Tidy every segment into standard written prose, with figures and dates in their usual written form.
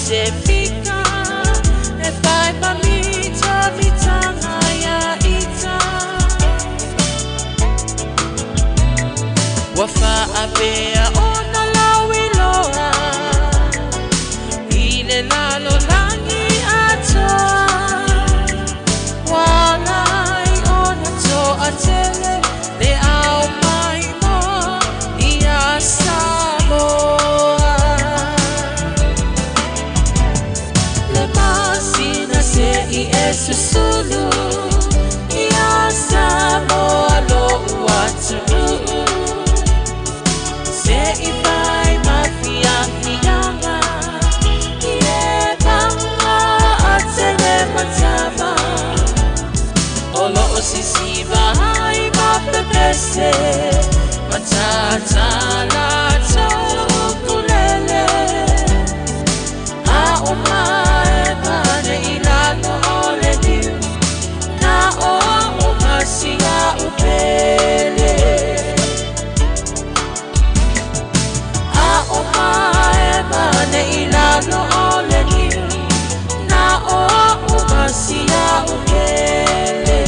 Pasefika e fai ma mita mitanga ia ita. Ua faapea ona lauiloa i le lalolagi atoa. Ua ala ai ona toatele le au maimoa ia Samoa. Le masina se i e susulu ia Samoa lo'u atunuu se i fai ma fiafiaga i e paga tele matava o loo sisiva ai ma pepese matata latou ukulele a o mae pane i lalo o le niu na o au ma si a'u pele a o mae pane i lalo o le niu na o au ma si a'u pele.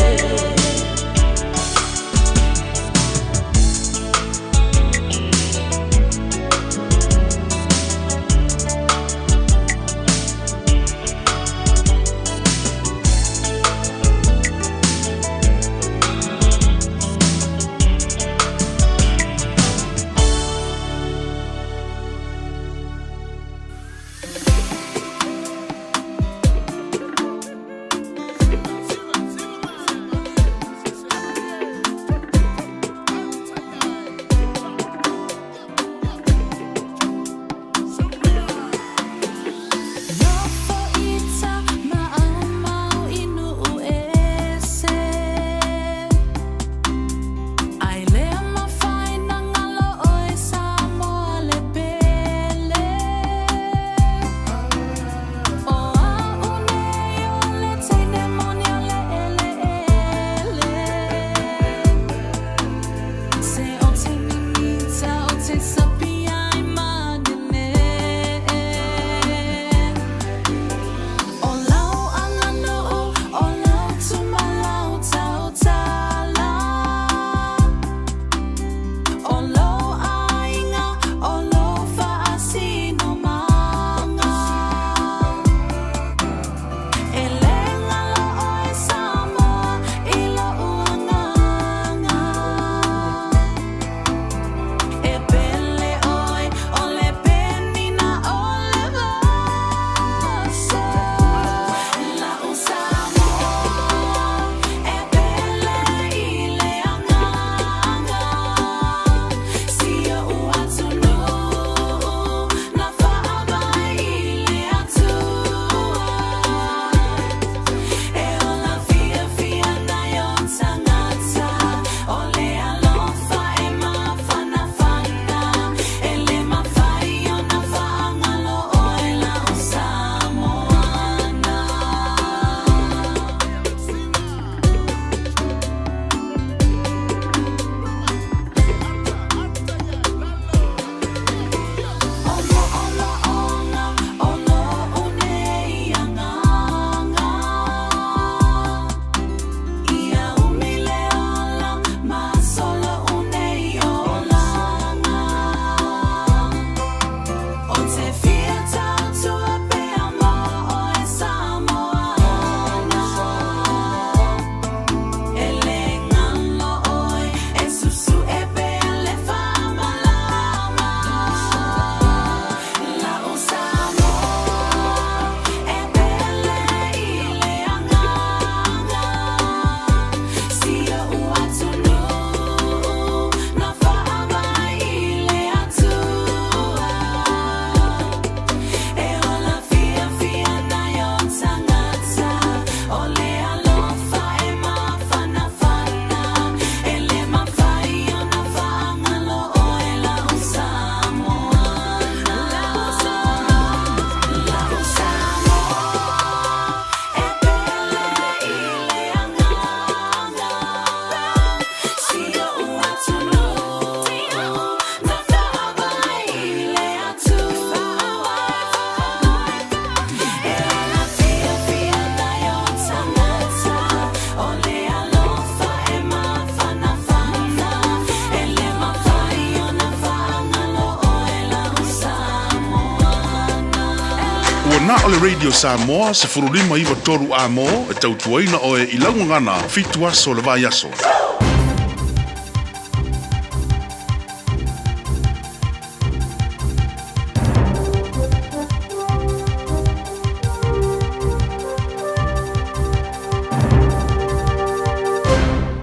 Ua na o le Radio Samoa 1593 Amo e tautuaina oe i lau gagana 7 aso o le vaiaso.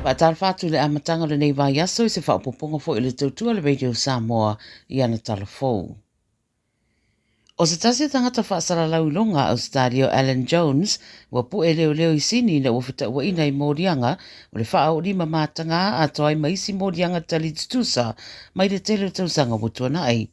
Faatalofa atu i le amataga o lenei vaiaso i se faaopoopoga foi o le tautua a le Radio Samoa i ana tala fou. ʻO se tasi o tagata faasalalau iloga a Ausetalia o Alan Jones, ua puʻe leoleo i Sini ina ua fetauaina i moliaga o le faaoolima matagā atoa ai ma isi moliaga tali tutusa mai le tele o tausaga ua tuanai.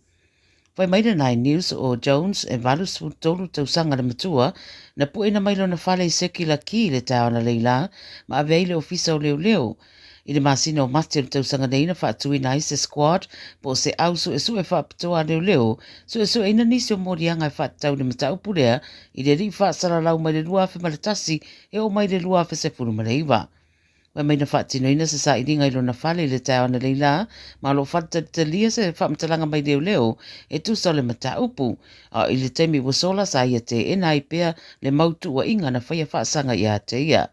Fai mai le Nine News o Jones e 83 tausaga le matua, na pueina mai lona fale i Circular Quay i le taeao analeila ma ave ai i le ofisa o leoleo. I le masina o Mati o le tausaga nei na faatuina ai se squad po o se au suesue faapitoa a leoleo, suesueina nisi o moliaga e faatatau i le mataupu lea i le alii faasalalau mai le 2001 e oo mai i le 2019. Fai mai na faatinoina se sailiga i lona fale i le taeao analeila ma o lo o faletalitalia se faamatalaga mai leoleo e tusa o le mataupu, a i le taimi ua sola sa ia teena ai pea le mau tuuaiga na faia faasaga ia te ia.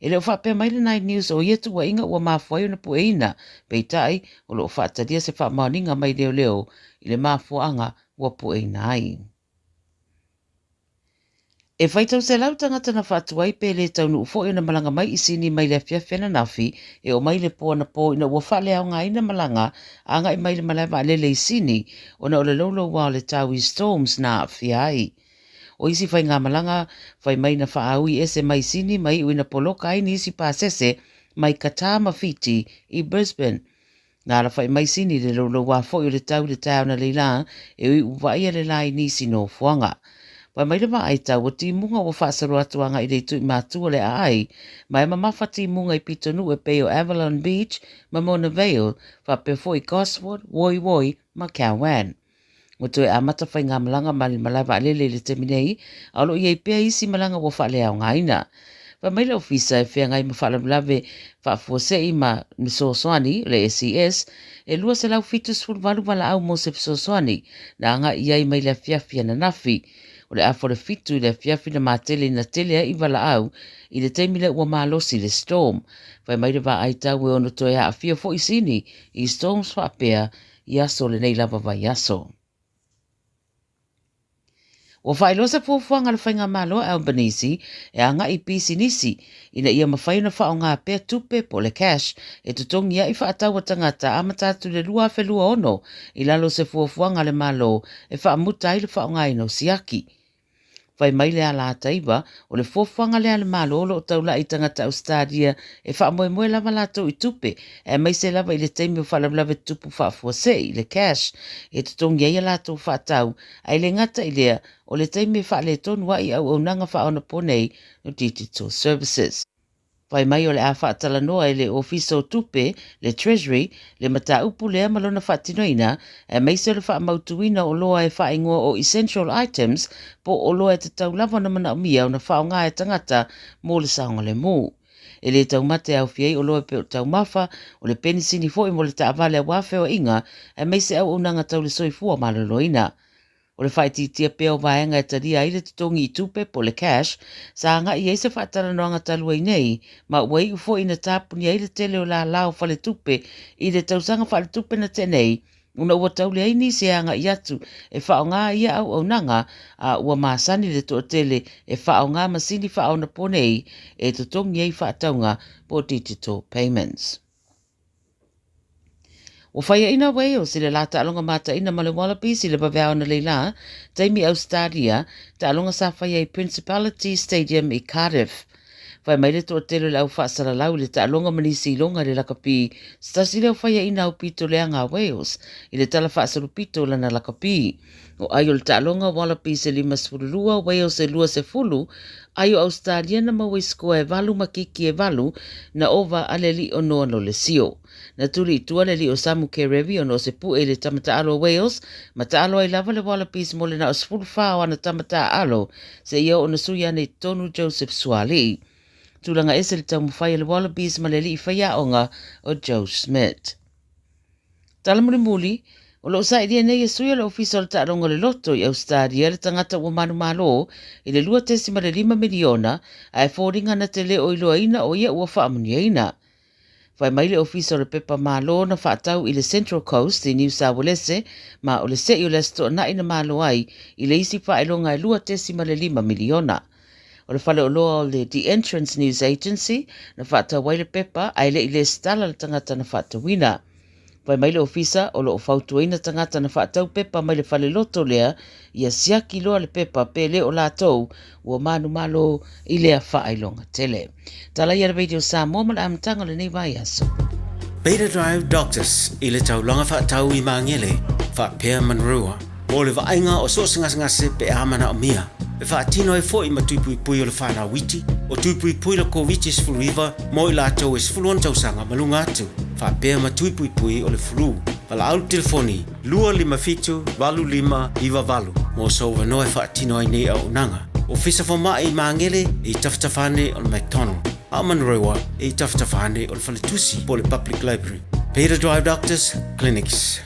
E le o faapea mai le Nine News o ia tuuaiga ua mafua ai ona pueina, peitai, o lo o faatalia se faamaoniga mai leoleo i le mafuaaga ua pueina ai. E faitau selau tagata na faatuai pe le taunuu foi ona malaga mai i Sini mai le afiafi ananafi e oo mai le po anapo ina ua faaleaogaina malaga agai mai le malae vaalele i Sini ona o le louloua o le tau i storms na aafia ai. O isi faigamalaga, fai mai na faaui ese mai Sini ma iu ina poloka ai nisi pasese mai Qatar ma Fiti i Brisbane. Na alafai mai Sini i le louloua foi o le tau i le taeao analeila e ui ua vaaia le la i nisi nofoaga. Fai mai le vaai tau o timuga ua faasolo atu agai i le itu i matua o le aai ma e mamafa timuga i pitonuu e pei o Avalon Beach ma Mona Vale faapea foi Gosford, Woy Woy ma Cowan. Ua toe amata faigamalaga ma le malae vaalele i le taimi nei, a o lo o i ai pea isi malaga ua faaleaogaina. Fai mai le Ofisa e feagai ma faalavelave faafuasei ma fesoasoani, le SES, e 278 valaau mo se fesoasoani na agai i ai mai le afiafi ananafi. O le afa o le 7 i le afiafi na matele ina tele ai valaau i le taimi lea ua malosi le storm. Fai mai le vaai tau e ono toe aafia foi Sini i storms faapea i aso o lenei lava vaiaso. Ua faailoa se fuafuaga a le Faigamalo a Albanese e agai i pisinisi ina ia mafai ona faaaoga pea tupe po o le cash e totogi ai faatau a tagata amata atu i le 2026 i lalo o se fuafuaga a le Malo e faamuta ai le faaaogaina o siaki. Fai mai le ala ataiva, o le fuafuaga lea a le Malo o lo o taulai i tagata Ausetalia e faamoemoe lava latou i tupe, aemaise lava i le taimi o faalavelave tutupu faafuasei, le cash, e totogi ai a latou faatau, ae le gata i lea, o le taimi e faaletonu ai auaunaga faaonaponei, digital services. Fai mai o le a faatalanoa e le Ofisa o Tupe, le Treasury, le mataupu lea ma lona faatinoina, aemaise o le faamautuina o oloa e faaigoa o essential items po o oloa e tatau lava ona manaomia ona faaaoga e tagata mo le saogalemu. E le taumate e aofia ai oloa e pei o taumafa, o le penisini foi mo le taavale aua feoaiga, aemaise auaunaga tau le soifua maloloina. O le faaitiitia pea o vaega e talia ai le totogi i tupe po o le cash, sa agai i ai se faatalanoaga talu ai nei, ma ua iu foi ina tapuni ai le tele o lālā o faletupe i le tausaga faaletupe na tea nei, ona ua tau leai nisi e agai atu e faaaoga ia auaunaga, a ua masani le toatele e faaaoga masini faaonaponei e totogi ai faatauga po o digital payments. Ua faiaina Wales i le lā taaloga mataina ma le Wallabies i le vaveao analeila, taimi Ausetalia, taaloga sa faia i Principality Stadium i Cardiff. Fai mai le toatele o le au faasalalau i le taaloga ma nisi iloga i le lakapi, se tasi lea o faiaina aupito leaga a Wales i le tala faasolopito o lana lakapi. O ai o le taaloga Wallabies e 52, Wales e 20, ai o Ausetalia na maua i sikoa e 8 ma kiki e 8 na ova a le alii o Noa Lolesio. Na tuli i tua le alii o Samu Kerevi ona o se pu'e i le tama taalo a Wales ma taalo ai lava le Wallabies mo le na o 14 o ana tama taaalo seia oo na sui ane i totonu Joseph Suaalii. Tulaga ese le taumafai a le Wallabies ma le alii faiaoga o Joe Schmidt. Tala mulimuli, O lo o sailia nei e sui o le Ofisa o le Taaloga o le Loto i Ausetalia le tagata ua manumalo i le 2.5 miliona ae foliga na te le o iloaina o ia ua faamanuiaina. Fai mai le Ofisa o le Pepa Malo na faatau i le Central Coast i Niu Sauelese ma o le se'i o le Aso Toonai na malo ai i le isi faailoga e 2.5 miliona. O le faleoloa o le The Entrance News Agency na faatau ai le pepa ae le i lesitala le tagata na faatauina. Fai mai le ofisa o lo o fautuaina tagata na faatau pepa mai le faleloto lea ia siaki loa le pepa pe le o latou ua manumalo i lea faailoga tele. Tala ia le Radio Samoa ma le amataga o lenei vaiaso. Beta Drive Doctors i le taulaga faatau i Magele faapea Manurewa mo le vaaiga o so o se gasegase pe a manaomia. E faatino ai foi ma tui puipui o le whanau iti, o tui puipui le Koviti-19 mo i latou e 16 tausaga ma luga atu, faapea ma tui puipui o le flu. Valaau le telefoni 257 8598 mo sou avanoa e faatino ai nei auaunaga. Ofisa Fomai i Magele e i tafatafa ane o le McDonald, a o Manurewa e i tafatafa ane o le Faletusi po o le Public Library. Beta Drive Doctors Clinics.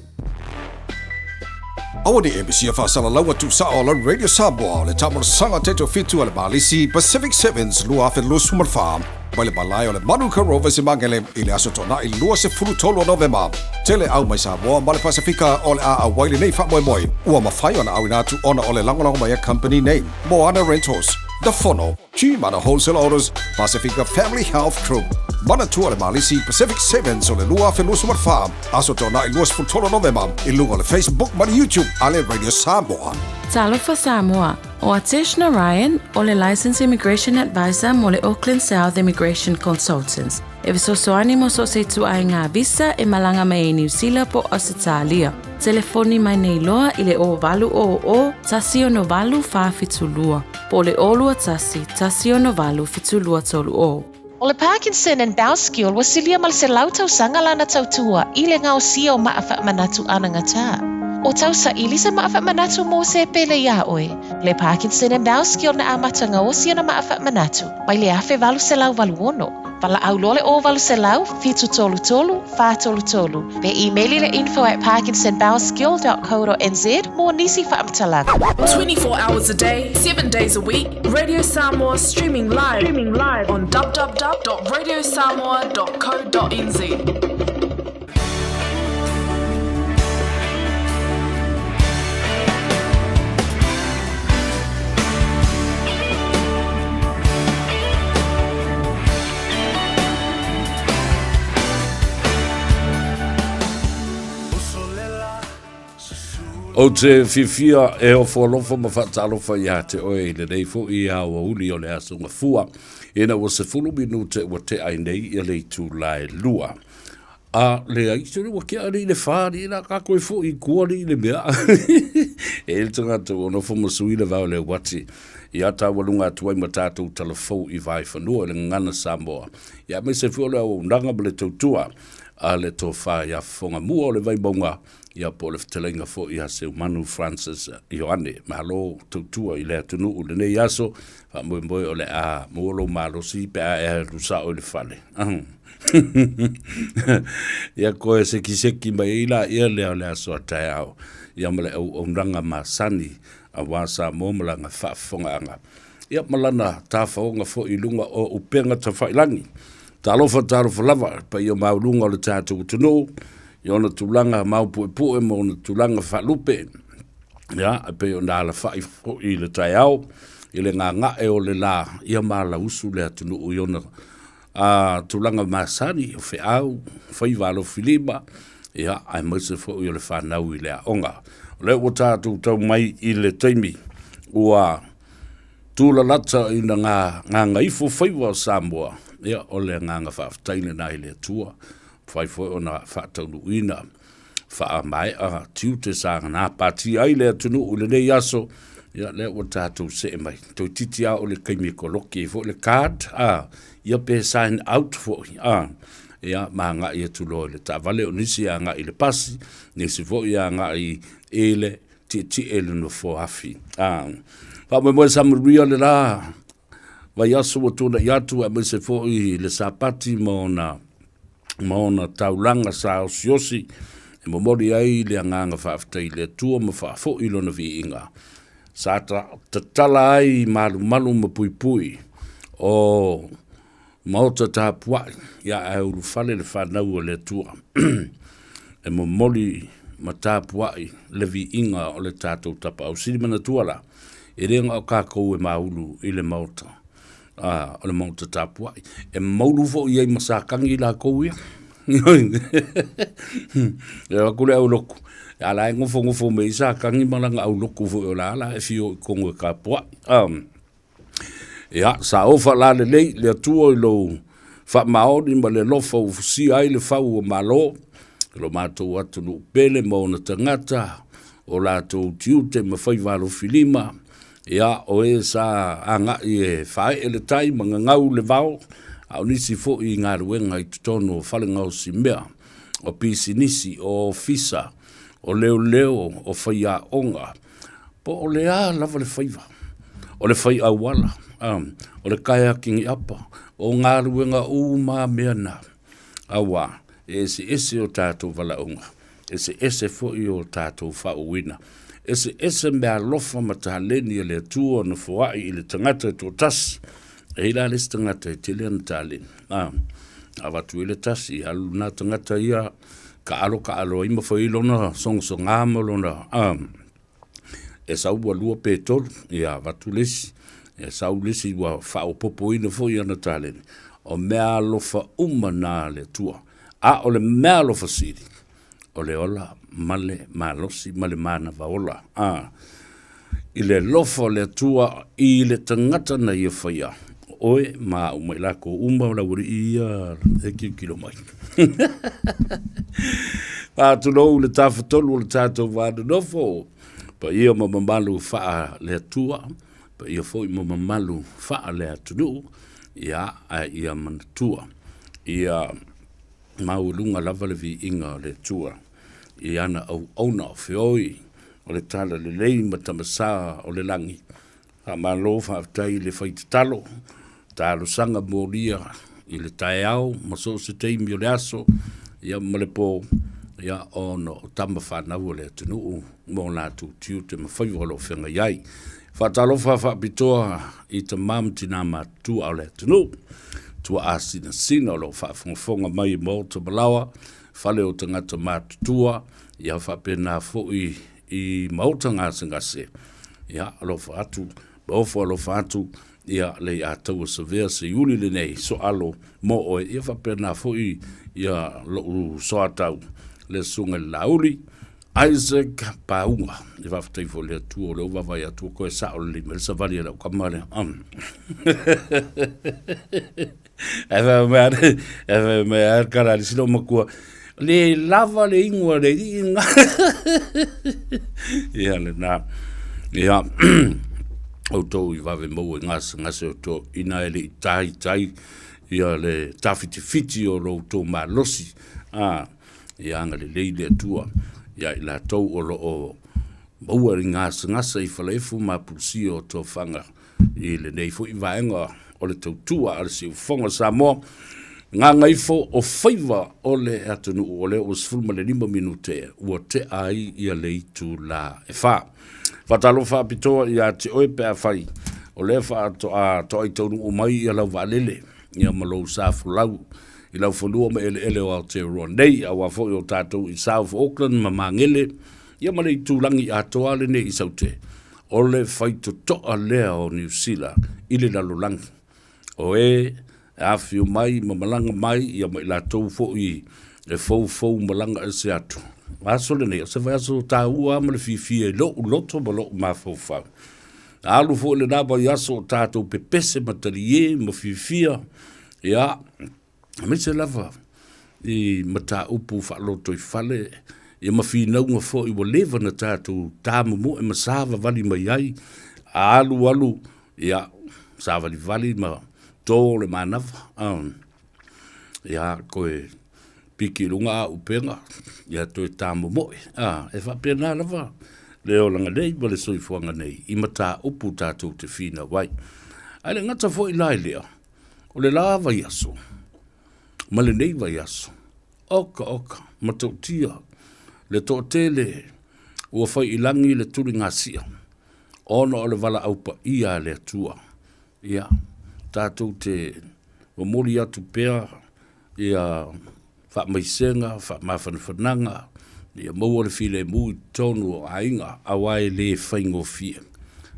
Aua ne i e misia faasalalau atu sao la Radio Samoa o le taamolosaga taitofitu a le Malisi Pacific Sevens 2024 mai le malae o le Manuka Rovers i Magele i le aso Toonai 23 o Novema. Tele au mai Samoa ma le Pasefika o le a auai lenei faamoemoe ua mafai ona auina atu ona o le lagolago mai a company nei, Moana Rentals, The Fono, Gmana Wholesale Autos, Pasifika Family Health Group, Manatua le Malisi Pacific Sevens o le 2024, Aso Toonai 23 Novema i luga o le Facebook ma le YouTube a le Radio Samoa. Talofa Samoa, ʻO Atesh Narayan, ʻo le Licensed Immigration Advisor mo le Auckland South Immigration Consultants. E fesoasoani mo so o se ituaiga visa e malaga mai ai Niu Sila po o Ausetalia. Telefoni mai nei loa i le 0800 168 472 po o le 021 168 7230. O le Parkinson and Bowskill ua silia ma le 100 tausaga lana tautua i le gaosia o maa faamanatu anagata. O tausaili se maa faamanatu mo se pele iā oe. Le Parkinson and Bowskill na amata gaosi ana maa faamanatu mai le 1886. Valaau loa le 0800 733 433 pe email i le info at parkinsonbowelskill.co.nz mo nisi faamatalaga. 24 hours a day, 7 days a week, Radio Samoa streaming live, streaming live on www.radiosamoa.co.nz. Ou te fiafia e ofo alofa ma faatalofa iā te oe i lenei foʻi aoauli o le Aso Gafua, ina ua 10 minute ua tea ai nei ia le itula e lua. A leai, sole ua kea alii le wha alii la ka koe fo i kua alii le mea. E le tangata ua nofo ma sui le vao le uati. I a tāua lunga atu ai ma tātou talafou i vai whanua i le ngana Samoa. Ia aemaise foi o le auaunaga ma le tautua a le tofa ia fofoga mua o le Vaimauga, ia po o le fetalaiga foi ia Seumanu Francis Ioane. Malo tautua i le atunuu i lenei aso, faamoemoe o le a maua lou malosi pe a e alu sao i le fale. Ia koe sekiseki mai ai la ia lea o le aso a taeao, ia ma le auaunaga masani aua Samoa ma lana faafofogaaga. Ia ma lana tafaoga foi i luga o upega tafailangi. Talofa talofa lava i le paia maualuga o le tatou atunuu i ona tulaga maupuepue ma ona tulaga faalupe. Ia, e pei ona alafai foi i le taeao i le gaga'e o le la, ia malausu le atunuu i ona a tulaga masani, o feau, faiva alofilima, ia, aemaise foi o le fanau i le aoga. O lea ua tatou tau mai i le taimi ua tūlalata ina ngā gagaifo faiva o Samoa, ia, o le agaga faafetai lena i le Atua, mafai foi ona faataunuuina faamaea tiute sa gapatia ai le atunuu i lenei aso, ia lea ua tatou see mai. Toeitiiti lava o le taimi e koloki ai foi le card, a, ia pe sign out foi, a, ia ma agai atu loa i le taavale, o nisi e agai i le pasi, nisi foi e agai i le tietie i le nofoa afi. A, faamoemoe sa manuia le la vaiaso ua tuanai atu aemaise foi le Sapati ma ona ma ona taulaga sa osiosi. E momoli ai le agaga faafetai i le Atua ma faafoi Lona viiga. Sa tatala ai malumalu ma puipui o Maota tapuai, ia ae ulufale le fanau a le Atua. E momoli ma tapuai le viiga o le tatou Tapaau Sili manatua la, e le na o kakou e maulu i le maota, a, o le maota tapuai. E maulu foi i ai ma Satani lakou ia. E o atu le aulotu, a la e nofonofo mai ai Satani ma lana aulotu foi o la la e fio i totonu e tapuai. Ia, sa ofa la lelei le Atua i lou faamaoni ma le alofa ua fusia ai le fau o Malo, lo matou atunuu pele ma ona tagata, o latou tiute ma faiva alofilima, ia, o e sa agai e faaee le tai ma gagau le vao, a o nisi foi i galuega i totonu o fale gaosimea, o pisinisi, o ofisa, o leoleo, o faiaoga, Po o le a lava le faiva, o le fai auala, o le kaeakiniʻapa, o galuega uma a mea na, auā e eseese o tatou valaauga, eseese foi o tatou faauuina, eseese meaalofa ma taleni a le Atua na foai i le tagata e toatasi. E i ai la le isi tagata e tele ana taleni, a avatu ai le tasi, alu lena tagata ia kaalo kaalo ai ma fai ai lona sogasoga ma lona e sau ua lua pe tolu, ia avatu le isi, e sau le isi ua faaopoopoina foi ana taleni. O meaalofa uma na a le Atua, a o le meaalofa sili, o le ola ma le malosi ma le manava ola. A, i le alofa o le Atua i le tagata na ia faia, o oe ma au ma i lakou uma o le aualii ia e tilotilo mai. Faatulou le tafatolu o le tatou va nonofo, paia ma mamalu faa le Atua, paia foi ma mamalu faa le atunuu, ia ae ia manatua, ia maualuga lava le viiga o le Atua i ana auauna o feoi o le talalelei ma tamasa o le lagi. Faamalo faafetai i le fai tatalo, talosaga molia i le taeao ma so o se taimi o le aso ia ma le po, ia ona o tama fanau a le atunuu ma o latou tiute ma faiva o lo o feagai ai. Faatalofa faapitoa i tama ma tina matutua o le atunuu, tuaa sinasina o lo o faafogafoga mai i maota ma laoa, fale o tagata matutua, ia faapena foi i maota gasegase, ia alofa atu, ma ofo alofa atu, ia le ia taua savea seiuli lenei soalo mo oe, ia faapena foi ia lou soatau le susuga i le Laauli, Isaac Pauga. E faafetai foi i le Atua o lea ua vaavaai atu ua toe sao lelei mai le savali a lau tama lea. Ae fai mai a, ae fai mai a le tala a le isi loomatua, le lava le inu a le alii lena. Ia lena. Ia, outou i vave maua i gasegase o toeaiina e le i taitai ia le tafitifiti o lo outou malosi. A, ia agalelei le Atua ia i latou o lo o maua i gasegase i Faleefu ma Apulusia o Tofaga i lenei foi vaega o le tautua a le Siufofoga o Samoa, gagaifo o faiva o le atunuu o lea ua 15 minute ua tea ai ia le itula e fa. Faatalofa faapitoa ia te oe pe afai o lea faatoa toai taunuu mai ia lau vaalele ia ma lou sa folau i lau fanua ma eleele o Aotearoa nei, aua foi o tatou i South Auckland ma Magele ia ma le itulagi atoa lenei i Saute. O le faitotoa lea o Niu Sila i le lalolagi, o e e afifio mai ma malaga mai ia ma i latou foi e foufou malaga ese atu. O aso lenei, o se vaiaso taua ma le fiafia i lou loto ma lou mafaufau. Na alu foi lena vaiaso o tatou pepese ma talie ma fiafia, ia, aemaise lava i mataupu faalotoifale ia ma finauga foi ua leva ona tatou tamomoe ma savavali mai ai, a alu alu, ia, savalivali ma to le manava, ia, toe piki i luga auupega, ia toe tamomoe. E faapena lava le olaga nei ma le soifuaga nei i mataupu tatou te finau ai. Ae le gata foi la i lea, O le la vaiaso ma lenei vaiaso, oka oka, matautia. Le toatele ua fai i lagi le tuligasia ona o le valaau paia a le Atua. Ia, tatou te momoli atu pea ia faamaisega, faamafanafanaga, ia maua le filemu i totonu o aiga, aua e le faigofie.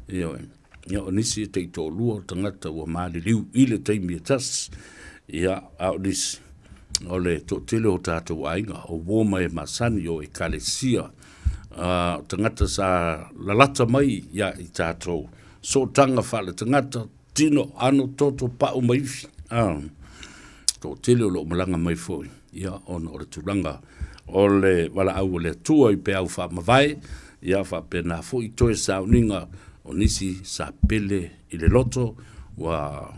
Ioe. Ia, o nisi e taitoalua o tagata ua maliliu i le taimi e tasi, ia, a o nisi, o le toatele o tatou aiga, o uo ma e masani, o ekalesia, o tagata sa lalata mai ia i tatou, sootaga faaletagata, tino, ano, toto, pau ma ivi. Toatele o lo o malaga mai foi, ia, ona o le tulaga o le valaau a le Atua i peau faamavae, ia faapena foi toe sauniga o nisi sa pele i le loto, ua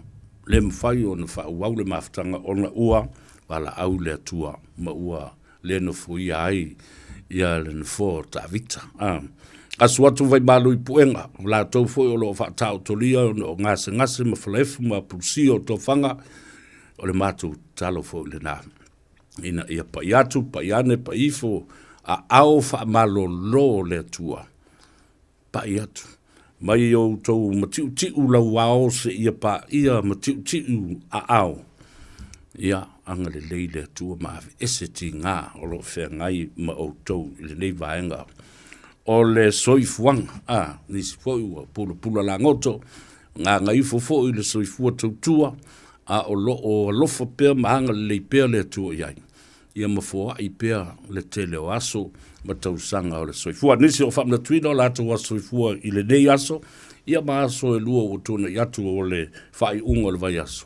le mafai ona faaauau le mafutaga ona ua valaau le Atua ma ua le nofoia ai ia le nofoa o Tavita. Asu atu Vaimalu i Puega, o latou foi o lo o faataotolia ona o gasegase ma falaefu ma apulusia o tofaga, o le matou tatalo foi lena ina ia pai atu, pai ane, pai ifo, aao faamalolo o le Atua. Pai atu, mai outou matiutiu lauao seia paia matiutiu aao. Ia agalelei le Atua ma aveese tiga o lo o feagai ma outou i lenei vaega o le soifuaga. A, nisi foi ua pulapula lagoto, gagaifo foi i le soifua tautua, a o lo o alofa pea ma agalelei pea le Atua i ai. Ia mafoai pea le tele o aso ma tausaga o le soifua. Nisi o faamanatuina o latou aso soifua i lenei aso, ia ma aso e lua ua tuanai atu o le faaiuga o le vaiaso.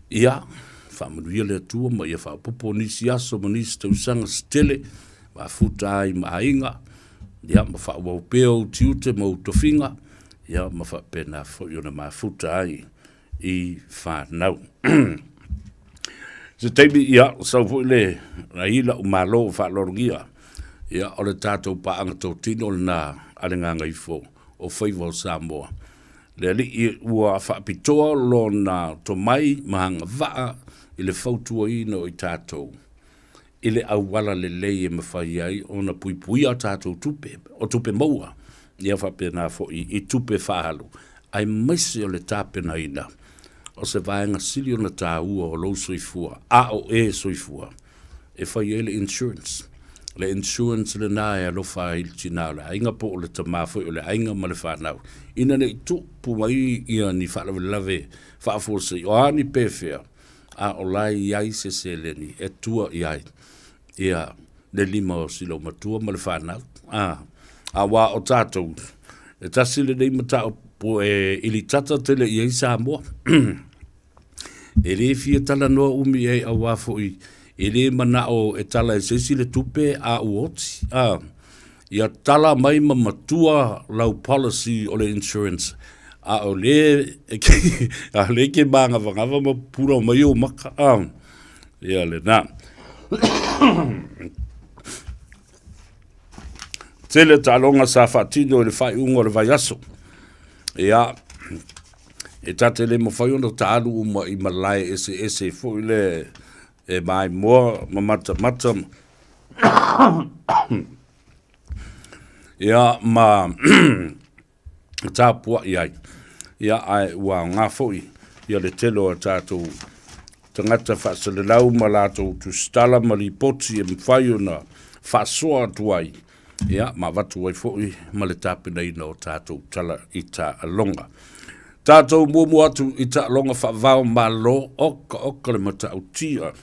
Ia, faamanuia le Atua ma ia faaopoopo nisi aso ma nisi tausaga se tele, mafuta ai ma aiga, ia ma faaauau pea ou tiute ma ou tofiga, ia ma faapena foi ona mafuta ai i fanau. Se taimi, ia, sau foi le ai la'u malo faaaloalogia, ia, o le tatou paaga totino lena a le Gagaifo o faiva o Samoa. Le alii ua faapitoa lona tomai ma agavaa i le fautuaina o i tatou i le auala lelei e mafai ai ona puipuia a tatou tupe, o tupe maua, ia faapena foi i tupe faaalu, aemaise o le tapenaina o se vaega sili ona taua o lou soifua, a o e soifua, e fai ai le insurance. Le insurance lena e alofa ai le tina o le aiga po o le tama foi o le aiga ma le fanau, ina ne i tupu mai ia ni faalavelave faafuasei, o a ni pefea, a o la e i ai se seleni e tua i ai ia le lima o si loomatua ma le fanau. A, aua o tatou, e tasi lenei mataupu e ilitata tele i ai Samoa. E le fia talanoa umi i ai aua foi e le manao e tala e se isi le tupe a ua oti. A, ia tala mai ma matua lau policy o le insurance a o le a le ke māgavagava ma pupula mai ou maka. A, ia lena. Tele taaloga sa faatino i le faaiuga o le vaiaso. Ia, e ta te le mafai ona taalu uma i malae eseese foi le e maimoa ma matamata ia ma tapuai ai. Ia, ae ua aoga foi ia le tele o a tatou tagata faaselelau ma latou tusitala ma lipoti e mafai ona faasoa atu ai, ia, ma avatu ai foi ma le tapenaina o tatou tala i taaloga. Tatou muamua atu i taaloga faavao Malo, oka oka le matautia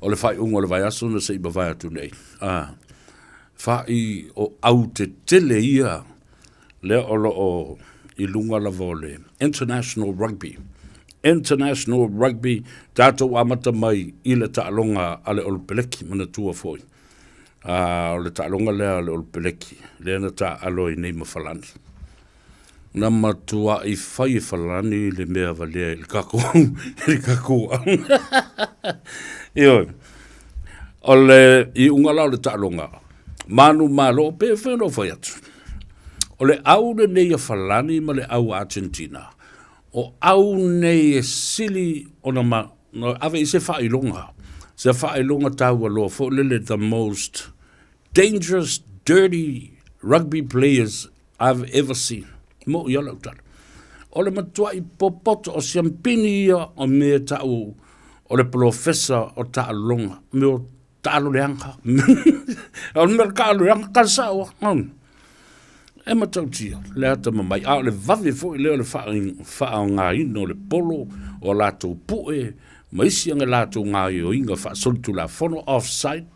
o le faaiuga o le vaiaso na se i mavae atu nei. A, fa'i o au tetele ia lea o lo o i luga lava o le International Rugby. International Rugby, tatou amata mai i le taaloga a le Olopeleki, manatua foi. A, o le taaloga lea a le Olopeleki, lea na taaalo ai nei ma Falani. Na matuai fai e Falani le mea valea i le kakou, i le kakou auga. Ioe. O le iuga la o le taaloga, manu malo, pe fai ona ou fai atu. O le au lenei a Falani ma le au a Argentina, o au nei e sili ona ma, ave i se faailoga, se faailoga taua loa foi lele the most. dangerous, dirty rugby players I've ever seen. Moʻi a lau tala. O le matuaʻi popoto o siampini ia o mea taʻu o le polofesa o taʻaloga, mea o taʻalo leaga. O le mea taʻalo leaga, tala saʻo a. E matautia le atamamai, a o le vave foi lea o le faaaogaina o le polo o a latou puʻe ma isi aga latou gaoioiga faasolitulafono, offside,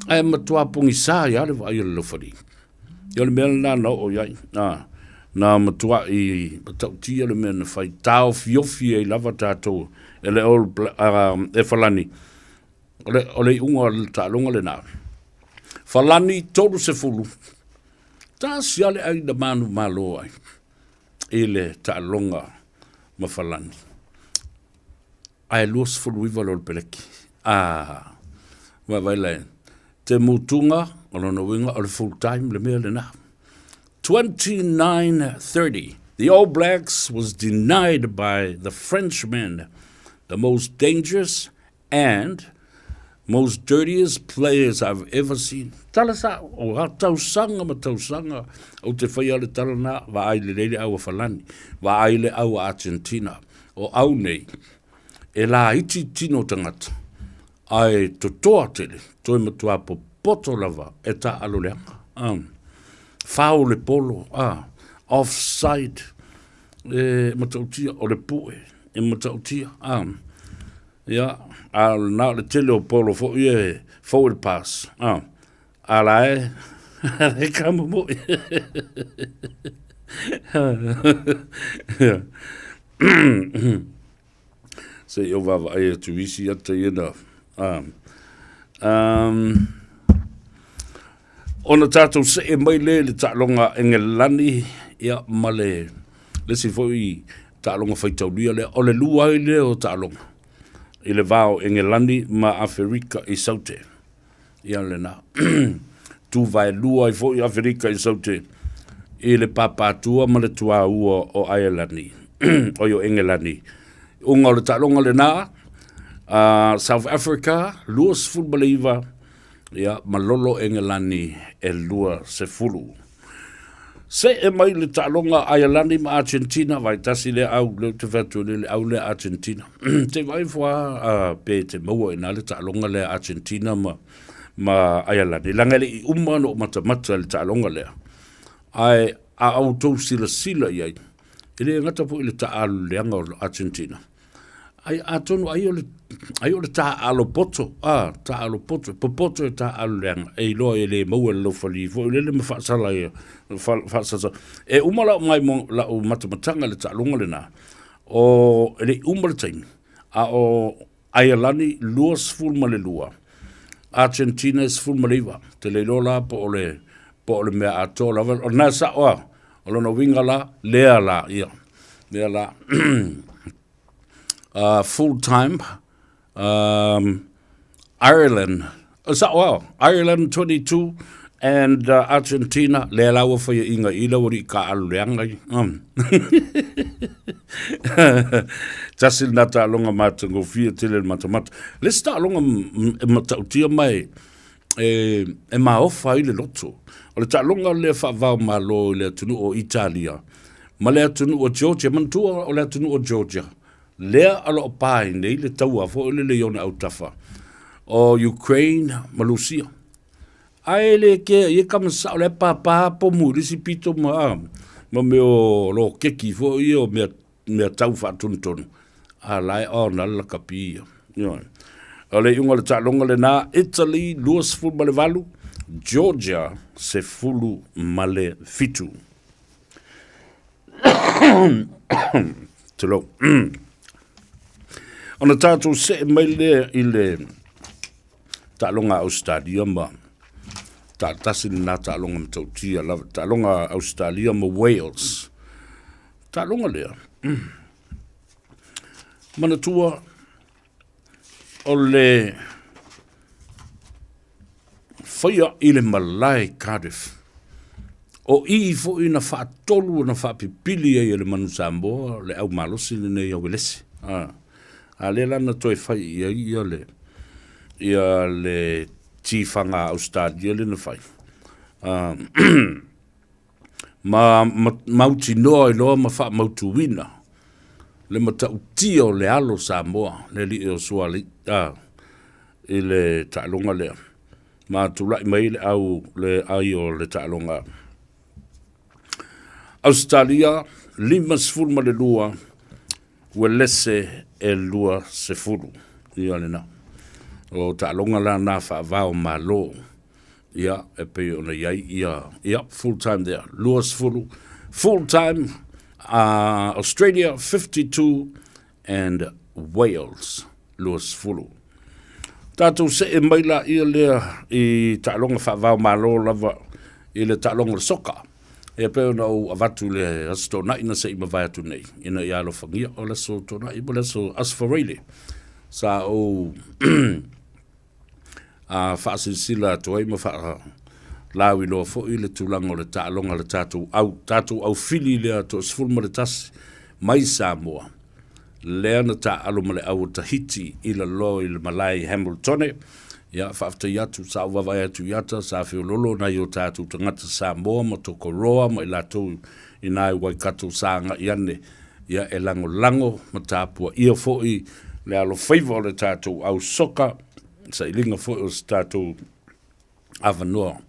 ae matua pogisa ai lava le vaai o le laufali. Ia o le mea lena na oo i ai, a, na matuaʻi matautia le mea na fai, taofiofi ai lava tatou e le All Black, e Falani. O le, o le iuga o le taaloga lena. Falani 30, tasi lava le ai na manumalo ai i le taaloga ma Falani. Ae 29 le o le peleki. Ah, vaavaai la e. Te mutunga, o lona uiga o le full time le mea lena. 29-30, the All Blacks was denied by the Frenchmen, the most dangerous and most dirtiest players I've ever seen. Tala sa, o ha tausaga ma tausaga, ou te whaia le tala na, vaai lelei le au a Falani, vaai le au a Argentina, o au nei, e laiti tino tagata, ae totoa tele, toe matua popoto lava e taalo leaga. Foul le polo, offside, e matautia, o le pue, e matautia. Ia, a o lena o le tele o polo foi e forward pass. A, a la e, e ka momoe. Ia. Se i o vaavaai atu isi ata ia na. Um, ona tātou see mai le le taaloga Engelani ia ma le le isi foi taaloga faitaulia lea, o le lua ai lea o taaloga i le va o Engelani ma Aferika i Saute. Ia lena. Tuvaelua ai foi Aferika i Saute i le pāpātua ma le tuāua o Aielani, oi o Engelani. Uga o le taaloga lena, South Africa, 29, ia, ma lolo Engelani e 20. Seʻe mai le taaloga a Aialani ma Argentina, vaai tasi lea au, lea ou te fai atu ai le au lea Argentina. Te vaai ifo lava pe te maua i ina le taaloga lea Argentina ma, ma Aialani. Leaga e le i uma ona ou matamata i le taaloga lea. Ae a outou silasila i ai, e le gata foi i le taaalo leaga o Argentina, Ai, atonu ai o le, ai o le taaalo poto, a, taaalo poto, popoto e taaalo leaga, e iloa e le maua e le laufali foi lele ma faasala ia, faasasa. E uma lau mai mo, lau matamataga i le taaloga lena, o, e le i uma le taimi, a o Aialani 22, Argentina e 19, te le iloa la po o le, po o le mea atoa lava, o lena e sao a, O lona uiga la, lea la, ia, lea la, full time, Ireland, sao ao, Ireland 22 and Argentina, lea la ua faiaʻiga i lau alii kaalu leaga ia. Tasi lena taaloga matagofie tele le matamata. Le isi taaloga e matautia mai e, e maofa ai le loto. O le taaloga lea faava-o-Malo i le atunuu o Italia ma le atunuu o Georgia. Manatua o le atunuu o Georgia, lea o lo o pa ai nei le taua foi lele i ona autafa o Ukraine ma Lusia. Ae le kea ia ka masao le pāpā pomu i le isi pito ma, ma mea o lokeki foi ia o mea mea tau faatonutonu, a la e ona le lakapi ia. Ioe. O le iuga o le taaloga lena, Italy 28, Georgia 17. Tulou. Ona tātou see mai lea i le taaloga a Ausetalia ma tasi lena taaloga matautia lava, taaloga a Ausetalia ma Wales. Taaloga lea, manatua o le faia i le malae Cardiff. O i foi na faatolu na faapipili ai e le Manu Samoa le au malosi lenei a Uelese. A, a lea la na toe fai i ai ia le, ia le Tīwhanga a Australia le na whai. Ma, ma mautinoa i loa ma whaamautuina le matautia o le alo Samoa, le alii o Suali, a, i le taaloga lea. Ma tulai mai le au, le ai o le taaloga. Ausetalia, 52, Uelese e 20. Ia lena. O taaloga la na faavao malo. Ia, e pei ona i ai ia, ia, full time there. 20, full time, Australia 52 and Wales 20. Tatou see mai la ia lea i taaloga faavao malo lava i le taaloga o le soka. E pei ona ou avatu le Aso Toonai na se i mavae atu nei, ina ia alofagia o le Aso Toonai po o le Aso Aso Faraile sa ou a faasilasila atu ai ma faalauiloa foi le tulaga o le taaloga a le tatou au, tatou aufili lea toa-11 mai Samoa, lea na taaalo ma le au o Tahiti i lalo i le malae i Hamiltone. Ia, faafetai atu, sa ou vaavaai atu i ata, sa feololo nai o tatou tagata Samoa ma Tokoroa ma i latou i nā i Waikato sa agai ane, ia e lagolago ma tapuaia foi le alofaiva o le tatou au soka, sailiga foi o se tatou avanoa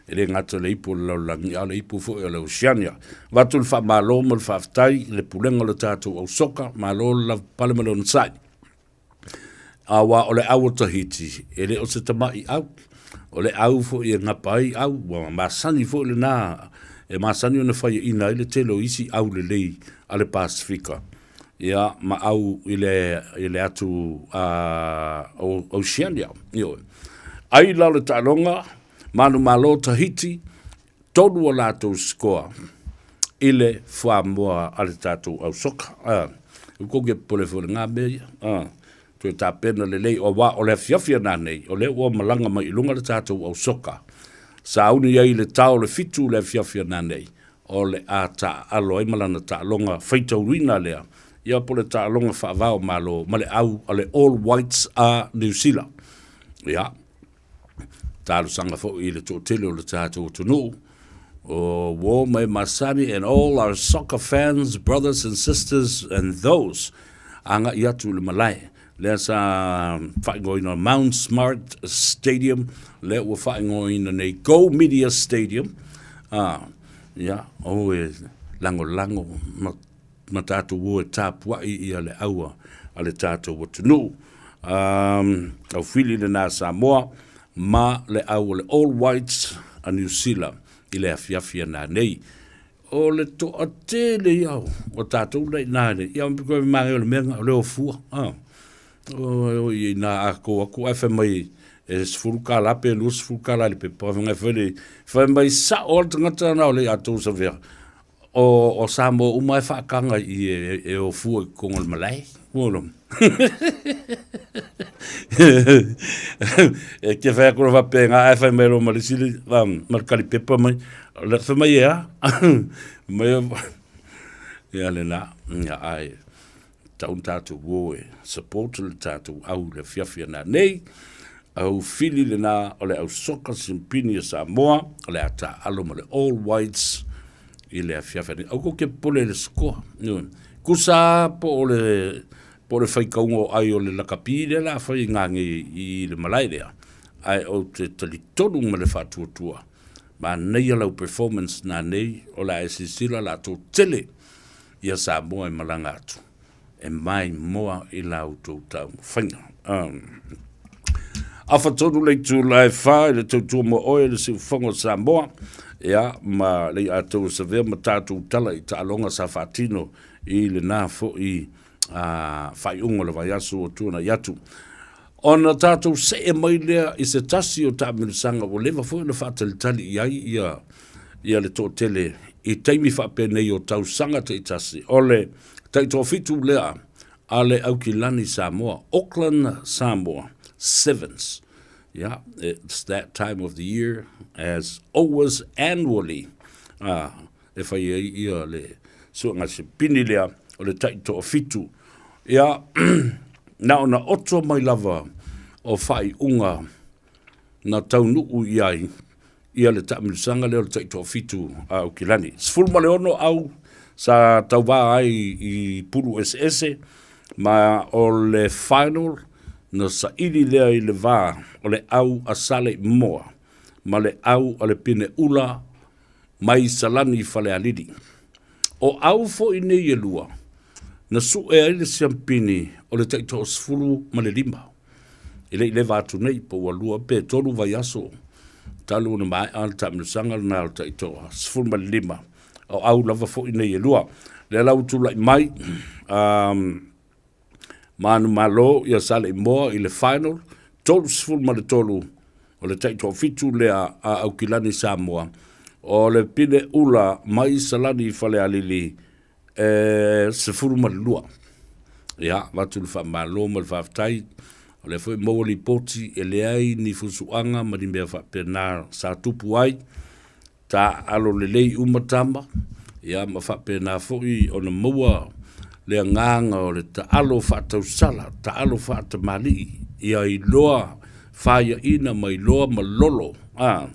e le gata o le ipu o le lalolagi, a o le ipu foi o le Oceania. Avatu le faamalo ma le faafetai i le pulega o le tatou au soka, malo le lavapapale ma le onosai. Aua o le au o Tahiti, e le o se tama'i au. O le au foi e gapa ai au, ua masani foi lena, e masani ona faiaina ai le tele o isi au lelei a le Pasefika, ia, ma au i le, i le atu o Oceania. Ioe. Ai la o le taaloga, manumalo Tahiti, 3 o latou sikoa i le fuamoa a le tatou au soka. Ua kou ke popole foi i lena mea ia. Toe tapena lelei, aua o le afiafi ana nei, o lea ua malaga mai i luga le tatou au soka. Sauni ai i le tao o le 7 le afiafi ana nei, o le a taaalo ai ma lana taaloga faitauina lea, ia po o le taaloga faava o Malo ma le au a le All Whites a Niu Sila. Ia, talosaga foi i le toatele o le tatou atunuu, o uō mai masani and all our soccer fans, brothers and sisters and those agai atu i le malae lea sa faaigoaina Mount Smart Stadium, lea ua faaigoaina nei Go Media Stadium. Ia, o e lagolago ma ma tatou o e tapuai ia le aua a le tatou atunuu. Um, aufili lena Samoa ma le au o le All Whites a New Zealand i le afiafi ana nei. O le toatele ia o tatou la ina le, ia koe mange o le mea o le ofua. Ah. O, i na ako aku ai fai mai e 10 kala pe 20 kala le pepa fai mai fai mai sa o le tagata na o le atou savea O, o Samoa uma e whaakanga i e, e o fua i kongo le malae. Ua e ke whai akura whape ngā ai whai mai ro ma le sili, ma le kalipepa mai. Le whai mai e a. Mai o, ia le nā, ia ai, taun tātou wō e support le tātou au le fiafia nā nei. Au fili le nā o le au soka simpini a Samoa, o le ata alo ma le All Whites i le afiafi nei. Aua kou te popole i le sikoa. Kusa po o le po o le faitauga o ai o le lakapi lea la fai i ngā nei i le malae lea. Ae ou te talitonu ma le faatuatua, manaia lau performance nanei o le a e silasila latou tele ia Samoa e malaga atu e maimoa i la outou taumafaiga. Afa tonu le itula e wha i le tautua mo oe le siufofoga o Samoa, ia, ma le ia tou savea ma tatou tala i taaloga sa faatino i lena foi a faaiuga o le vaiaso ua tuanai atu. Ona tatou see mai lea i se tasi o taamilosaga ua leva foi ona faatalitali i ai ia ia le toatele i taimi faapenei o tausaga taitasi, o le taitoafitu lea a le Aukilani Samoa, Auckland Samoa Sevens. Yeah, it's that time of the year as always annually. E fai ai ia le suega sipini lea o le taitoafitu. Ia, na ona oto mai lava o faaiuga. na taunuu i ai ia le taamilosaga lea o le taitoafitu a Aukilani. 16 au sa tauvā ai i pulu eseese ma o le final na saili lea i le va o le au a Saleimoa ma le au a le Pine Ula mai Salani Falealili. O au foi nei e lua, na sue ai le siampini o le taitoasefulu ma le lima. E le i leva atu nei, po ua lua pe tolu vaiaso talu ona maea le taamilosaga lena o le taitoa-15. O au lava foi nei e lua. Lea la ua tulai mai um, manumalo ia Saleimoa i le final, 33 o le taitoafitu lea a Aukilani Samoa, o le pine ula mai Salani Falealili e 12. Ia, avatu le faamalo ma le faafetai. O lea foi maua lipoti e leai ni fusuaga ma ni mea faapena sa tupu ai. Taaalo lelei uma tama, ia ma faapena foi ona maua le agaga o le taalo faatausala, taalo faatamalii, ia iloa faiaina ma iloa malolo, a,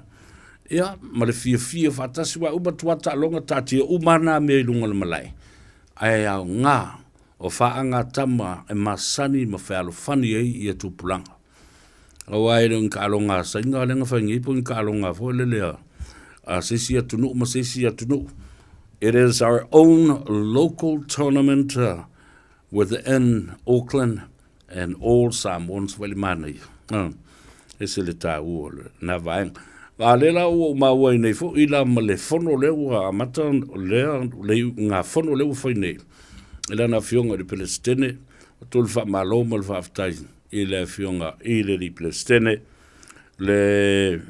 ia, ma le fiafia faatasi, aua e uma atu lava taaloga, taatia uma lava na mea i luga o le malae, ae aoga o faagatama e masani ma fealofani ai ia tupulaga. Aua e le o ni taaloga a Saina lea na fai nei po o ni taaloga foi lele a se isi atunuu ma se isi atunuu. It is our own local tournament within Auckland and all Samoans fai le manaia. Ese le taua o lena vaega. A lea la ua ou maua ai nei foi la ma le fono lea ua amata lea le ngā fono lea ua fai nei e lana afioga i le Peresetene, o tolu faamalo ma le faafetai i le Afioga i le Alii Peresetene, le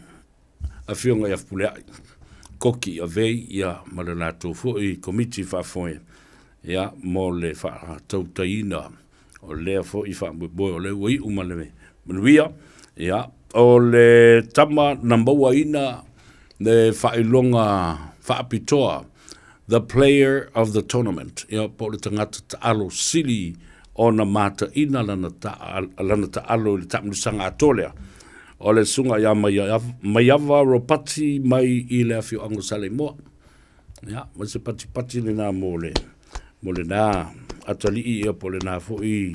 Afioga ia Fepuleai Koki Avei, ia, ma le latou foi Komiti Faafoe, ia, mo le faatautaiina o lea foi faamoemoe o lea ua iu ma le manuia. Ia, o le tama na mauaina le faailoga faapitoa The Player of the Tournament, ia, po o le tagata taalo sili ona mataina lana, ta, lana taalo i le taamilosaga atoa lea. O le susuga ia Maiava Ropati mai i le afioaga o Saleimoa. Ia, ma se patipati lena mo le, mo lena atalii ia po o lena foi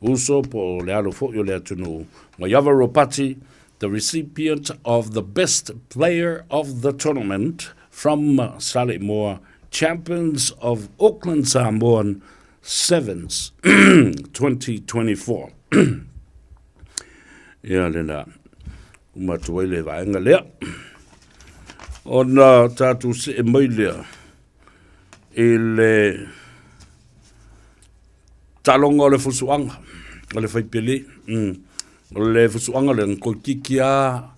uso po o le alo foi o le atunuu. Maiava Ropati, the recipient of the best player of the tournament from Saleimoa, champions of Auckland Samoan Sevens 2024. Ia lena, uma atu ai le vaega lea. Ona tatou see mai lea i le taaloga o le fusuaga o le faipele. O le fusuaga lea na toeitiiti lava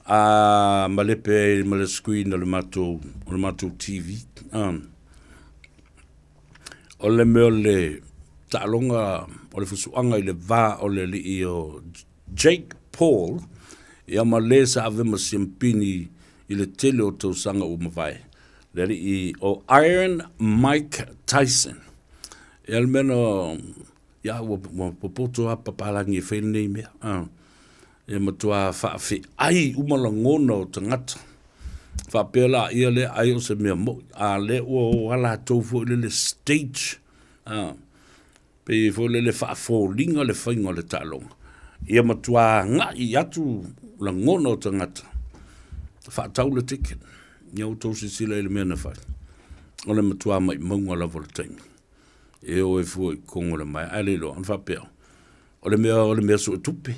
a malepe ai ma le screen o le matou, o le matou TV. O le mea o le taaloga o le fusuaga i le va o le alii o Jake Paul ia ma le sa ave ma siampini i le tele o tausaga ua mavae, le alii o Iron Mike Tyson. Ia le mea na, ia ua, ua popoto lava papalagi e fai lenei mea. E matua faafeai uma lagona o tagata. Faapea la ia lea ai o se mea mo'i, a lea ua o a latou foi lele stage, pei foi lele faafoliga le faiga o le taaloga. Ia matua agai atu lagona o tagata, faatau le ticket. Ia outou silasila i le mea na fai. O le matua maimauga lava o le taimi. E o e fua i totonu o le maea, ae le iloa, ona faapea, o le mea, o le mea suetupe.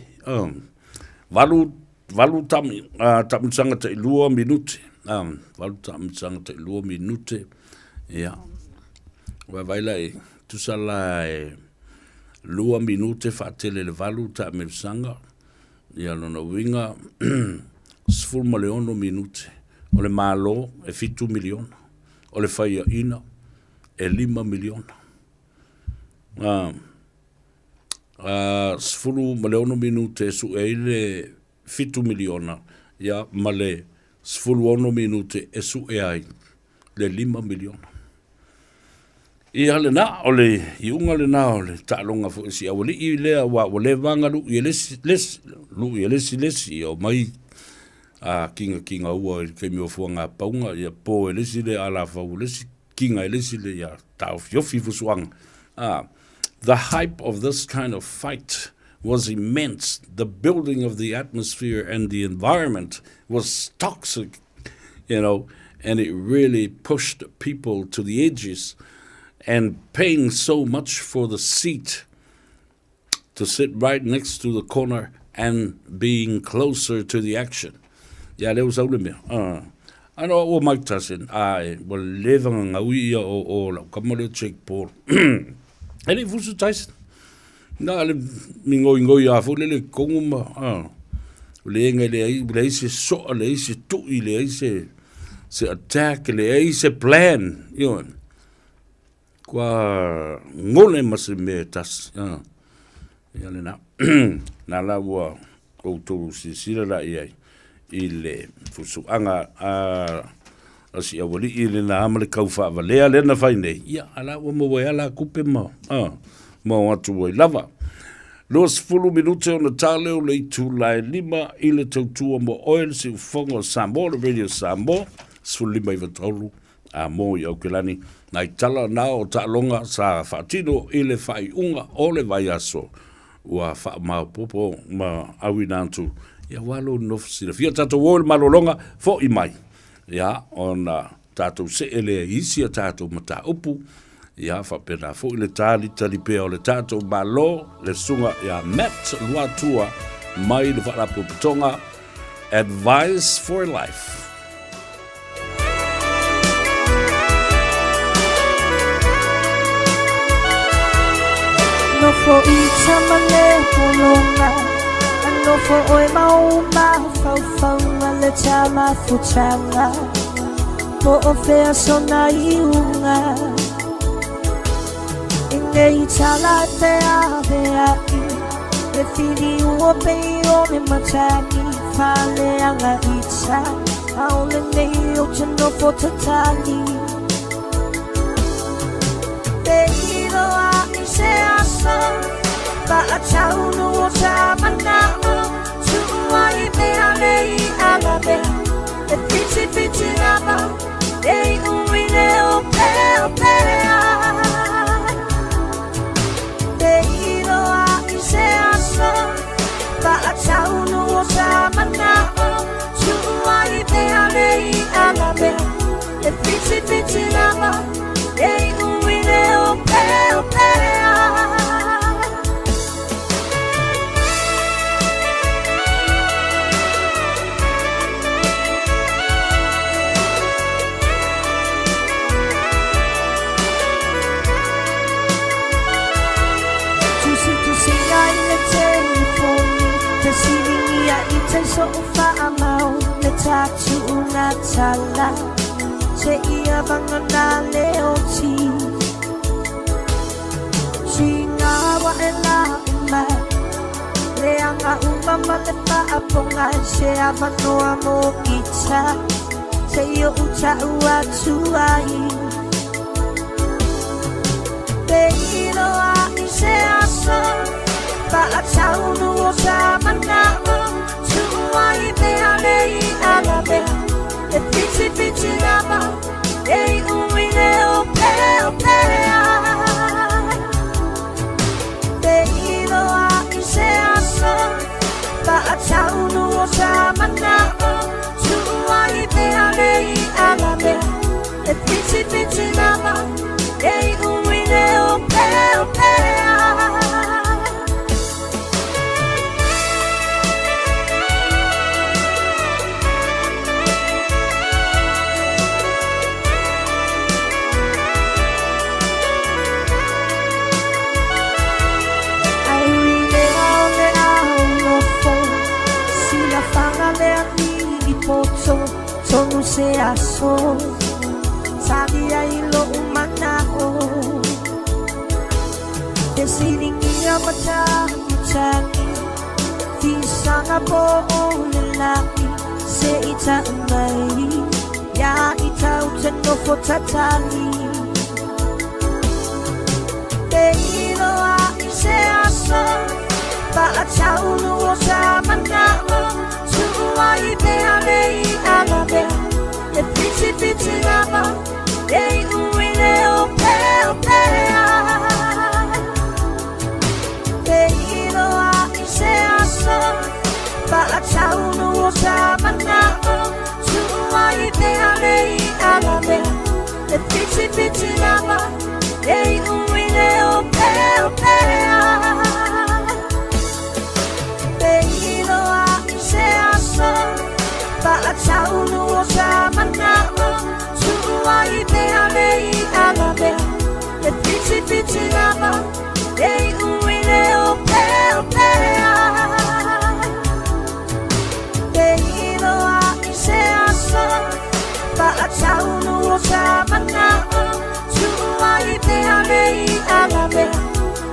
Valu, valu tami, taamilosaga tailua minute. Valu taamilosaga tailua minute. Ia, vaavaai la i, tusa la e lua minute faatele le valu taamilosaga. Ia, lona uiga, 16 minute. O le Malo e 7 miliona. O le faiaina e 5 miliona. 16 minute e sue ai le 7 miliona, ia, ma le 16 minute e sue ai le 5 miliona. Ia lena, o le iuga lena o le taaloga foi si aualii lea aua ua leva ona lui e le isi, le isi, lui e le isi, le isi, ia omai a kigakiga ua i le taimi o fuagapauga, ia po e le isi le alafau e le isi, kiga e le isi le, ia taofiofi fusuaga. A, the hype of this kind of fight was immense, the building of the atmosphere and the environment was toxic, you know, and it really pushed people to the edges and paying so much for the seat to sit right next to the corner and being closer to the action. Ia lea ua sau le mea. Uh. Ano ua Mike Tyson, ae, ua leva gagaui ia o, o lau kama lea Jake Paul. e le i fusu Tyson. Na le mingoingoi a foi lele i totonu ma, a, leaga e leai, leai se soa, leai se tui, leai se, se attack, leai se plan, ioe. Kua gole ma se mea e tasi, a. Ia lena. Na la ua outou silasila la i ai i le fusuaga a a si aualii lena ma le kau faavalea lea na fai nei, ia, a la ua maua ai a la kupe ma, a, ma o atu ai lava. 20 minute ona ta lea o le itula e 5 i le tautua mo oe le siufofoga o Samoa, le Radio Samoa, 15 i 3 a mo i Aukelani, nai tala na o taaloga sa faatino i le faaiuga o le vaiaso ua faamaopoopo ma auina atu ia aua lou nofo silafia. Tatou o i le malologa, fo'i mai, ia, ona tatou see lea i isi a tatou mataupu, ia, faapena foi le talitali pea o le tatou Malo, le susuga ia Matt Luatua mai le Faalapotopotoga Advice for Life. Nofo i tama le polonga A nofo oe ma o mafaufauga le tama futanga Po o fea sona iuga I nei tala te avea i Le whiri ua pei o le matagi Whaleanga i ta Aole nei o te nofo tatagi Te iroa i se aso Whaataunu o ta manao Tuua i mea nei ala mea E whiti whiti lava E ui leo peo pea Te iroa i se aso Whaataunu o ta manao Tuua i mea nei ala mea E whiti whiti lava E ui leo peo pea Tusitusiga i le telefoni Fesiligia i te soo faamau Le tatuuga tala Se ia vagana le oti Tinga wa e la uma Leaga uma ma le faapoga Se avanoa mo ita Se i o'u ta'u atu ai Te iloa i se aso Faataunu o sa mana'o Tu'u ai mea nei ala mea E fitifiti lava E iʻu i le opea opea Te iloa i se aso Faataunu o sa mana'o Tu'u ai mea nei ala mea E fitifiti lava E iʻu i le opea opea Ai ui le ao le ao nofo Silafaga le alii poto Tonu se aso Tali ai lo'u mana'o Fesiligia ma tagitagi Fisaga po o le lagi Se i ta'u mai Ia i tau te nofo tatali. whitiwhiti lava E iu i le opeopea Te iloa i se aso Faataunu o sa mana'o Tu'u ai mea nei alamea E whitiwhiti lava E iu i le opeopea Te iloa i se aso Faataunu o sa mana'o Tu'u ai mea nei alamea E whitiwhiti lava E iu i le opeopea Te iloa i se aso Faataunu o sa mana'o Tu'u ai mea nei alamea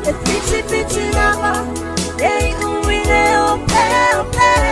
E whitiwhiti lava E iu i le opeopea.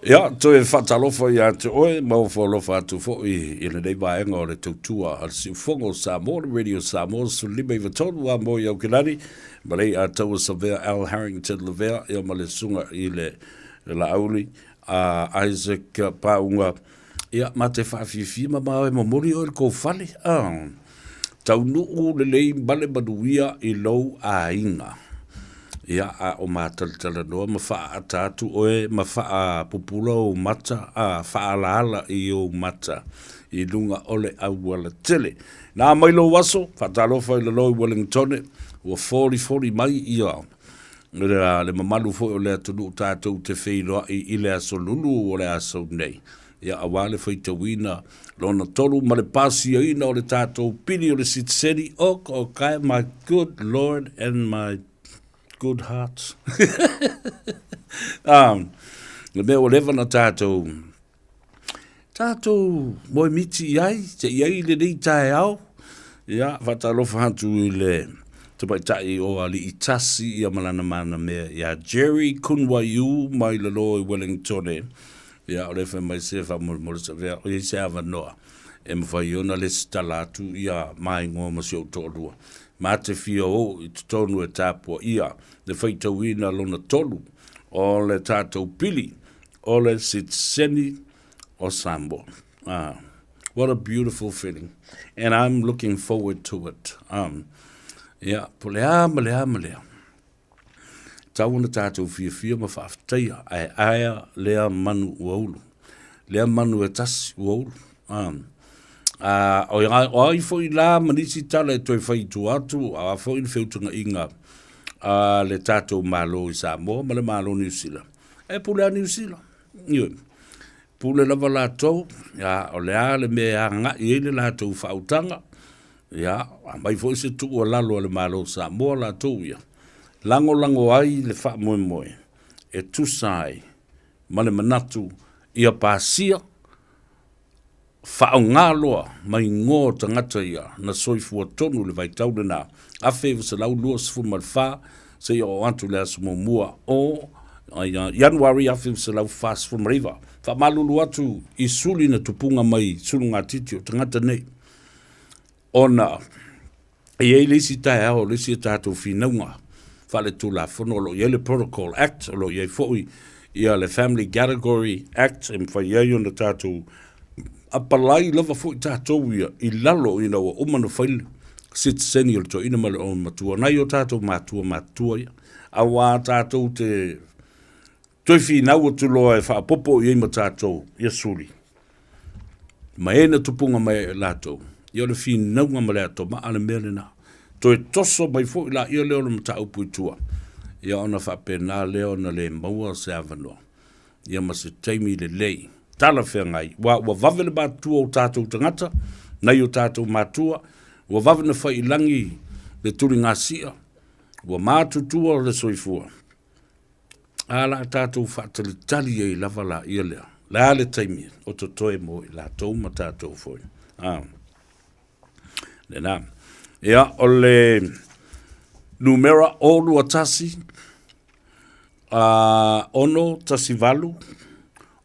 Ia, toe faatalofa ia te oe, ma ofo alofa atu foi i lenei vaega o le tautua a le Siufogo o Samoa, le Radio Samoa, 153 a mo i Aukilani, ma lei a taua Savea Al Harrington Lavea, ia ma le susuga i le Laauli a Isaac Paunga, ia, ma te faafiafia ma ma e momoli oe i le kou fale, a, taunuu lelei ma le manuia i lou aiga. Ia, a o mātalatalanoa ma faaata atu oe ma faapupula ou mata, a, faaalaala i ou mata i luga o le auala tele. Nā mai lou aso, faatalofa i lalo i Wellingtone, ua folifoli mai ia le mamalu foi o le atunuu tatou te feiloai i le aso Lulu o le aso nei. Ia, aua le faitauina lona tolu ma le pasiaina o le tatou pili o le sitiseni, oh, okay, my good Lord and my good heart. Le mea ua leva na tatou, tatou moemiti i ai, se i ai lenei taeao, ia, faatalofa atu i le tamaitai o Alii Tasi ia ma lana manamea ia Jerry Kunwaiu mai lalo i Wellingtone, Ia, o le fai mai se faamolemole Savea, o i ai se avanoa e mafai ona lesitala atu ia ma igoa ma si ou toalua. Ma te fia oo i totonu e tapuaia le faitauina lona tolu o le tatou pili o le sitiseni o Samoa. Ah, what a beautiful feeling. And I'm looking forward to it. Ia, po le a ma le a ma le a. Tau ona tātou fiafia ma faafetaia, ae aea lea manu ua ulu. Lea manu e tasi ua ulu. A, o, o ai foi la ma nisi tala e toe fai i tua atu, a foi le feutagaiga a le tātou Malo i Samoa ma le Malo Niu Sila. E pule a Niu Sila. Ioe. Pule lava latou, ia, o le a le mea e agai ai le latou faautaga, Ia, aumai foi se tuualalo a le Malo o Samoa latou ia, lagolago ai le faamoemoe e tusa ai ma le manatu ia pasia faaaoga loa ma igoa o tagata ia na soifua tonu i le vaitau lena 1924 seia oo atu i le aso muamua o Ianuari 1949. Faamalulu atu i suli na tupuga mai sulugatiti o tagata nei. Ona e i ai le isi taeao o le isi a tatou finauga faaletulafono o lo o i ai le Protocol Act, o lo o i ai foi ia le Family Category Act e mafai ai ona tatou apalai lava foi tatou ia i lalo ina ua uma ona fai le sitiseni o le toeaina ma le olomatua nai o tatou matua matutua ia, aua tatou te Toe finau atu loa e faaopoopo i ai ma tatou ia suli, ma e na tupuga mai ai latou, ia o le finauga ma le atomaa le mea lena. Toe toso mai foi laia lea o le mataupu i tua, ia ona faapena lea ona le maua se avanoa, ia ma se taimi lelei, talafeagai, aua ua vave le matutua o tatou tagata, nai o tatou matua, ua vave na fai i lagi le tuligasia, ua matutua le soifua. A la tatou faatalitali ai lava laia lea. Le a le taimi o totoe mo i latou ma tatou foi. A. Lena. Ia, o le numera o lua tasi, a, ono tasi valu,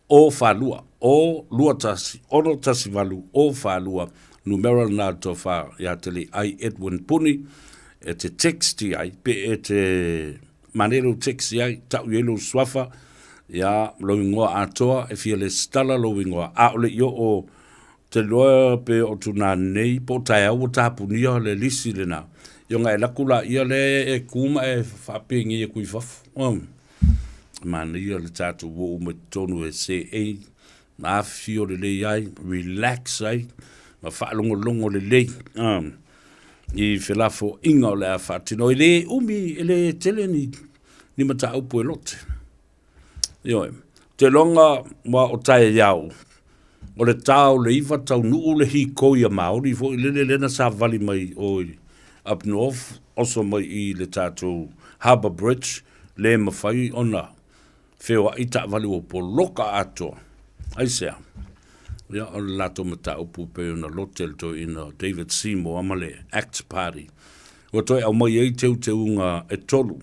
o falua. O lua tasi, ono tasi valu, o falua. Numera lena le tofa ia te le ai Edwin Puni, e te text i ai, pe e te Manaia lou text i ai, tau i ai lou suafa, ia, lou ingoa atoa, e fia lesitala lou ingoa. A o le i oo te loa pe o tuna nei, po o taeao ua tapunia le lisi lena. Ia ona e laku laia lea e ku ma e faapegei atu i fafo. Oh. Manaia le tatou oo mai totonu e seei, ma afifio lelei ai, relax ai, ma faalogologo lelei. Oh. I felafoaiga o le a faatino. E le umi, e le tele ni, ni mataupu e lote. Ioe. Te loga ua o taeao, o le tā o le iwa taunuu le hikoi a Māori foi lele lena savali mai o i up north, oso mai i le tātou Harbour Bridge, le mawhai ona feoai taavale ua poloka atoa. Aisea? Ia, o le latou mataupu pei ona lote le toeaina o David Seymour ma le Act Party. Ua toe aumai ai teuteuga e tolu,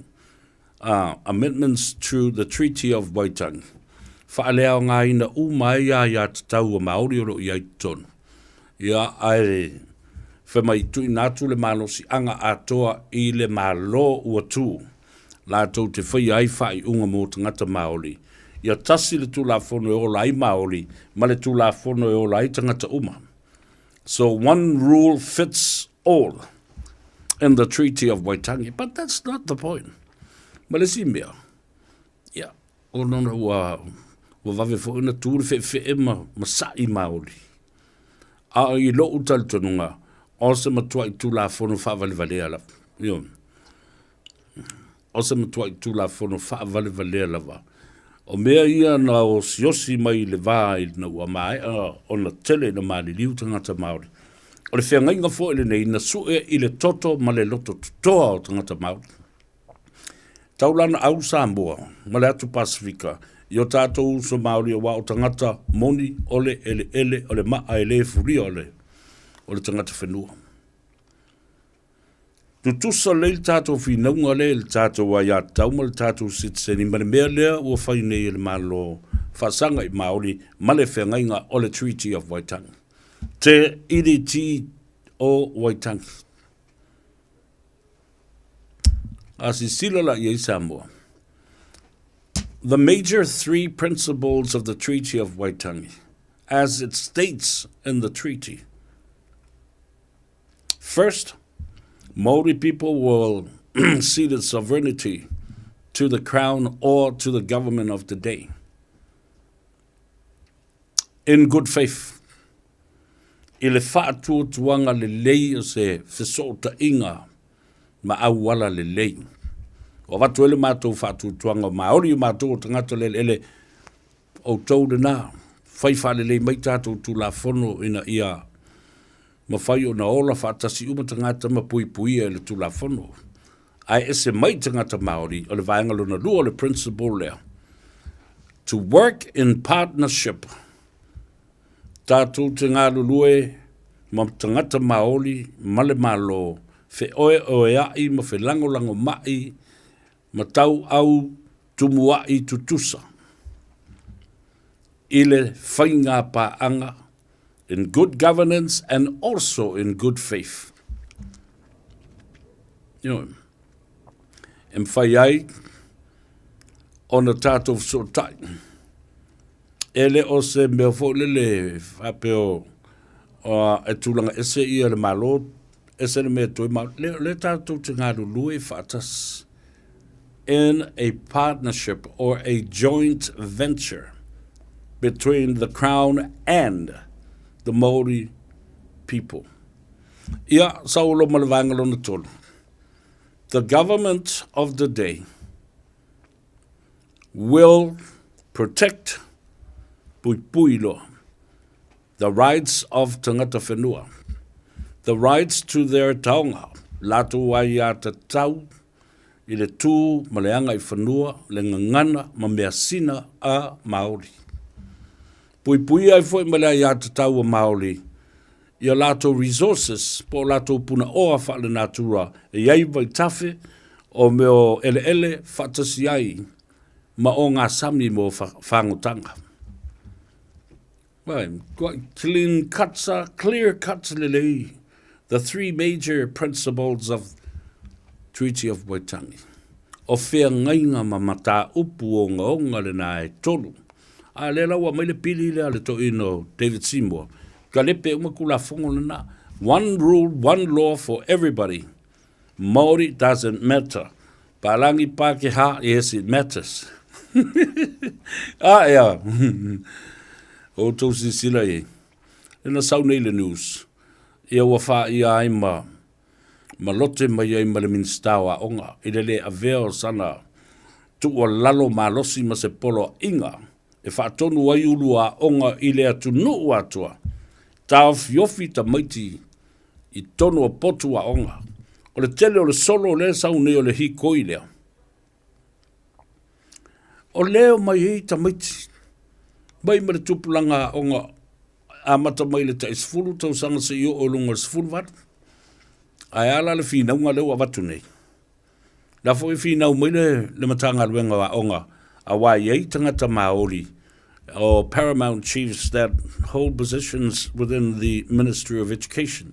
a Amendments to the Treaty of Waitangi. faaleaogaina uma ai aiatatau a Māori o lo o i ai i totonu. Ia, ae fai mai tuuina atu le malosiaga atoa i le Malo ua tu, latou te faia ai faaiuga mo tagata Māori. Ia tasi le Tulafono e ola ai Māori ma le Tulafono e ola ai tagata uma. So one rule fits all in the Treaty of Waitangi. But that's not the point. Ma le isi mea, ia, ona ua, ua vave foi ona tu le fe'efe'e ma, ma sa'i Māori. A i lo'u talitonuga, o se matua'i Tulafono faavalevalea lava. Ioe. O se matua'i Tulafono faavalevalea lava. O mea ia na osiosi mai i le va ina ua maea ona tele ina maliliu tagata Māori. O le feagaiga foi lenei na sue i le toto ma le loto totoa o tagata Māori. Taulana au Samoa ma le atu Pasifika i o tātou uso Māori aua o tagata moni o le eleele o le maa e le fulia o le, o le tagata whenua. Tutusa lelei le tātou finauga lea i le tātou aiatatau ma le tātou sitiseni ma le mea lea ua fai nei e le Malo faasaga i Māori ma le feagaiga o le Treaty of Waitangi. Te Iriti o Waitangi. A sisila la i ai Samoa. The major three principles of the Treaty of Waitangi, as it states in the treaty. First, Maori people will ceded sovereignty to the crown or to the government of the day. In good faith, i le faatuatuaga lelei o se fesootaiga ma auala lelei. Ua avatu ai le matou faatuatuaga o Maori o matou o tagata o le eleele, outou lena, fai faalelei mai tatou Tulafono ina ia mafai ona ola faatasi uma tagata ma puipuia i le Tulafono. Ae ese mai tagata Māori, o le vaega lona lua o le principle lea, to work in partnership, tatou te galulue ma tagata Māori ma le Malo, feoeoea'i ma felagolagoma'i ma tauau tumua'i tutusa i le faiga paaga in good governance and also in good faith. Ioe. E mawhai ai ona tātou feso'ota'i. E le o se mea foi lele faapea o, o e tulaga ese ia le Malo, ese le mea e toe ma, le, le tātou te galulue faatasi in a partnership or a joint venture between the Crown and the Māori people. Ia, saulo ma le vaega lona tolu. The government of the day will protect puipui loa the rights of tangata whenua, the rights to their taonga, latou ai a tatau i le tū ma le aga i whanua, le gagana ma measina a Māori. Puipuia ai foi ma le aiatatau a Māori i a latou resources po o latou punaoa faalenatura e i ai vaitafe o mea o eleele faatasi ai ma o ngā sami mo fagotanga. Right, clean cuts are clear cuts lelei. The three major principles of Treaty of Waitangi. O feagaiga ma mataupu ogaoga lena e tolu. A lea la ua aumai le pili lea a le toeaina o David Seymour, kalepe uma Tulafono lena. One rule, one law for everybody. Māori doesn't matter. Palangi Pākehā, yes it matters. A ea, outou silasila i ai. Lena sau nei le news, ia ua whaia ai ma ma lote mai ai ma le Minisita o Aoga i le lē avea o sana tuualalo malosi ma se poloaiga e faatonu ai ulu aoga i le atunuu atoa, taofiofi tamaiti i tonu o potu aoga. O le tele o le solo lea e sau nei o le hikoi lea. O lea o mai ai tamaiti mai ma le tupulaga aoga amata mai le tai 10 tausaga seia oo i luga o le 18. Ae a la le finauga lea ua avatu nei? La foi e finau mai le, le Matagaluega o Aoga, aua e i ai tagata Māori or paramount chiefs that hold positions within the Ministry of Education.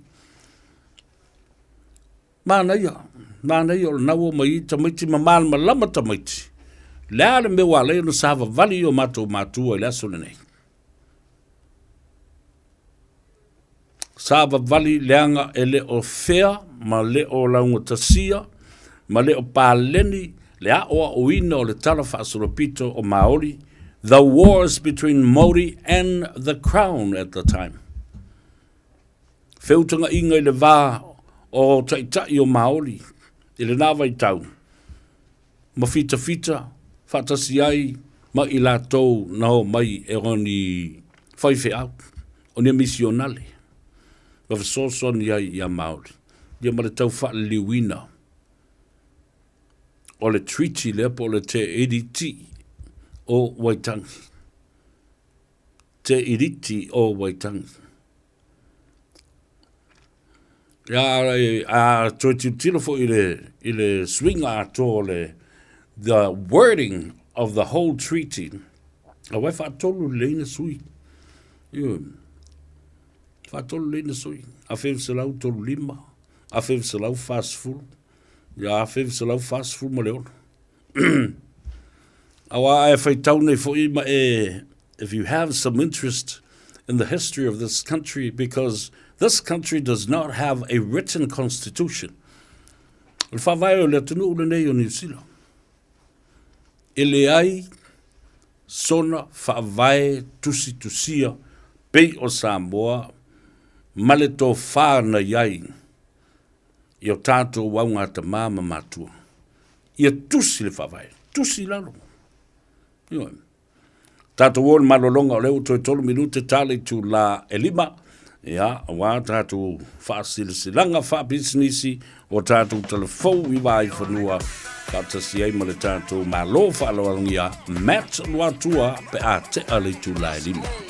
Manaia, manaia o lena ua omai ai tamaiti ma malamalama tamaiti. Le a le mea ua ala ai ona savavali i o matou matua i le aso lenei? Savavali leaga e le o fea ma le o laugatasia ma le o paleni le aoaoina o le Tala Faasolopito o Maori, the wars between Maori and the Crown at the time. Feutagaiga i le va o Taitai o Maori i lena vaitau ma fitafita faatasi ai ma i latou na omai e o ni faifeau, o ni misionale ma fesoasoani ai iā Maori ia ma le tau faaliliuina o le treaty lea po o le Te Iriti o Waitangi. Te Iriti o Waitangi. Ia, a toe tilotilo foi i le, i le suiga atoa o le the wording of the whole treaty, aua e faatolu lelei na sui. Ioe. Faatolu lelei na sui. 1935, 1940, ia 1946. Aua a e faitau nei foi ma e, if you have some interest in the history of this country, because this country does not have a written constitution. O le faavae o le atunuu lenei o Niu Sila, e leai sona faavae tusitusia pei o Samoa ma le tofa na i ai i o tatou augatamā ma matua. Ia tusi le faavae, tusi i lalo. Ioe. Tatou o i le malologa o lea ua toe 3 minute ta le itulā e 5, ia, aua tatou faasilasilaga faapisinisi o tatou talafou i Vaaifanua faatasi ai ma le tatou Malo faaaloalogia Matt Luatua pe a tea le itulā e 5.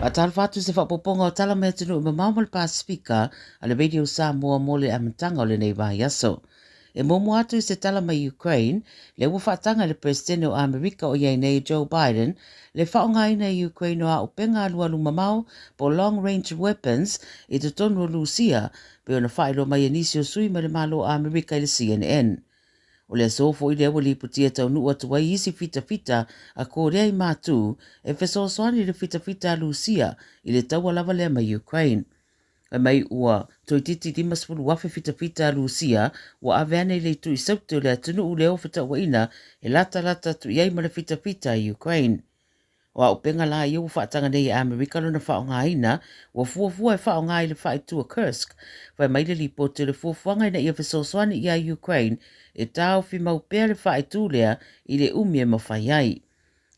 Faatalofa atu i se faaopoopoga o tala mai atunuu mamao ma le Pasefika a le Radio Samoa mo le amataga o lenei vaiaso. E muamua atu i se tala mai Ukraine, lea ua faataga e le Peresetene o Amerika o i ai nei Joe Biden le faaaogaina e Ukraine o auupega alualu mamao po o long range weapons i totonu o Lusia, pei ona faailoa mai e nisi o sui mai le Malo o Amerika i le CNN. O le aso foi lea ua lipotia taunuu atu ai isi fitafita a Korea i Matu e fesoasoani i le fitafita a Lusia i le taua lava lea mai Ukraine. Fai mai ua toeitiiti 50,000 fitafita a Lusia ua ave ane i le itu i Saute o le atunuu lea o fetauaina e latalata atu i ai ma le fitafita a Ukraine. O auupega la ia ua faataga nei e Amerika lona faaaogaina, ua fuafua e faaaoga i le faaitu a Kursk. Fai mai le lipoti o le fuafuaga ina ia fesoasoani ia Ukraine e taofi mau pea le faaitu lea i le umi e mafai ai.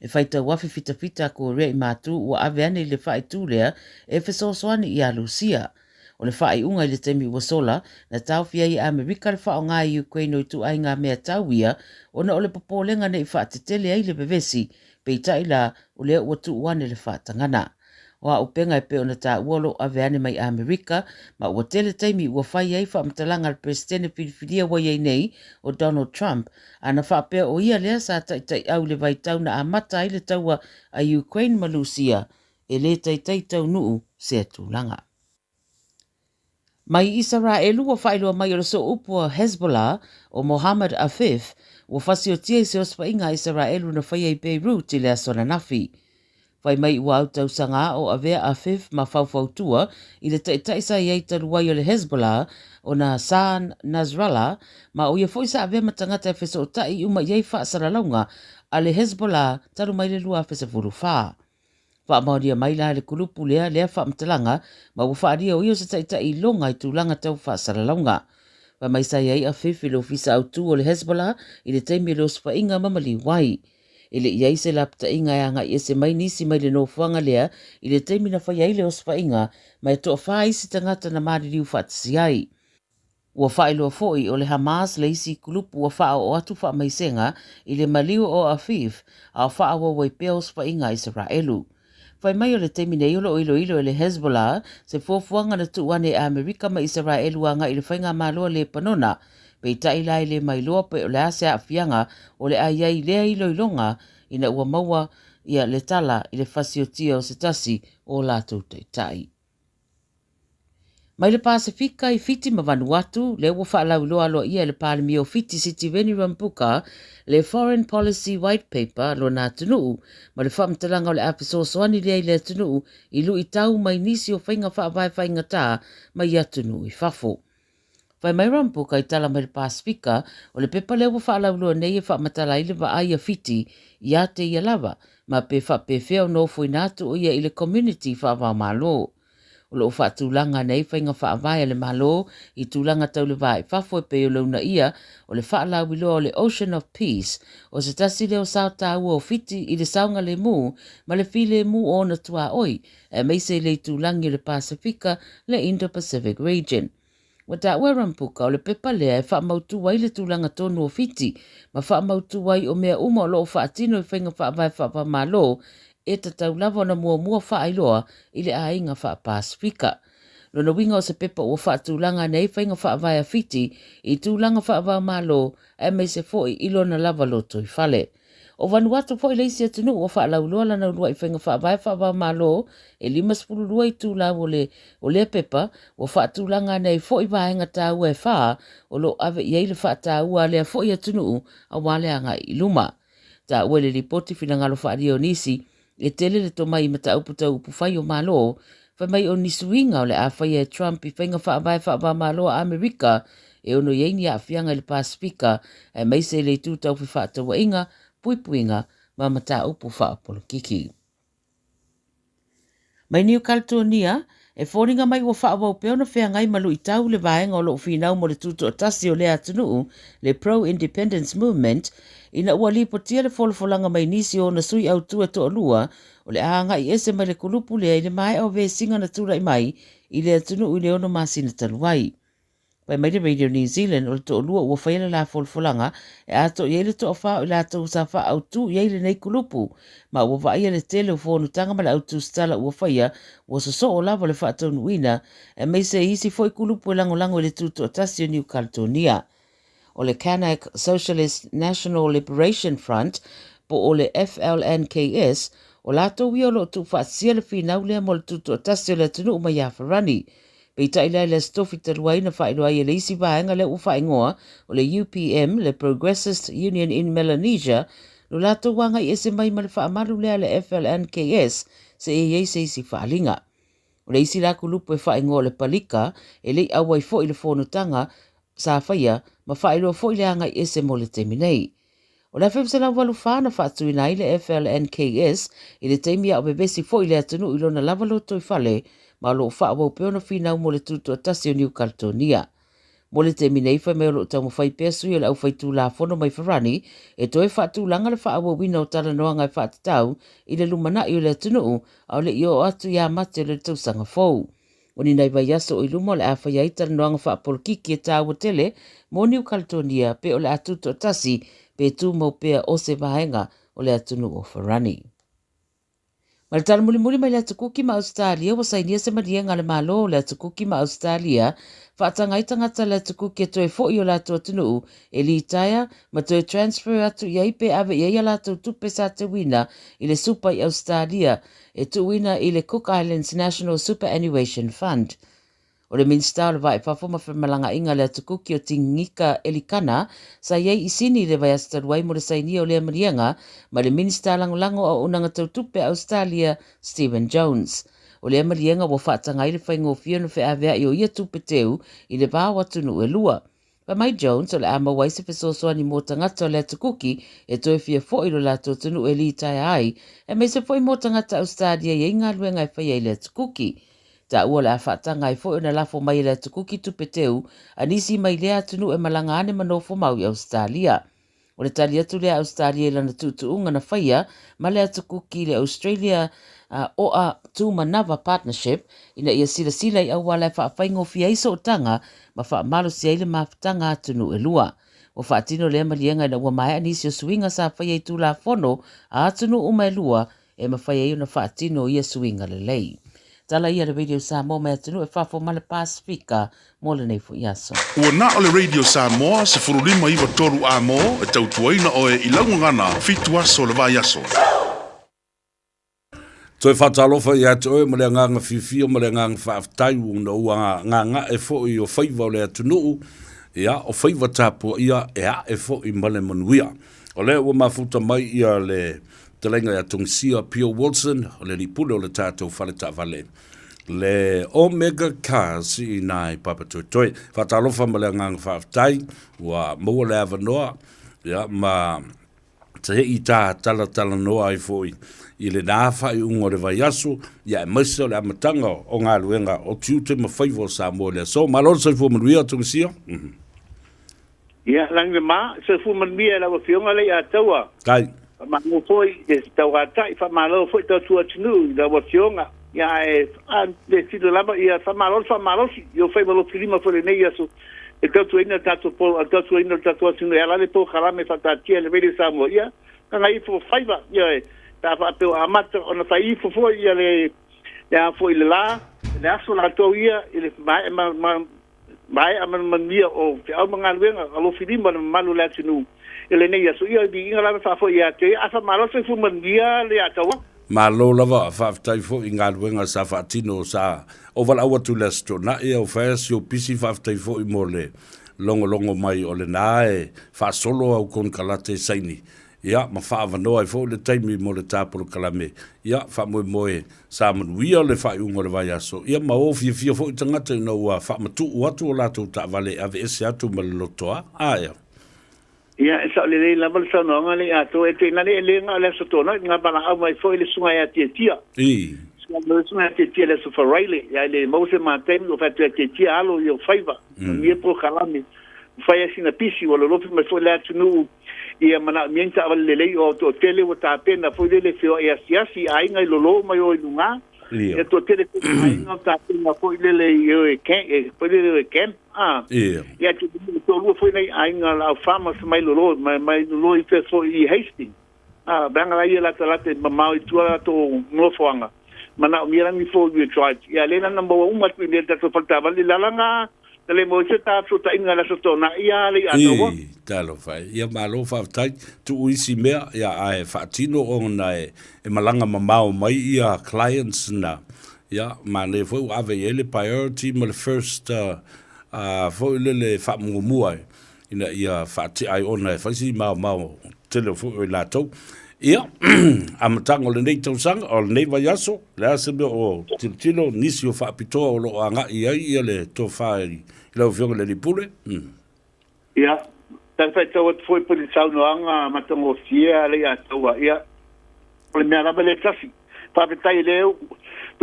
E faitau afe fitafita a Korea i Matu ua ave ane i le faaitu lea e fesoasoani iā Lusia. O le faaiuga i le taimi ua sola, na taofi ai e Amerika le faaaoga e Ukraine o ituaiga mea tau ia ona o le popolega ne i faatetele ai le vevesi, peitai la o lea ua tuu ane le faatagana. O auupega e pei ona taua o lo o ave ane mai Amerika, ma ua tele taimi ua fai ai faamatalaga a le Peresetene filifilia ua i ai nei, o Donald Trump, ana faapea o ia lea sa taitaiau i le vaitau na amata ai le taua a Ukraine ma Lusia, e le taitai taunuu sea tulaga. Mai Isaraelu ua faailoa mai o le sooupu a Hezbollah o Mohammed Afif ua fasiotia i se osofaiga a Isaraelu na faia i Beirut i le aso ananafi. Fai mai ua au tausaga o avea Afif ma faufautua i le taitai sa i ai talu ai o le Hezbollah o Hassan Nasrallah ma o ia foi sa avea ma tagata e fesootai uma i ai faasalalauga a le Hezbollah talu mai le 2014. Faamaonia mai la e le kulupu lea lea faamatalaga ma ua faaalia o ia o se taitai iloga i tulaga tau faasalalauga. Fai mai sa i ai Afif i le ofisa autu o le Hezbollah i le taimi o le osofaiga ma maliu ai. E le i ai se lapataiga e agai ese mai nisi mai le nofoaga lea i le taimi na faia ai le osofaiga ma e toafa isi tagata na maliliu faatasi ai. Ua faailoa foi o le Hamas le isi kulupu ua faaoo atu faamaisega i le maliu o Afif a o faaauau ai pea osofaiga a Isaraelu. Fai mai o le taimi nei o lo o iloilo e le Hezbollah se fuafuaga na tuu ane e Amerika ma Isaraelu agai i le faigamalo a Lepanona, peitai la e le mailoa pe o le a se aafiaga o le a i ai i lea iloiloga ina ua maua ia le tala i le fasiotia o se tasi o latou taitai. Mai le Pasefika i Fiti ma Vanuatu, lea ua faalauiloa aloaia e le Palemia o Fiti Sitiveni Rambuka le Foreign Policy White Paper a lona atunuu ma le faamatalaga o le a fesoasoani lea i le atunuu i luitau mai nisi o faiga faavae faigata mai atunuu i fafo. Fai mai Rambuka i tala mai le Pasefika, o le pepa lea ua faalauiloa nei e faamatala ai le vaai a Fiti iā te ia lava, ma pe faapefea ona ofoina atu o ia i le community faava-o-Malo. O lo o faatulaga nei faiga faavae a le Malo i tulaga tau le va i fafo e pei o le uunaia o le faalauiloa o le Ocean of Peace, o se tasi lea o sao taua o Fiti i le saogalemu ma le filemu o ona tuaoi, aemaise i le itulagi o le Pasefika, le Indo-Pacific region. Ua taua e Rambuka o le pepa lea e faamautu ai le tulaga tonu o Fiti ma faamautu ai o mea uma o lo o faatino i faiga faavae faava-o-Malo e tatau lava ona muamua faailoa i le aiga faa-Pasefika. Lona uiga o se pepa ua faatulaga ane ai faiga faavae a Fiti i tulaga faava-o-Malo aemaise foi i lona lava lotoifale. O Vanuatu foi le isi atunuu ua faalauiloa lana uluai faiga faavae faava-o-Malo e 52 itulau o le o lea pepa ua faatulaga ane ai foi vaega taua e fa o lo o ave i ai le faataua a lea foi atunuu aua le agai i luma. Taua i le lipoti finagalo faaalia o nisi e tele le tomai i mataupu tau upufai o Malo, fai mai o ni suiga o le a faia e Trump i faiga faavae faava-o-Malo a Amerika e ono i ai ni aafiaga i le Pasefika aemaise i le itu tau fefaatauaiga, puipuiga ma mataupu faapolokiki. Mai Niu Kaletonia, E foliga mai ua faaauau pea ona feagai ma luitau le vaega o lo o finau mo le tutoatasi o lea atunuu, le Pro-Independence Movement, ina ua lipotia le folafolaga mai nisi o ona sui autu e toalua o le a agai ese mai le kulupu lea i le maea o vesiga na tulai mai i le atunuu i le ono masina talu ai. Fai mai le Radio New Zealand o le toalua ua faia le la folafolaga e ato i ai le toafa o i latou sa faaautu i ai lenei kulupu, ma ua vaaia le tele o fonotaga ma le autusitala ua faia ua sosoo lava le faataunuuina aemaise isi foi kulupu e lagolago i le tutoatasi o New Caledonia. O le Kanak Socialist National Liberation Front po o le FLNKS, o latou ia o lo o tuufaatasia le finau lea mo le tutoatasi o le atunuu mai ia Farani. Peitai la i le Aso Tofi talu ai na faailoa ai e le isi vaega lea ua faaigoa o le UPM, le Progressist Union in Melanesia, lo latou agai ese mai ma le faamalu lea a le FLNKS seia i ai se isi faaaliga. O le isi la kulupu e faaigoa o le Palika e le i auai foi i le fonotaga sa faia ma faailoa foi le agai ese mo le taimi nei. O le 1984 na faatuina ai le FLNKS i le taimi a o vevesi foi le atunuu i lona lava lotoifale ma o lo o faaauau pea ona finau mo le tutoatasi o Niu Kaletonia. Mo le taimi nei, fai mai o lo o taumafai pea sui o le aufaitulafono mai Farani e toe faatulaga le faaauauina o talanoaga e faatatau i le lumanai o le atunuu a o le i oo atu ia Mate o le tausaga fou. O ni nai vaiaso o i luma o le a faia ai talanoaga faapolokiki e tāua tele mō Niu Kaletonia pe o le a tutoatasi pe tumau pea o se vaega o le atunuu o Farani. Ma le tala mulimuli mai le Atu Kuki ma Ausetalia ua sainia se maliega a le Malo o le Atu Kuki ma Ausetalia faataga ai tagata le Atu Kuki e toe fo'i i o latou atunuu e litaea ma toe transfer atu i ai pe ave i ai a latou tupe sa teuina i le supa i Ausetalia e tuuina i le Cook Islands National Superannuation Fund. O le Minisita o le Vaa i Fafo ma Femalagaaiga a le Atu Kuki o Tingika Elikana sa i ai i Sini i le vaiaso talu ai mo le sainia o lea maliega ma le Minisita Lagolago o Auaunaga Tau Tupe a Ausetalia Stephen Jones. O lea maliega ua faataga ai le faigofie ona feaveai o ia tupe teu i le va o atunuu e lua. Fai mai Jones o le a maua ai se fesoasoani mo tagata o le Atu Kuki e toe fia foi i lo latou atunuu e litaea ai, aemaise foi mo tagata Ausetalia e i ai galuega e faia i le Atu Kuki. Taua o le a faataga ai foi ona lafo mai e le Atu Kuki tupe teu a nisi mai lea atunuu e malaga ane ma nofo mau i Ausetalia. O le tali atu lea a Ausetalia i lana tuutuuga na faia ma le Atu Kuki i le Australia Oa Tūmanava Partnership ina ia silasila i auala e faafaigofie ai sootaga ma faamalosi ai le mafutaga atunuu e lua. Ua faatino lea maliega ina ua maea nisi o suiga sa faia i Tulafono a atunuu uma e lua e mafai ai ona faatino ia suiga lelei. Tala ia le Radio Samoa mai atunuu e fafo ma le Pasefika mo lenei foi aso. Ua na o le Radio Samoa 15 93 A mo e tautuaina oe i lau gagana fitu aso o le vaiaso. Toe faatalofa ia te oe ma le agaga fiafia ma le agaga faafetai ona ua gaga'e foi o faiva o le atunuu, ia, o faiva tapuaia e a'e foi ma le manuia. O lea ua mafuta mai ia le Fetalaiga ia Tongisia Pio Wilson, o le alii pule o le tatou fale taavale, le Omega Cars i ina i Papatoetoe. Faatalofa ma le agaga faafetai ua maua le avanoa ia, ma se i ta talatalanoa ai foi i lena faaiuga o le vaiaso, ia aemaise o le amataga o galuega o tiute ma faiva o Samoa i le aso. Malo le soifua manuia, Tongisia. Mm -hmm. Ia, lagi le ma, soifua manuia e lau Afioga le ia taua. Tai. Faamalo foi i le tauatai, faamalo foi tautua atunuu i lau Afioga. Ia, ae a le filo lava, ia faamalo le faamalosi i ou faiva lofilima foi i lenei aso e tautuaina le tatou po, tautuaina le tatou atunuu e ala ai le polokalame faataatia e le Radio Samoa. Ia, gagaifo faiva, ioe, pe a faapea ua amata ona fai ifo foi ia le, le a foi le la, le aso latou ia i le maea ma, ma maea ma le manuia o feau ma galuega alofilima le mamalu o le atunuu i lenei aso. Ia, viiga lava faafoi ia te ia. Ae faamalo soifua manuia le Ataua. Malo lava, faafetai foi i galuega sa faatino sa ou valaau atu i le Aso Toonai au fai si ou pisi faafetai foi mo le logologo mai o lena e faasolo au konekarate saini ia ma faaavanoa ai foi le taimi mo le ta polokalame ia faamoemoe sa manuia le faaiuga o le vaiaso ia ma o fiafia foi tagata ina ua faamatuu atu o latou taavale e aveese atu ma le lotoa a ea. Ia, e sao lelei lava le saunoaga lea ia tou, e te na le e le na o le aso toonai, na valaau mai foi le susuga ia Tiatia. I. Suga te tia le aso Faraile, ia le maua se ma taimi o fai atu ia te tia alo i o faiva, manuia polokalame, fai ai sina pisi, ua lolofi mai foi le atunuu ia manaomia ni taavale lelei o toatele ua tapena foi lele feoai asiasi i aiga i lolo mai o i luga. Ia toatele foi aiga o tapena foi lele i o e e foi lele e camp. Ah. Ia te toalua foi nei aiga la au farmers mai lolo mai mai lolo i fe foi i Hastings. Ah, vaega la ia latalata i mamao i tua latou nofoaga, manaomia la ni four-wheel drive. Ia lea la na maua uma atu i inei i le tatou fale taavale, le lalaga na le maua ai se ta fesootaiga i le Aso Toonai ia le i Ataua. Ii, talofa e. Ia malo faafetai, tuu isi mea, ia ae faatino ona e malaga mamao mai ia clients na, ia manaia foi ua ave i ai le priority ma le first foi lele faamuamua e ina ia faatea ai ona e fai si maomao tele foi o i latou. Ia, amataga o lenei tausaga, o lenei vaiaso, le a se mea o tilotilo nisi o faapitoa o lo o agai i ai ia le tofa i lau Afioga i le Alii Pule? Ia, tau faitau atu foi po le saunoaga matagofie a le Ataua, ia, o le mea lava lea e tasi. Faafetai o lea ua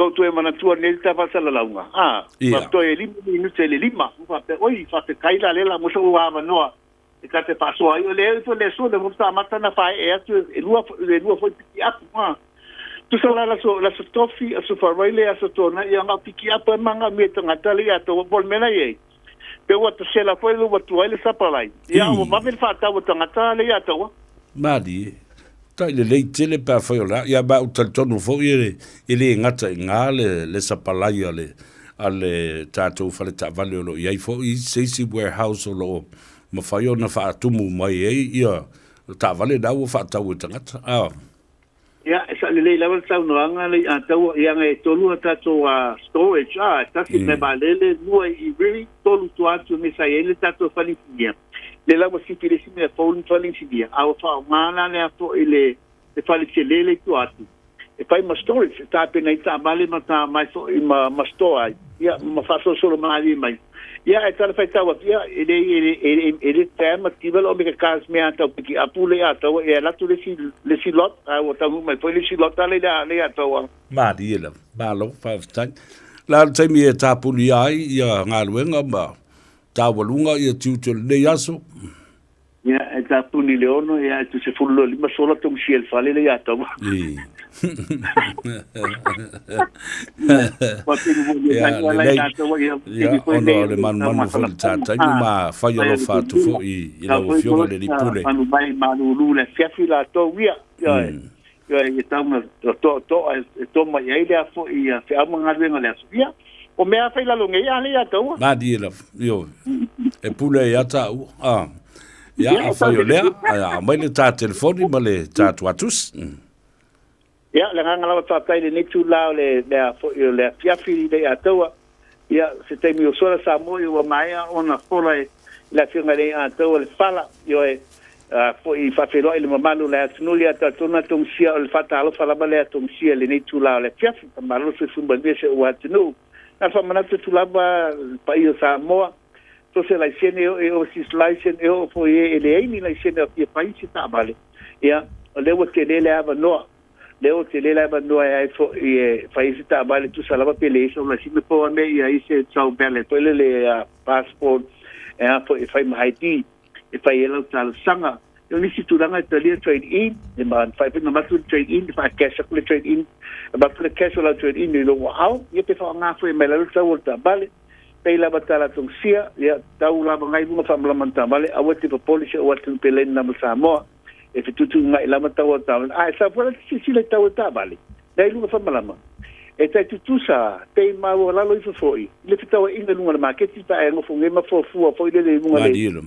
ou toe manatua nei le ta faasalalauga, a, faapitoa e lima minute i le lima. Ou faapea, oi, faafetai la lea o le a maua sou avanoa e ta te faasoa ai. O lea foi le aso lea faatoa amata ona faaee atu e lua, e lua foi pikiapu, a. Tusa la le aso, le aso Tofi, aso Faraile, aso Toonai, ia na o pikiapu e manaomia e tagata le ia tou. Po o le mea la e i ai, pe ua tasela foi ua tuai le sapalai, ia ua vave le faatau a tagata le ia taua. Malie. Tai lelei tele pe afai o le a. Ia ma ou talitonu foi e, e le gata i ina le, le sapalai a le, a le tatou fale taavale o lo o i ai foi se isi warehouse o lo o mafai ona faatumu mai ai ia taavale na ua faatau e tagata. Ah. Ia, e sao lelei lava le saunoaga le i taua, ia e tolu a tatou storage, a, e tasi i Vaimalele, lua i Riri, tolu tua atu i sa i ai le tatou fale inisinia. Le la ua sipi le isi mea fou le fale inisinia, a ua faaaoga la lea foi le le fale tele le i tua atu, e fai ma storage, e tapena ai taavale ma ta mai foi ma, ma store ai, ia, ma faasolosolo malie mai. Ia, e tala faitau atu, ia, e le, e le, e le, e le tae ma tiva le omega cars mea tau piki apu le a taua, e alu atu le isi, le isi lot, a ua taunuu mai foi le isi lot ale le a, le a taua. Malie lava. Malo, faafetai. O le a le taimi e tapunia ai ia galuega ma taualuga ia tiute o lenei aso? Ia, e tapuni i le ono, ia, e tusa 15 sola togusia i le fale lea ia taua. Ia, lelei. Ia, ona o le manumanu foi i le ta taimi ma fai alofa atu foi i lau Afioga i le Alii Pule. Manu mai malulu le afiafi latou ia. Ioe. Ioe, e tau na toatoa e toma i ai lea foi ia feau ma galuega le aso. Ia, o mea a fai lalo nei a le ia taua. Malie lava, ioe. E pule ai a taua. Ah. Ia, afai o lea, aumai le ta telefoni ma le ta tuatusi. Ia, le agaga lava faafetai i lenei itula o le mea foi o le afiafi i le Ataua. Ia, se taimi o sola Samoa ua maea ona fola e le Afioga i le Ataua le fala, ioe, foi faafeiloai i le mamalu o le atunuu ia tatou na togusia o le faatalofa lava lea togusia i lenei itula o le afiafi. Faamalo le soifua manuia si ou atunuu. Na o le faamanatu atu lava le paia o Samoa, so se laisene e oo i overseas license e oo foi e leai ni laisene o fia fai se taavale, ia, o lea ua tele le avanoa, lea ua tele le avanoa e ai foi e fai ai se taavale tusa lava pe leai sau laisene po o a mea ia ai se sau valid foi lele passport e a foi e fai ma ID e fai ai lau talosaga. O nisi tulaga e talia trade in, e mafai foi ona avatu le trade in, e faa-cash atu le trade in, avatu le cash o lau trade in i lou aao, ia pe faaaoga foi mai lalo le tau o le taavale. Pei lava ta latou sia, ia tau lava ngai luga faamalama na taavale, aua te popole si ou atu pe leni lava Samoa, e fetuutuunai lava tau o taavale. A e sau foi la te silasila i tau o taavale, nai luga faamalama, e tai tutusa pei maualalo ifo foi i le fetauaiga i luga o le maketi pe a e nofo nei ma fuafua foi lele i luga le luga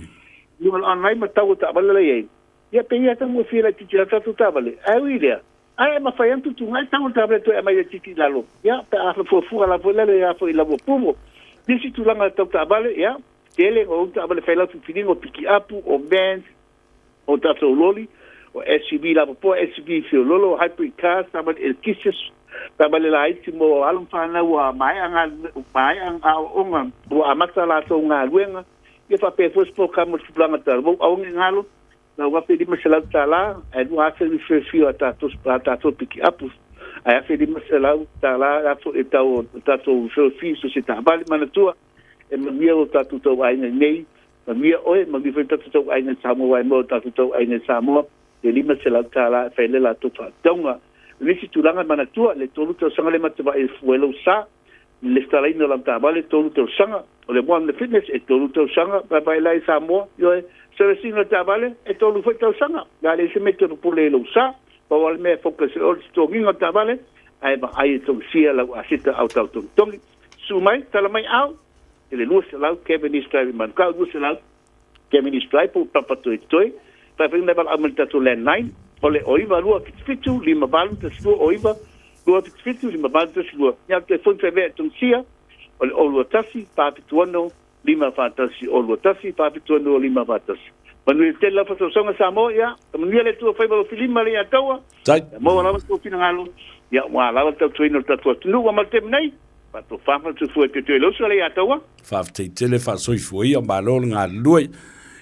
o le online ma tau o taavale la i ai. Ia pei ia taugofie laitiiti la tatou taavale, ae ui i lea, Ae mafai lava ona tuutuuga ai tau o le taavale toe aumai laitiiti i lalo, ia, pe a fuafua lava foi lea ia foi i lau approval. Nisi tulaga tau taavale, ia, tele o taavale fai lau filifiliga o pikiapu, o vans, o tatou loli, o SUV lapopoa, SUV feololo, hybrid cars, taavale elekisi, taavale laiti mo alo ma fanau ua maea maea aoaoga, ua amata latou galuega, ia faapea foi se polokalame o le tupulaga talavou, aua ne i galo, Lau $1,500 ae 2,000 le feofio a tatou a tatou pikiapu. Ae $1500 la foi e tau o tatou referral fees o se taavale. Manatua e manuia lo tatou tauaiga i nei, manuia oe, manuia foi le tatou tauaiga i Samoa, aua e maua e le tatou tauaiga i Samoa le $500 e fai ai le latou faatauga. O nisi tulaga manatua, le 3 tausaga le matavai e fua ai lou sa, le lesitalaina o lau taavale 3 tausaga, o le One Fitness e 3 tausaga, vaevae la i Samoa, ioe, service ina o le taavale e 3 foi tausaga, o le a leai se mea e toe popole i lou sa, pau lava le mea e focus ai oe i le totogiina o le taavale, ae vaai e togisia lau aseta au tau togitogi. Susu mai, tala mai au i le 200 Cavendish Drive i Manukau, 200 Cavendish Drive po o Papatoetoe. Faifaiga mai valaau mai le tatou landline o le 09 277 5812, 09 277 5812. Ia toe phone faivea e togisia o le 021 476 541, 021 476 541. Manuia tele lau faasoasoaga Samoa, ia manuia le Atua faiva o filima le ia taua. Ia maua lava tou finagalo, ia ua lava le tautuaina o le tatou atunuu ua ma le taimi nei. Faatofa faatuifua e toe toe uso le ia taua. Faafetai tele faasoifua ia, malo le galulue.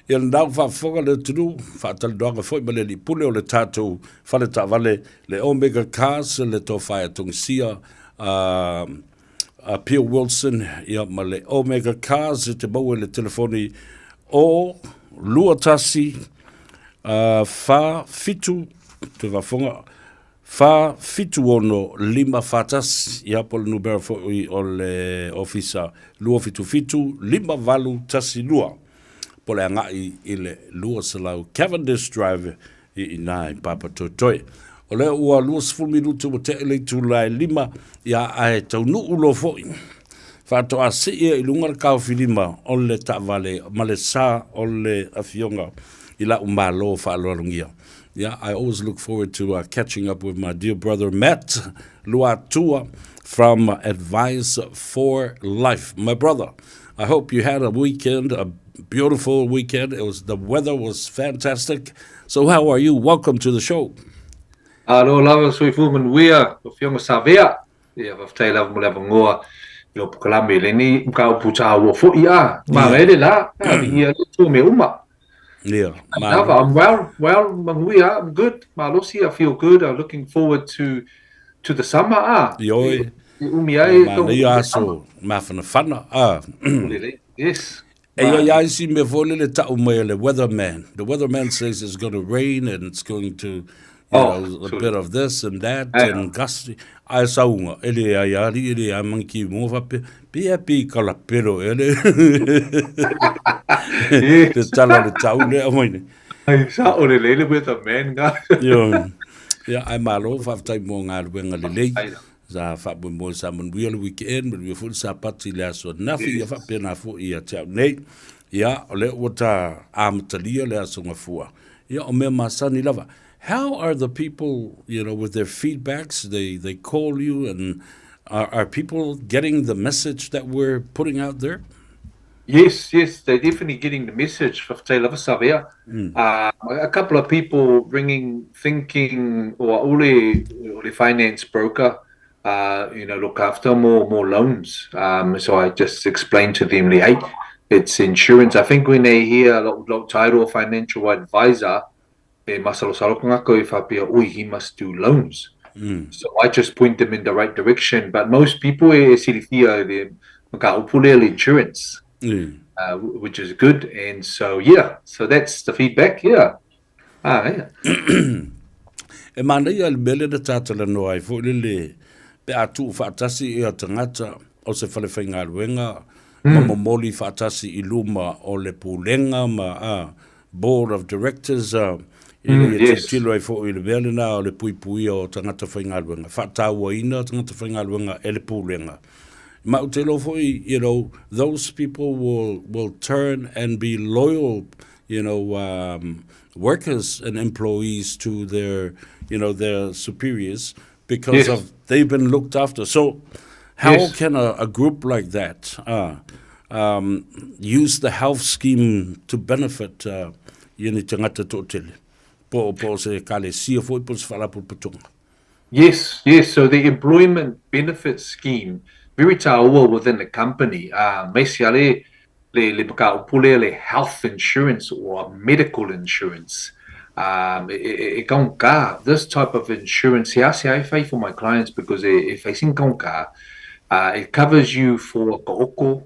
Ia lena ua faafofoga le atunuu, faatalanoaga foi ma le alii pule o le tatou fale taavale, le Omega Cars, le tofa ia Togisia a Pio Wilson, ia ma le Omega Cars e te maua i le telefoni o 21 4 7 te faafofoga 4 7 6 5 4 1, ia po o le numera foi o le ofisa 2 7 7 5 8 1 2 po o le agai i le 200 Cavendish Drive i ina i Papatoetoe. O lea ua 20 minute ua tea i le itula e 5, ia ae taunuu loa foi. Faatoa sii i luga le taofilima o le taavale ma le sa o le afioga i la'u malo faaaloalogia. Yeah, I always look forward to catching up with my dear brother Matt Luatua from Advice for Life. My brother, I hope you had a weekend, a beautiful weekend. It was the weather was fantastic. So how are you? Welcome to the show. Alo lava soifua manuia lau Afioga Savea. Ia faafetai lava mo le avanoa i lou polokalame i lenei mataupu taua foi a. Manaia le la, a viia le Atua mea uma. Ia, Lava, I'm well, well, manuia, I'm good. Malosi, I feel good. I'm looking forward to to the summer a. Ioe. E umi ai e Manaia aso mafanafana a. Yes. E iai lava isi mea foi lele tau mai e le weatherman. The weatherman says it's going to rain and it's going to, you Oh, know, a true. bit of this and that Ai, and gusty. Ae sauga, e leai alii, e leai mangi mua faapea, pe a pe i kalapelo ea le le tala o le tau lea aumai nei. Ai, sao lelei le weatherman nga. Ioe. Ia, ae malo, faafetai mo galuega lelei. Ai la. Sa faamoemoe sa manuia le weekend, manuia foi le Sapati i le aso ananafi, ia faapena foi ia te au nei. Ia, o lea ua ta amatalia le aso Gafua. Ia, o mea masani lava. How are the people, you know, with their feedbacks? They, they call you and are, are people getting the message that we're putting out there? Yes, yes, they're definitely getting the message, faafetai lava Savea. A couple of people ringing thinking o au le, o le finance broker, you know, look after more, more loans. So I just explained to them, hey, it's insurance. I think when they hear lou, lou title financial advisor, e masalosalo ka ngakau e whapea, oi, he must do loans. So I just point them in the right direction. But most people e silifia le mataupu lea le insurance, which is good. And so, yeah, so that's the feedback, yeah. Ah, yeah. E manaia le mea lea na tātalanoa ai foi lele pe a tuu faatasi ia tagata o se fale faigaluega ma momoli faatasi i luma o le pulega ma a Board of Directors, ina ia tilotilo ai foi i le mea lena o le puipuia o tagata faigaluega, faatauaina tagata faigaluega e le pulega. Ma ou te iloa foi, you know, those people will, will turn and be loyal, you know, workers and employees to their, you know, their superiors because of they've been looked after. So how can a, a group like that use the health scheme to benefit i ni tagata toatele? Po, po o se ekalesia foi po o se faalapotopotoga? Yes, yes. So the employment benefit scheme, very taua within the company. Aemaise lava le, le, le mataupu lea le health insurance or medical insurance. Um, e, e, e kaunka, this type of insurance, he ase I fai for my clients because e, e facing kaunka, uh, it covers you for ka'oko,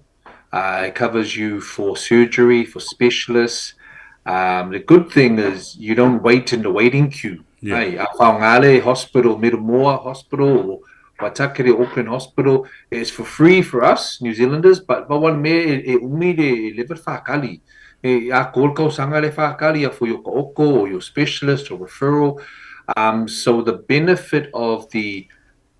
uh, it covers you for surgery, for specialists. Um, the good thing is you don't wait in the waiting queue. Yeah. Hey, a Whaongale Hospital, Mirumoa Hospital, or Waitakere Auckland Hospital is for free for us, New Zealanders, but but one me e, e umi le e level whakali. E a kol kausanga le whakali a for your ka'oko or your specialist or referral. Um, so the benefit of the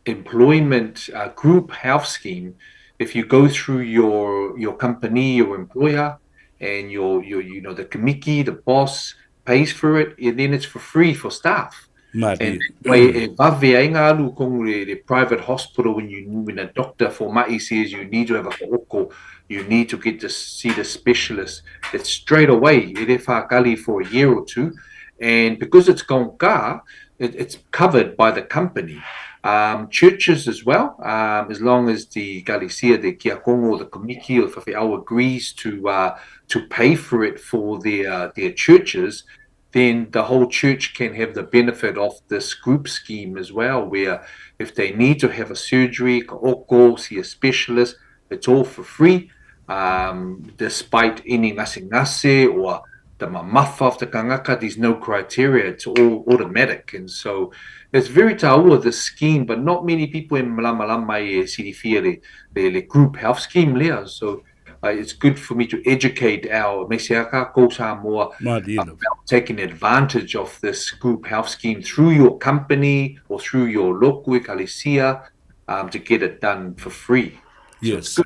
employment uh, group health scheme, if you go through your your company, your employer, and your your you know the kamiki, the boss pays for it, and then it's for free for staff. And way e vave ai ngā alu kongu le, le private hospital when you when a doctor for ma'i says you need to have a whaoko, you need to get to see the specialist. It's straight away, e re whakali for a year or two. And because it's gongka, it, it's covered by the company. Um, churches as well, um, as long as the Galicia, the Kiakongo, the Komiki, or Whawheau agrees to uh, to pay for it for their their churches, then the whole church can have the benefit of this group scheme as well, where if they need to have a surgery, ka'oko, see a specialist, it's all for free, um, despite any ngase ngase or the mamafa of the kangaka, there's no criteria, it's all automatic. And so it's very taua, this scheme, but not many people in Malamalama e sirifia le, le, le group health scheme lea. So uh, it's good for me to educate our Mesiaka ko Samoa about taking advantage of this group health scheme through your company or through your local ekalesia um, to get it done for free. Yes. So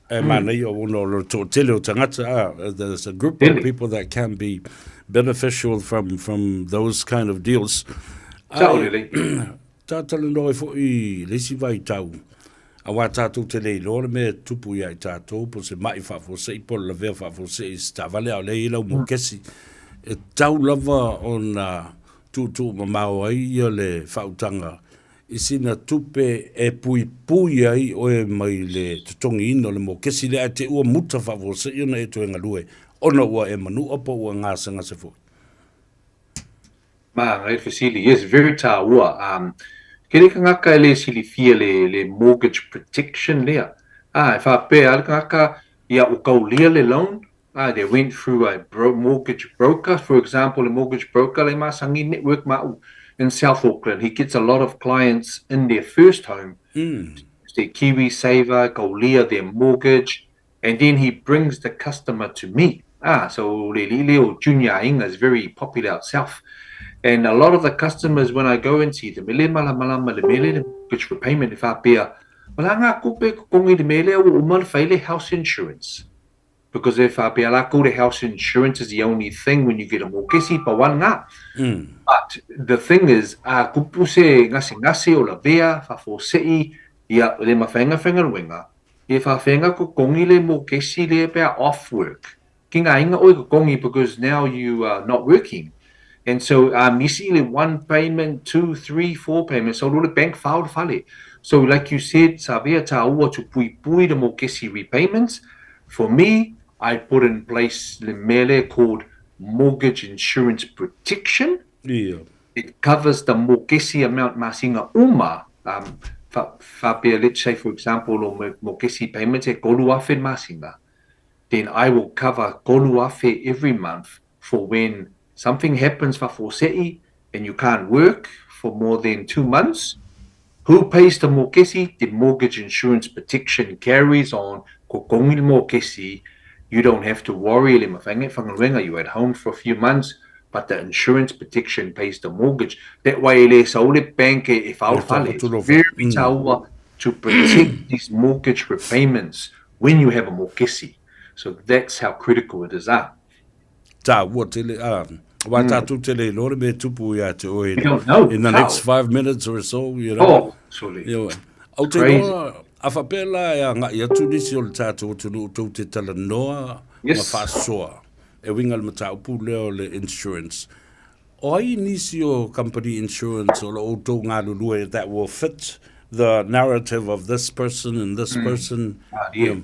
E mana ia ono o toʻatele o tagata, ah, there's a group of people that can be beneficial from, from those kind of deals. Ai, tātalanoa ai foʻi le isi vaitau, auā tātou te le iloa le mea e tupu iā i tātou, po se maʻi faafuasei po le lavea faafuasei i se taavale a o lea e i ai lau mokesi. E tau lava ona tuutuumamao ai ia le faautaga i sina tupe e puipui ai oe mai le totogiina o le mokesi lea ae te ua muta faafuasei ona e toe galue ona ua e manua po ua gasegase foi. Maangai fesili, yes, very tāua. Um, ke le kangaka e le silifia le, le mortgage protection lea. Ah, e whapea, le kangaka ia o kaulia le loan, Ah, they went through a bro mortgage broker, for example, a mortgage broker le masangi network ma'u in South Auckland. He gets a lot of clients in their first home, mm. their Kiwi Saver, kaulia their mortgage, and then he brings the customer to me. Ah, so le lile o Junior Inga is very popular out south. And a lot of the customers, when I go and see them, ele malamalama le mele le mortgage repayment e whapea, wala ngā kupe kongi le mele o uma le whaile house insurance. Because if whapea lākou le house insurance is the only thing when you get a mokesi, pa wan ngā. Mm. But the thing is, a kupu se ngase ngase o la vea, whafosei, ia le mawhenga whenga wenga, e whawhenga ko kongi le mokesi le pea off work. Ki ngā inga oi ko kongi because now you are not working. And so um, you see one payment, two, three, four payments, so le bank filed fale. So like you said, Savea tāua to pui pui the mokesi repayments. For me, I put in place le mele called mortgage insurance protection. Yeah. It covers the mokesi amount masinga uma. Um, whapea, let's say for example, o mokesi payments e kolu afe masinga. Then I will cover kolu afe every month for when something happens fa'afose'i and you can't work for more than two months, who pays the mokesi? The mortgage insurance protection carries on. Ko kongi le mokesi, you don't have to worry le mawhainga whangaluenga, you're at home for a few months, but the insurance protection pays the mortgage. That way, le saule bank e whaofale. It's very taua to protect these mortgage repayments when you have a mokesi. So that's how critical it is. Ah. Tāua tele, ā, wā mm. tātou tele i lore me tupu i a te oe in the next five minutes or so, you know. Oh, surely. You know, au te noa, a whapela e a ngai atu nisi o le tātou tunu tou te tala noa yes. ma whaasoa. E winga le mataupu leo le insurance. O ai nisi o company insurance o lo outou ngalulue that will fit the narrative of this person and this mm. person. Ah, yeah.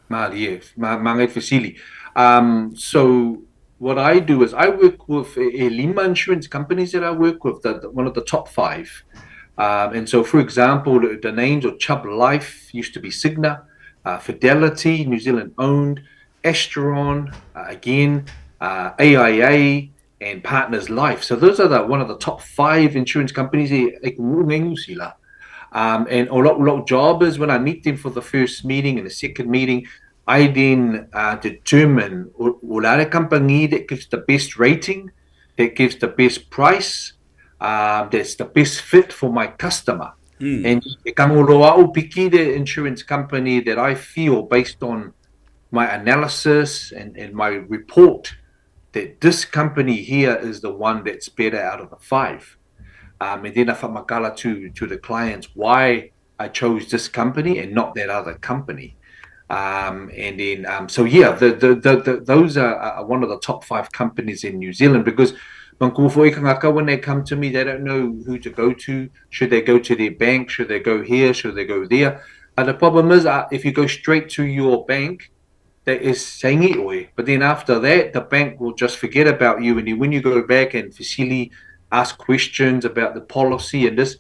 Mārie, ma, ma ngai fesili. Um, so, what I do is I work with e lima insurance companies that I work with, the, the, one of the top five. Um, and so, for example, the, the names of Chubb Life used to be Cigna, uh, Fidelity, New Zealand owned, Asteron, uh, again, uh, AIA, and Partners Life. So those are the one of the top five insurance companies Um, and a lot, lot job is when I meet them for the first meeting and the second meeting, I then uh, determine o le company that gives the best rating, that gives the best price, um, that's the best fit for my customer. Mm. And e kangoloa au piki the insurance company that I feel based on my analysis and, and my report that this company here is the one that's better out of the five. Um, and then I whamakala to, to the clients why I chose this company and not that other company. Um, and then, um, so yeah, the, the, the, the, those are, are one of the top five companies in New Zealand because when they come to me, they don't know who to go to. Should they go to their bank? Should they go here? Should they go there? And the problem is, uh, if you go straight to your bank, that is sangi oi. But then after that, the bank will just forget about you. And then when you go back and facilitate ask questions about the policy and this,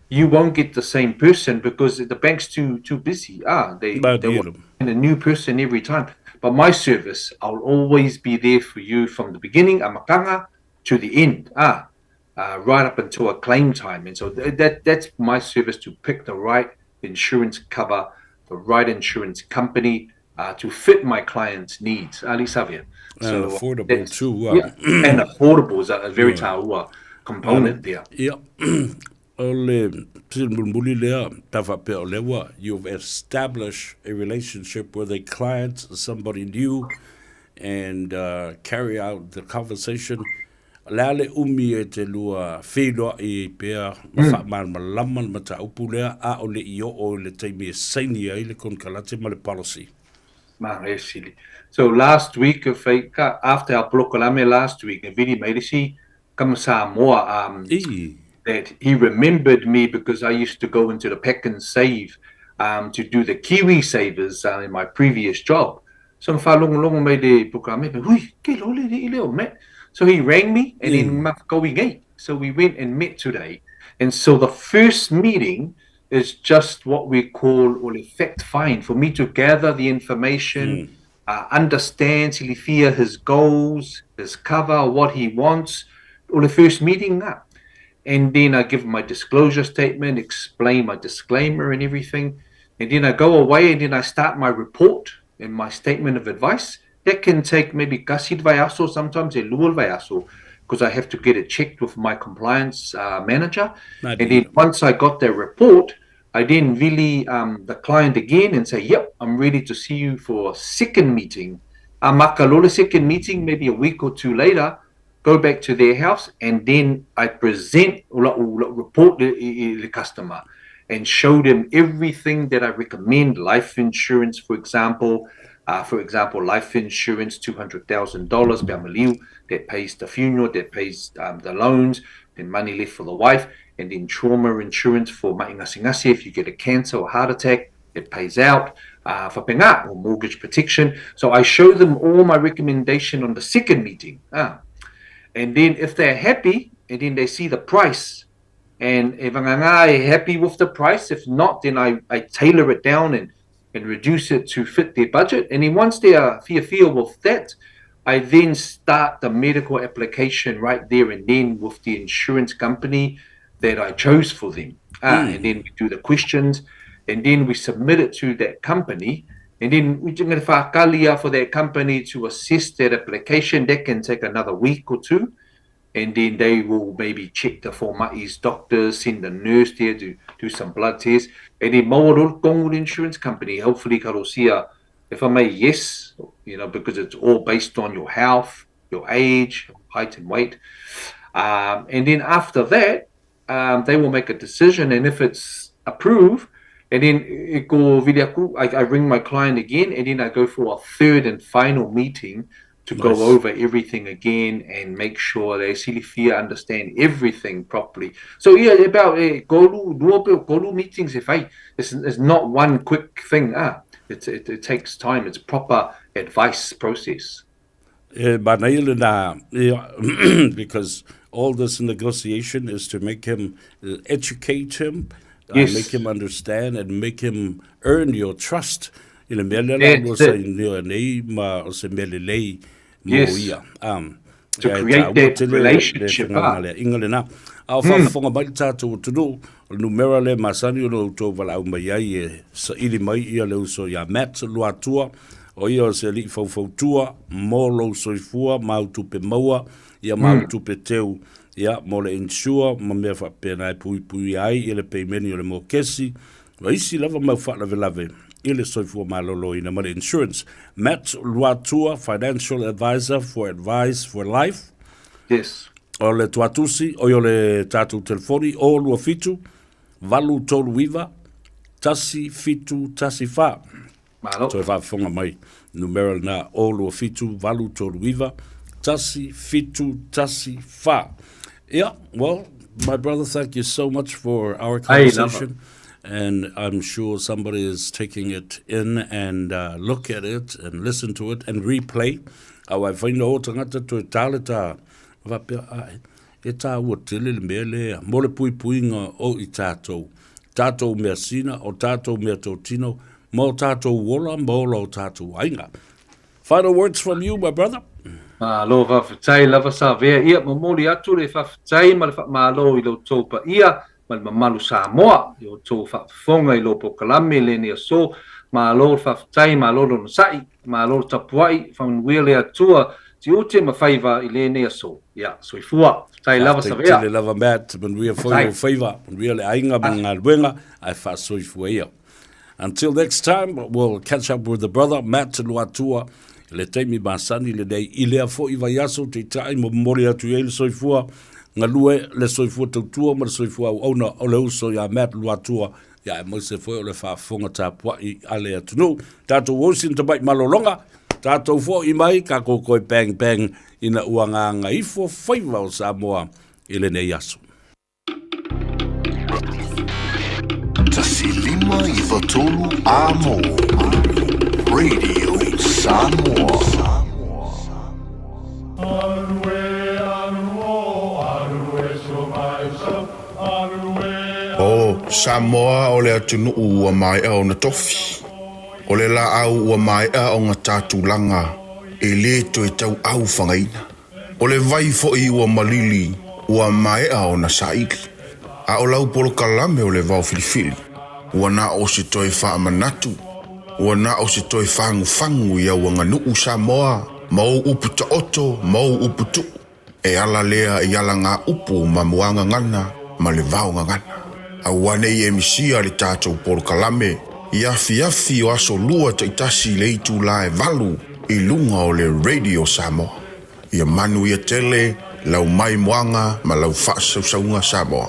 you won't get the same person because the bank's too too busy. Ah, they they want a new person every time. But my service, I'll always be there for you from the beginning, amakanga, to the end. Ah, uh, right up until a claim time. And so th- that that's my service to pick the right insurance cover, the right insurance company uh, to fit my client's needs. Ali Savia. So, and affordable too. Uh, yeah, and affordable is a, a very yeah. taua component there. Yeah. O le mulimuli lea, pe faapea o lea ua, you've established a relationship with a client, somebody new, and uh, carry out the conversation. O le a le umi e te lua feiloai ai pea ma mm. faamalamalama le mataupu lea, a o le i oo i le taimi e saini ai le konekarate ma le policy. Maresili. So last week, if I, after our polokalame last week, Vili Mairisi, come Samoa, um, that he remembered me because I used to go into the Pak'nSave um, to do the Kiwi Savers uh, in my previous job. So whaalongolongo mai le puka me, hui, ke lole le ile o Matt. So he rang me and then mm. So we went and met today. And so the first meeting is just what we call or fact find for me to gather the information, mm. uh, understand Silifia, his goals, his cover, what he wants. Or the first meeting that. And then I give my disclosure statement, explain my disclaimer and everything. And then I go away and then I start my report and my statement of advice. That can take maybe kasid vaiaso, sometimes a lual vaiaso, because I have to get it checked with my compliance uh, manager. And then once I got that report, I then really um, the client again and say, yep, I'm ready to see you for a second meeting. A makalola second meeting, maybe a week or two later, go back to their house and then I present report the, the customer and show them everything that I recommend, life insurance, for example. Uh, for example, life insurance, $200,000 per that pays the funeral, that pays um, the loans, then money left for the wife, and then trauma insurance for ma'ingasingasi if you get a cancer or heart attack, it pays out uh, for penga or mortgage protection. So I show them all my recommendation on the second meeting. Ah. And then if they're happy, and then they see the price, and if I'm happy with the price, if not, then I, I tailor it down and, and reduce it to fit their budget. And then once they are fia fia with that, I then start the medical application right there and then with the insurance company that I chose for them. Ah, mm. And then we do the questions, and then we submit it to that company. And then we do for that company to assess that application. That can take another week or two. And then they will maybe check the formai's doctors, send the nurse there to do some blood tests. And then Mawarul Kongu Insurance Company, hopefully Karosia, if I may, yes, you know, because it's all based on your health, your age, height and weight. Um, and then after that, um, they will make a decision. And if it's approved, and then it go I, I ring my client again, and then I go for a third and final meeting to nice. go over everything again and make sure they silifia understand everything properly. So yeah, about eh, golu golu meetings if I it's, it's not one quick thing. Ah, it, it, it takes time. It's proper advice process. E manaia lena, because all this negotiation is to make him, educate him, yes. make him understand and make him earn your trust. I le mea lea la lua sainia nei ma o se mea lelei mo yes. ia. Um, to create that relationship. Ah. Inga lena. A o whaafofoga mai le tātou atunuu, o le numera le masani o lo outou valaau mai ai e saili mai ia le uso ia Matt Luatua, o ia o se alii faufautua mo lou soifua ma au tupe maua, ia ma au tupe teu, ia mo le insure ma mea faapena e puipuia ai ia le peimeni o le mokesi, ma isi lava mau faalavelave i le soifua maloloina ma le insurance. Matt Luatua, Financial Advisor for Advice for Life. Yes. O le tuatusi, oi o le tātou telefoni, o 27 839 1714. Malo. Toe faafofoga mai, numera lena, o 27 839 1714. Yeah, well, my brother, thank you so much for our conversation. And I'm sure somebody is taking it in and uh, look at it and listen to it and replay. Aua e whaina o tangata toe tāle tā whapea, ai, e tāua tele le mea lea, mo le puipuiga o i tātou. Tātou mea sina, o tātou mea tōtino, ma o tātou ola, ma ola o tātou aiga. Final words from you, my brother. Malo faafetai lava Savea. Ia, momoli atu le faafetai ma le faamalo i lo outou paia ma le mamalu Samoa i o outou faafofoga i lo polokalame lenei aso. Malo le faafetai, malo le onosai, malo le tapuai, faamanuia le Atua tiute ma faiva i lenei aso. Ia, soifua. Faafetai lava Faafetai Savea. tele lava Matt, manuia foi Faafetai. lou faiva, manuia le aiga ma le galuega, ae faasoifua ia. Until next time, we'll catch up with the brother Matt Luatua i le taimi masani lenei i lea foi vaiaso teitai momoli atu i ai le soifua galue, le soifua tautua ma le soifua auauna o le uso ia Matt Luatua ia aemaise foi o le faafofoga tapuai a le atunuu. Tatou osi na tamai malologa, tatou foi mai ka koe bang bang ina ua gagaifo faiva o Samoa i lenei aso. 1593 Amo Radio Samoa. O Samoa o le atunuu ua maea ona tofi. O le laau ua maea ona ta tulaga e lē toe tauau fagaina. O le vai foi ua malili ua maea ona saili. A o lau polokalame o le vao filifili, ua na o se toe faamanatu, ua na o se toe fagufagu i au aganuu Samoa ma ou upu taoto ma ou upu tuu, e ala lea i alagaupu ma muagagana ma le vaogagana. Aua ne i e misia le tatou polokalame i afiafi o aso lua taitasi i le itulā e valu i luga o le Radio Samoa. Ia manuia tele lau maimoaga ma lau faasausauga Samoa.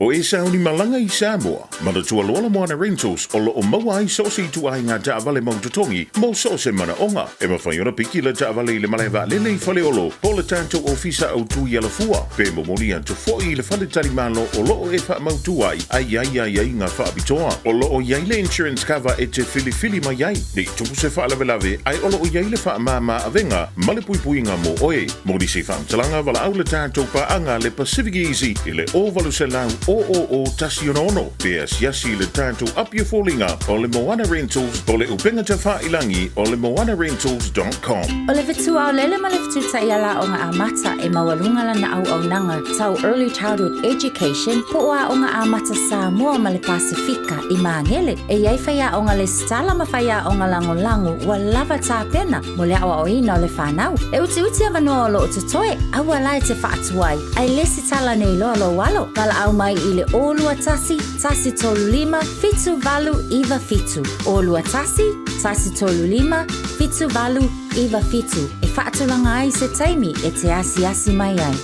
O e sauni malaga i Samoa, manatua loa le Moana Rentals o lo o maua ai so o se ituaiga taavale mau totogi mo so o se manaoga. E mafai ona piki le taavale i le malae vaalele i Faleolo po o le tatou ofisa autu i Alafua, pe momoli atu foi i le faletalimalo o lo o e faamautu ai a i ai aiaiga faapitoa. O lo o i ai le insurance cover e te filifili mai ai. Ne i tupu se faalavelave ae o lo o i ai le faamāmā avega ma le puipuiga mo oe. Mo nisi faamatalaga, valaau le tatou paaga le Pacific Easy i le 0800 000 166 pe asiasi i le tatou api o foliga o le Moana Rentals o le upega tafailangi o le moanarentals.com. O le fetuaolele ma le fetutai ala Aoga Amata e maualuga lana auaunaga tau Early Childhood Education po o Aoga Amata Samoa ma le Pasefika i Magele. E i ai faiaoga lesitala ma faiaoga lagolago ua lava tapena mo le aoaoina o le fanau. E utiuti avanoa o lo o totoe, aua la e te faatuai, ae lesitala nei loa lou alo. Valaau mai i le 021 135 7897. 021 135 7897 e faatulaga ai se taimi e te asiasi mai ai.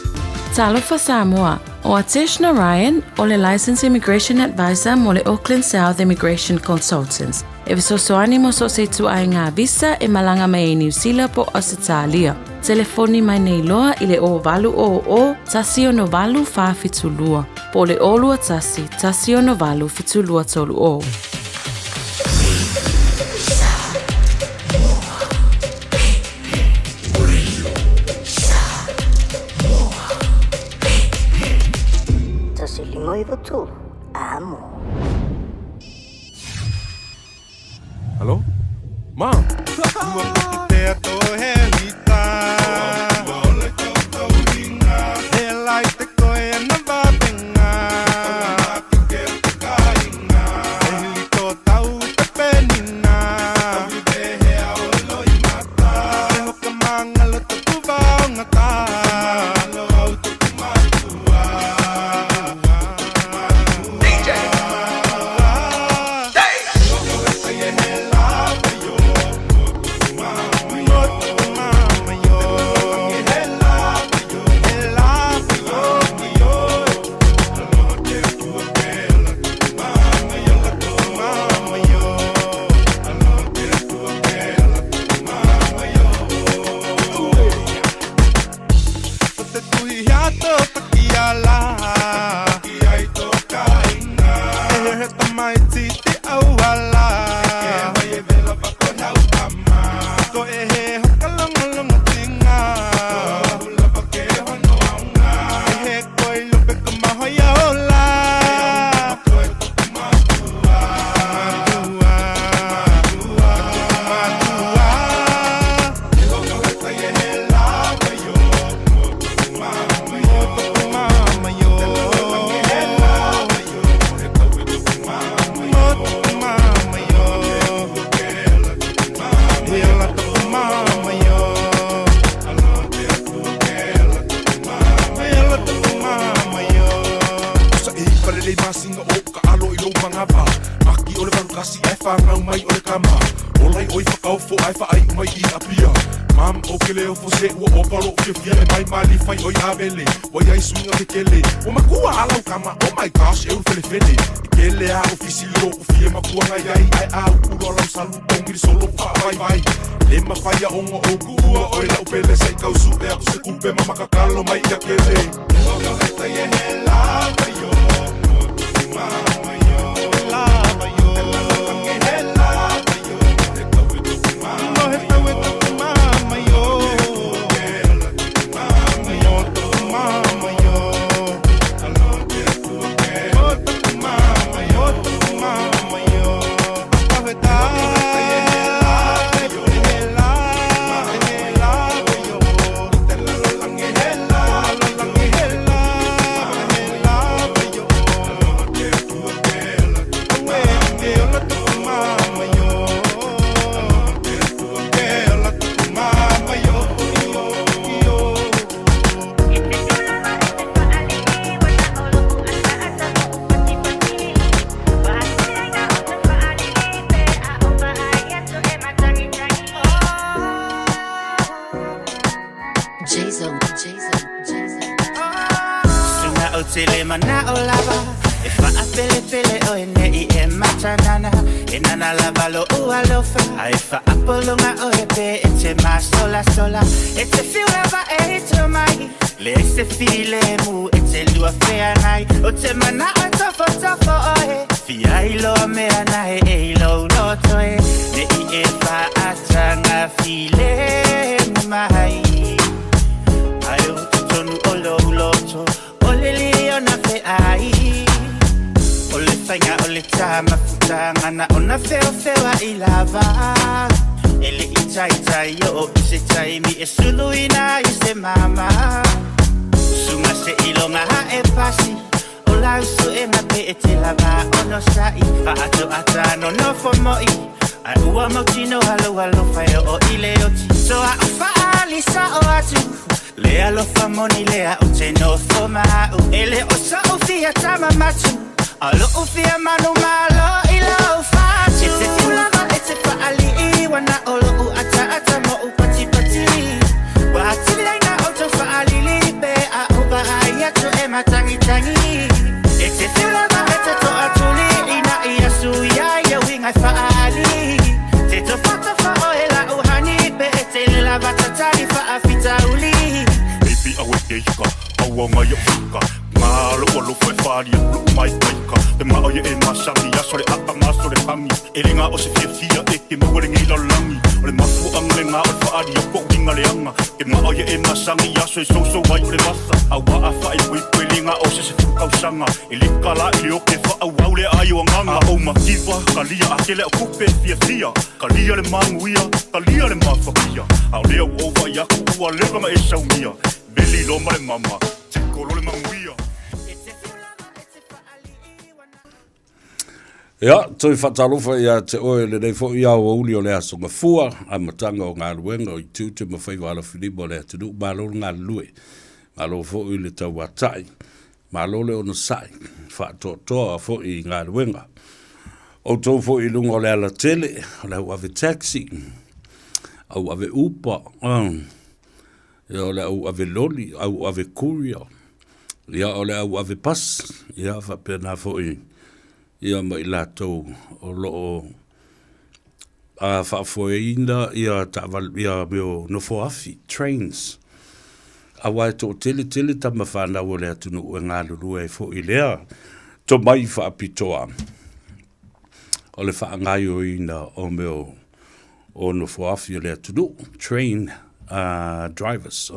Talofa Samoa, o Atesh Narayan o le Licensed Immigration Advisor mo le Auckland South Immigration Consultants e fesoasoani mo so o se ituaiga visa e malaga mai ai Niu Sila po o Ausetalia. Telefoni mai nei loa i le 0800 168 472 po o le 021 168 7230. 93, Amo. Hello? Ma? alofa e faaali atu lo'u māikaika Te manaʻo ia e masani i aso le aka ma aso le kagi E le gā o se fiafia e ke maua lenei lalolagi O le mafuaaga lenā o le faaali atu o uiga leaga Te manaʻo ia e masani i aso e sousou ai o le vasa Auā a faaipoipo e le gā o se 10 tausaga E le kala i le oke faaauau le aai o agaga A ou mativa, kalia a tele au tupe e fiafia Kalia le manuia, kalia le mafatia A o lea ua ou vaai atu ua leva na e saumia Meli loa ma le mama, tiko loa le manuia. Ia, toe faatalofa ia te oe lenei foi aoauli o le Aso Gafua, amataga o galuega o Itiute ma Faiva Alofilima o le atunuu. Malo le galulue, malo foi le tauatai, malo le onosai, faatoatoa foi i galuega. Outou foi i luga o le alatele, o le au ave taxi, au ave Uber, ia o le au ave loli, au ave courier, ia o le au ave pasi, ia faapena foi ia ma i latou o lo o a faafoeina ia taavale ia mea o nofoafi, trains, aua e toatele tele tama fanau a le atunuu e galulue ai foi i lea tomai faapitoa o le faagaoioiina o mea o o nofoafi o le atunuu, train drivers,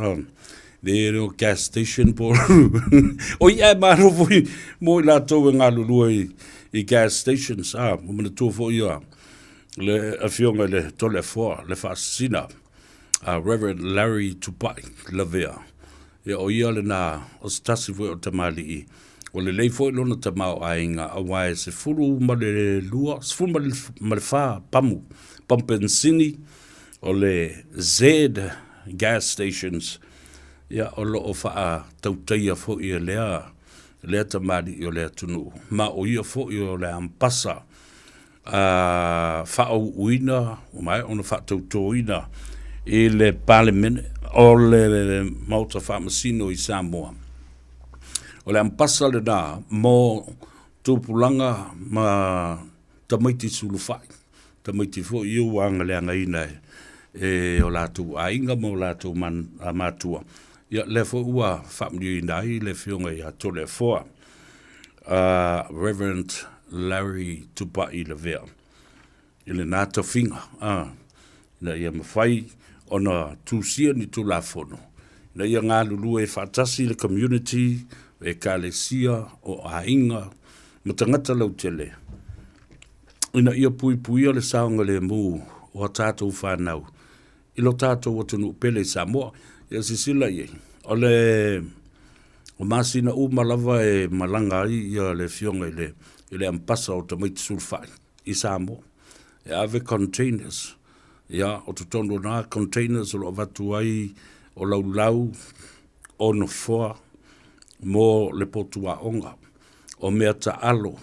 le o gas station po o ia e malo foi mo i latou e galulue i gas stations, a, ua manatua foi ia le afioga i le Toleafoa, le faasisina a Reverend Larry Tupai Lavea. Ia o ia lena o se tasi foi o tamalii Ua lelei foi lona tamaoaiga aua e 12, 14 pamu, pamu penisini o le Z gas stations, ia o lo o faatautaia foi e lea, lea tamalii o le atunuu, ma o ia foi o le ampasa a faaauuina ua maea ona faatautoina i le Palemene o le Maota Faamasino i Samoa. O le ampasa lena mo tupulaga ma tamaiti sulufai, tamaiti foi ia ua agaleagaina e o latou aiga ma o latou matua. Ia, lea foi ua faamanuiaina ai le Afioga ia Toleafoa. Reverend Larry Tupai Lavea i lena tofiga, ina ia mafai ona tusia ni Tulafono ina ia galulue faatasi le community, o Ekalesia, o aiga ma tagata lautele ina ia puipuia le saogalemu o a tatou fanau i lo tatou atunuu pele i Samoa. Ia silasila i ai, o le o masina uma lava e malaga ai ia le afioga i le i le ampasa o tamaiti sulufai i Samoa. E ave containers, ia o totonu o na containers o lo o avatu ai o laulau, o nofoa mo le potu aoga, o mea taalo,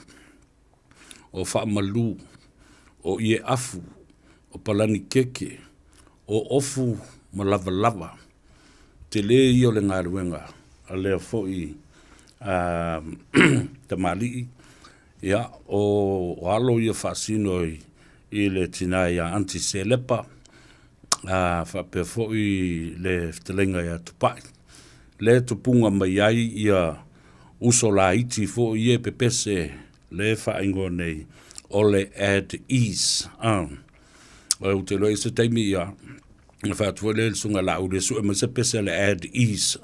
o faamalu, o ie afu, o palani keke, o ofu ma lavalava. Tele ia o le galuega a lea foi a tamalii, ia, o alo ia faasino i le tina ia Aunty Selepa, a faapea foi le fetalaiga ia Tupai, lea e tupuga mai ai ia uso laiti foi ia e pepese le faaigoa nei o le At Ease. Ou te iloa i se taimi ia, na fai atu foi lea i le susuga ia Laauli e sue mai se pese a le At Ease,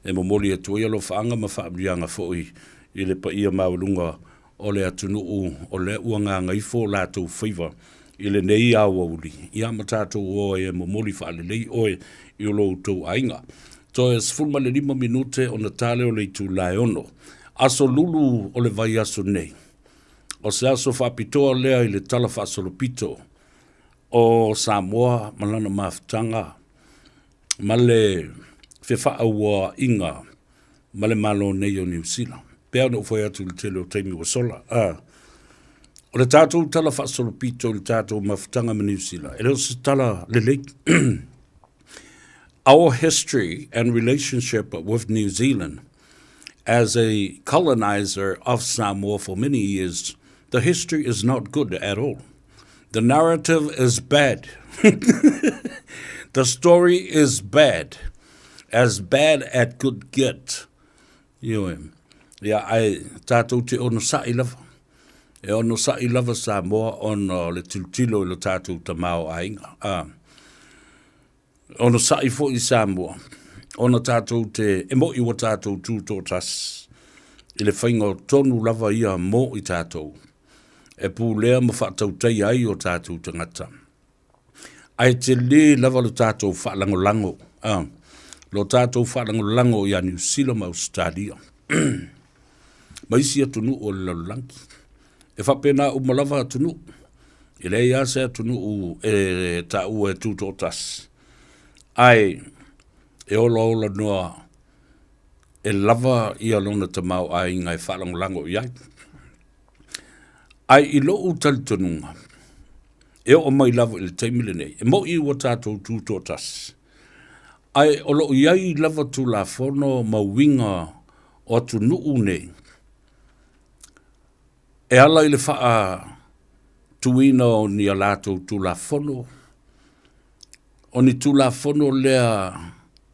e momoli atu ai alofaaga ma faamanuiaga foi i le paia maualuga o le atunuu o lea ua gagaifo o latou faiva i lenei aoauli, ia ma tatou o ai e momoli faalelei oe i lo outou aiga. Toe 15 minute ona ta lea o le itula e 6. Aso Lulu o le vaiaso nei. O se aso faapitoa lea i le Tala Faasolopito o Samoa ma lana mafutaga ma le fefaauoaiga ma le Malo nei o Niu Sila. Pei ona ou fai atu i le tele o taimi ua sola, a, o le tatou tala faasolopito i le tatou mafutaga ma Niu Sila, e le o se tala lelei. Our history and relationship with New Zealand as a colonizer of Samoa for many years, the history is not good at all. The narrative is bad. The story is bad. As bad as could get. Ioe. Ia, ae tatou te onosai lava. E onosai lava Samoa ona o le tilotilo i lo tatou tamaoaiga. A, onosai foi Samoa ona tatou te, e mo'i ua tatou tutoatasi i le faiga o tonu lava ia mo i tatou e pulea ma faatautaia ai o tatou tagata. Ae tele lava lo tatou faalagolago, a, lo tatou faalagolago ia Niu Sila ma Ausetalia ma isi atunuu o le lalolagi. E faapena uma lava atunuu, e leai lava se atunuu e taua e tutoatasi, ae e olaola noa e lava ia lona tamaoaiga e faalagolago i ai. Ae i lou talitonuga, e oo mai lava i le taimi lenei, e moni ua tatou tutoatasi, ae o lo o i ai lava Tulafono ma uiga o atunuu nei e ala i le faatuina o ni a latou Tulafono, o ni Tulafono lea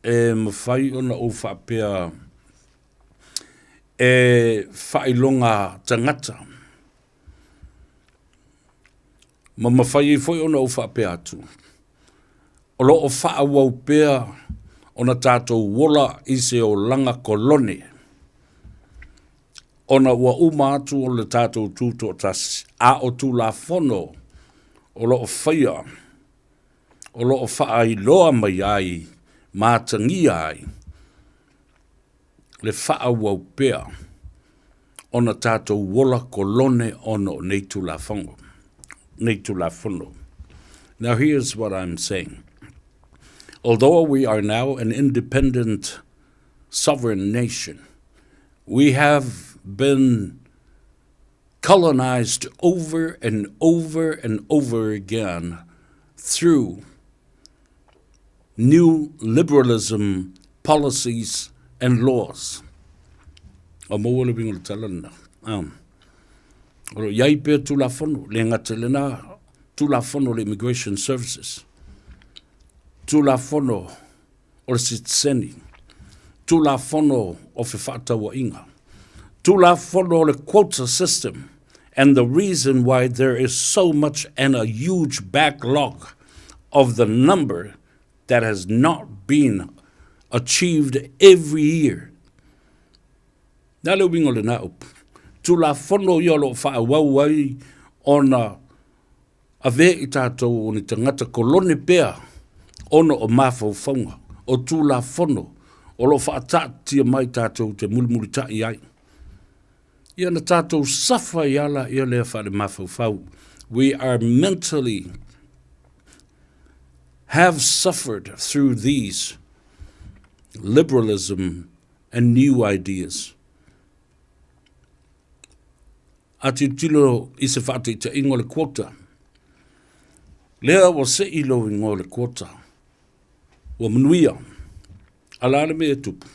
e mafai ona ou faapea e faailoga tagata ma mafai ai foi ona ou faapea atu, o lo o faaauau pea ona tatou ola i se olaga kolone ona ua uma atu o le tatou tutoatasi, a o Tulafono o lo o faia, o lo o faailoa mai ai ma atagia ai le faaauau pea ona tatou ola kolone ona o nei Tulafono, nei Tulafono. Now here's what I'm saying. Although we are now an independent sovereign nation, we have been colonized over and over and over again through new liberalism policies and laws. O maua le uiga o le tala lena. Um, o lo iai pea Tulafono, le gata i lena, Tulafono o le Immigration Services, Tulafono o le Sitiseni, Tulafono o Fefaatauaiga, Tulafono o le Quota System, and the reason why there is so much and a huge backlog of the number that has not been achieved every year. Na le uiga o lena upu. Tulafono ia o lo o faaauau ai ona ave i tatou o ni tagata kolone pea ona o mafaufauga, o Tulafono o lo o faataatitia mai tatou te mulimulitai ai. Ia na tatou safa ai ala ia lea faale-mafaufau. We are mentally have suffered through these liberalism and new ideas. A tilotilo i se faataitaiga o le quota. Lea ua sei lou igoa o le quota. Ua manuia. A la le mea e tupu?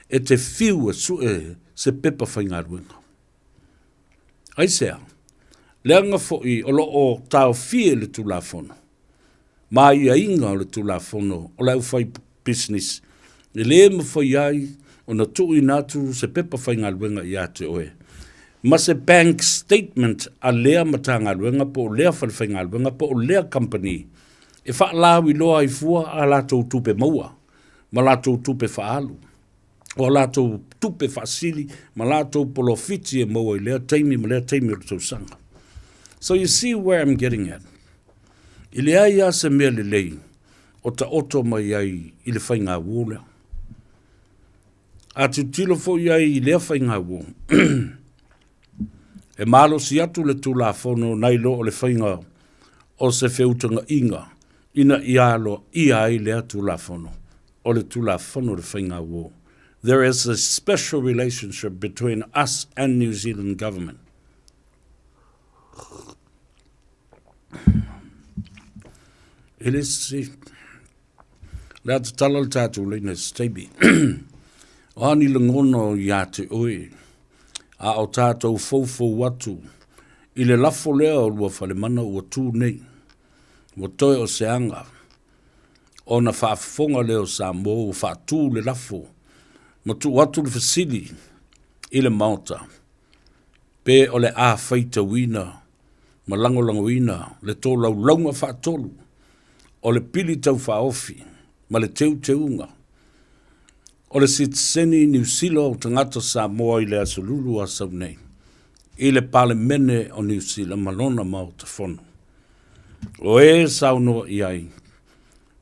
E te fiu e sue se pepa faigaluega. Aisea? Leaga foi o lo o taofia i le Tulafono ma aiaiga o le Tulafono o le aufaipisinisi e le mafai ai ona tuuina atu se pepa faigaluega ia te oe ma se bank statement a lea Matagaluega po o lea fale faigaluega po o lea kamupani e faalauiloa ai fua a latou tupe maua ma latou tupe faaalu, o a latou tupe faasili ma latou polofiti e maua i lea taimi ma lea taimi o le tausaga. So you see where I'm getting at. E leai lava se mea lelei o taoto mai ai i le faigauo lea. A tilotilo foi ai i lea faigauo, e malosi atu le Tulafono nai lo o le faiga o se feutagaiga ina ia aloaia ai lea Tulafono, o le Tulafono o le Faigauo. There is a special relationship between us and New Zealand Government. E le se... Le a tatala le tatou laina i se taimi. O a ni lagona o ia te oe, a o tatou foufou atu i le lafo lea o Luafalemana ua tu nei, ua toe o se aga, ona faafofoga lea o Samoa ua faatu le lafo ma tuu atu le fesili. i le Maota, pe o le a faitauina ma lagolagoina le tolaulauga faatolu o le Pili Tau Faaofi ma le Teuteuga o le Sitiseni Niu Sila o Tagata Samoa i le Aso Lulu a sau nei i le Palemene o Niu Sila ma lona Maota Fono. O e saunoa i ai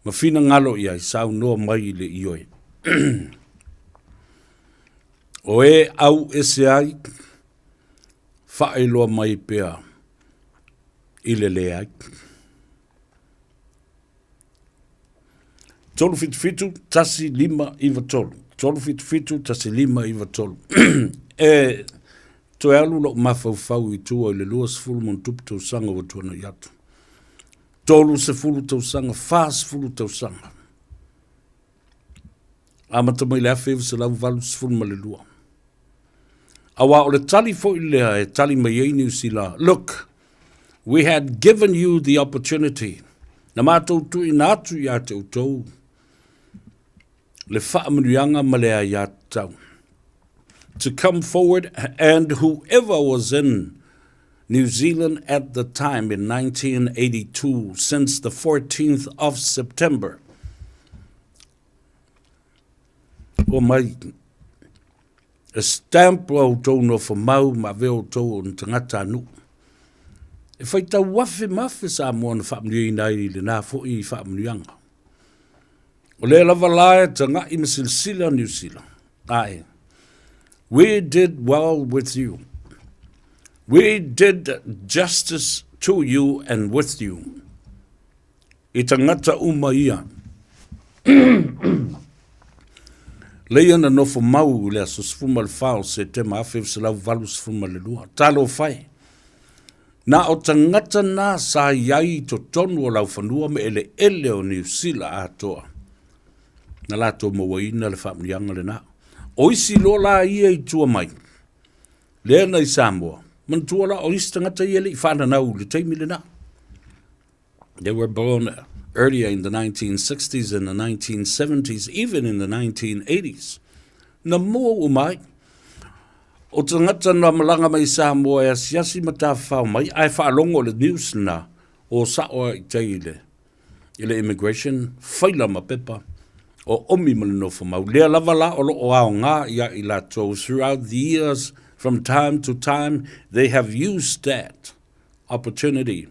ma finagalo i ai, saunoa mai i le ioe. O e au ese ai, faailoa mai pea i le leai. 377 1593 377 1593 E toe alu lou mafaufau i tua i le 20 ma ona tupu tausaga ua tuanai atu. 30 tausaga, 40 tausaga. Amata mai le 1982. Aua o le tali foi lea e tali mai ai Niu Sila, look, we had given you the opportunity, na matou tuuina atu ia te outou le faamanuiaga ma le aiatatau to come forward and whoever was in New Zealand at the time in 1982 since the 14th of September o mai e stamp o outou nofo mau ma avea outou o ni tagata a nuu. E faitau afe ma afe Samoa na faamanuiaina ai i lena foi faamanuiaga. O lea lava la e taga'i ma silasila Niu Sila. Ae, we did well with you. We did justice to you and with you. I tagata uma ia. Leia na nofo mau i le aso 14 o Setema 1982. Talofa e! Na o tagata na sa i ai i totonu o laufanua ma eleele o Niu Sila atoa na latou mauaina le faamanuiaga lena. O isi loa la ia i tua mai, lea na i Samoa, manatua la o isi tagata ia e le i fananau i le taimi lena. They were born earlier in the 1960s and the 1970s, even in the 1980s. Na mua uma ai. O tagata na malaga mai Samoa e asiasi ma tafafao mai, ae faalogo le news na o sa'o ai i tai i le, i le immigration, faila ma pepa, o omi ma le nofo mau. Lea lava la o loo aoga ia i latou throughout the years, from time to time, they have used that opportunity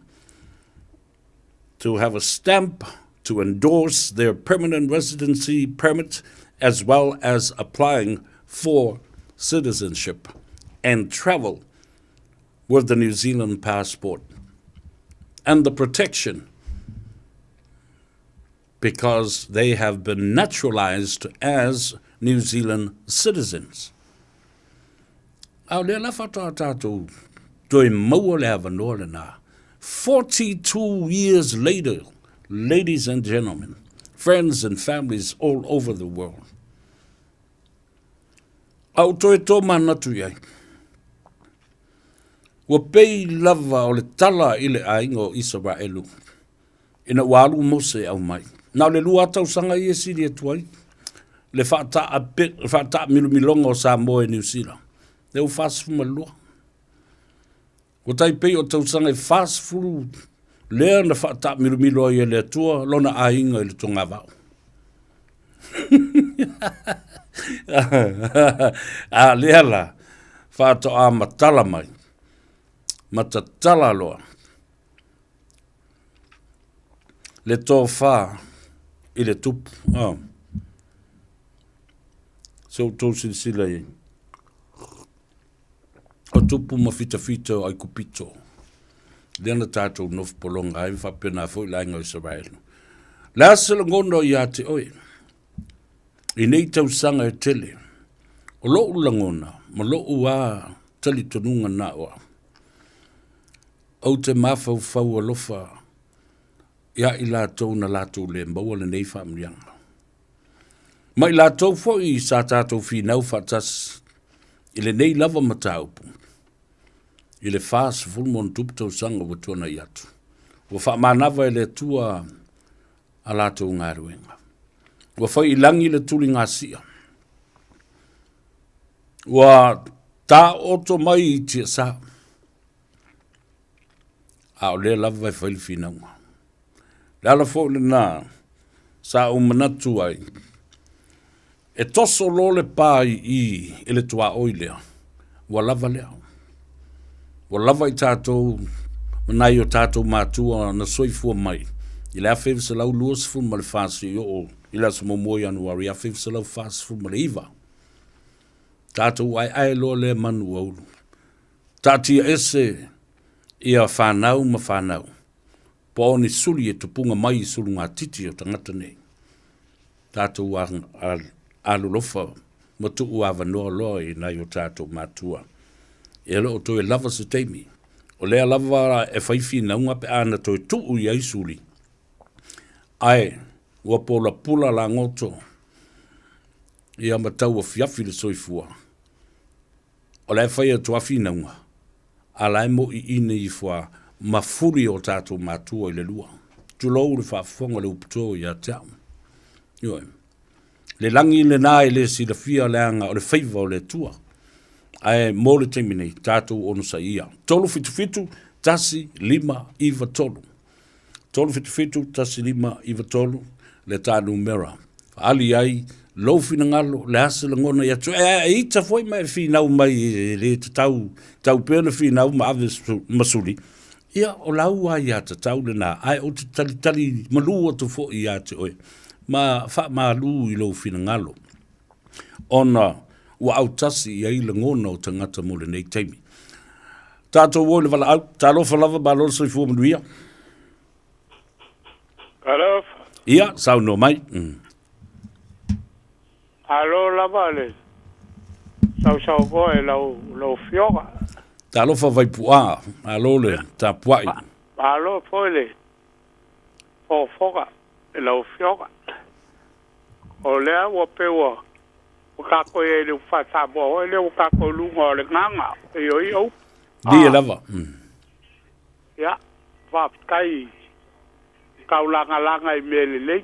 to have a stamp to endorse their permanent residency permit as well as applying for citizenship and travel with the New Zealand passport and the protection because they have been naturalized as New Zealand citizens. A o lea la faatoa tatou toe maua le avanoa lena. 42 years later, ladies and gentlemen, friends and families all over the world. A ou toe tōmanatu i ai. Ua pei lava o le tala i le aiga o Isaraelu ina ua alu Mose e aumai. Na o le lua tausaga ia e sili atu ai le faataamilomiloga o Samoa e Niu Sila. Lea ua 42. Ua tai pei o tausaga e 40 lea na faataamilomilo ai e le Atua lona aiga i le togavao. A lea la, faatoa matala mai, ma tatala loa le tofa i le tupu. Oh. Se outou silasila i ai. O tupu ma fitafita o Aikupito. Lea na tātou nofo pologa ai, faapena foi le aiga o Isaraelu. Le a se lagona ia te oe, i nei tausaga e tele, o lo'u lagona ma lo'u a talitonuga na o au, ou te mafaufau alofa ia i latou na latou le maua lenei faamanuiaga. Ma i latou foi sa tatou finau faatasi i lenei lava mataupu i le 40 ma tausaga ua tuanai atu. Ua faamanava e le Atua a latou galuega. Ua fai i lagi le tuligasia. Ua Taoto mai i tiasa. A o lea lava e fai le finauga. Le ala foi lena sa ou manatu ai, e toso loa le pa i i i le tuaoi lea, ua lava lea. Ua lava i tatou ma nai o tatou matua na soifua mai i le 1924 seia oo i le aso 1 Ianuari 1949. Tatou aeae loa lea manu ua ulu. Taatia ese ia fanau ma fanau, po o ni suli e tupuga mai i sulugatiti o tagata nei. Tatou alolofa ma tuu avanoa loa i nai o tatou matua. E le o toe lava se taimi. O lea lava e fai finauga pe a na toe tuu i ai suli, ae ua pulapula lagoto ia ma tauafiafi le soifua. O la e fai atu lava finauga, a la e moʻiʻini ifo lava ma fuli o tatou matua i le lua. Tulou le faafofoga o le uputo ia te au. Ioe. Le lagi lena e le silafia leaga o le faiva o le Atua. Ae mo le taimi nei, tatou onosai ia. 377 1593. 377 1593 le ta numera. Faaali ai lou finagalo, le a se lagona ia te oe. E ita foi ma e finau mai e le tatau, tau pea ona finau ma ave ma suli. Ia, o lau aiatatau lena, ae ou te talitali malū atu foi ia te oe, ma faamalu i lou finagalo, ona ua autasi i ai lagona o tagata mo lenei taimi. Tatou o i le valaau, talofa lava, malo le soifua manuia. Talofa. Ia, saunoa mai. Malo lava le sausaunoa i lau lau Afioga. Talofa Vaipu'a, malo le tapua'i. Malo foi le fofoga i lau Afioga. O lea ua pei ua ua tatou i ai i le upu faa-Samoa foi lea ua tatou i luga o le gaga e ioio upu. Lie lava. Ia, faafetai taulagalaga i mea lelei.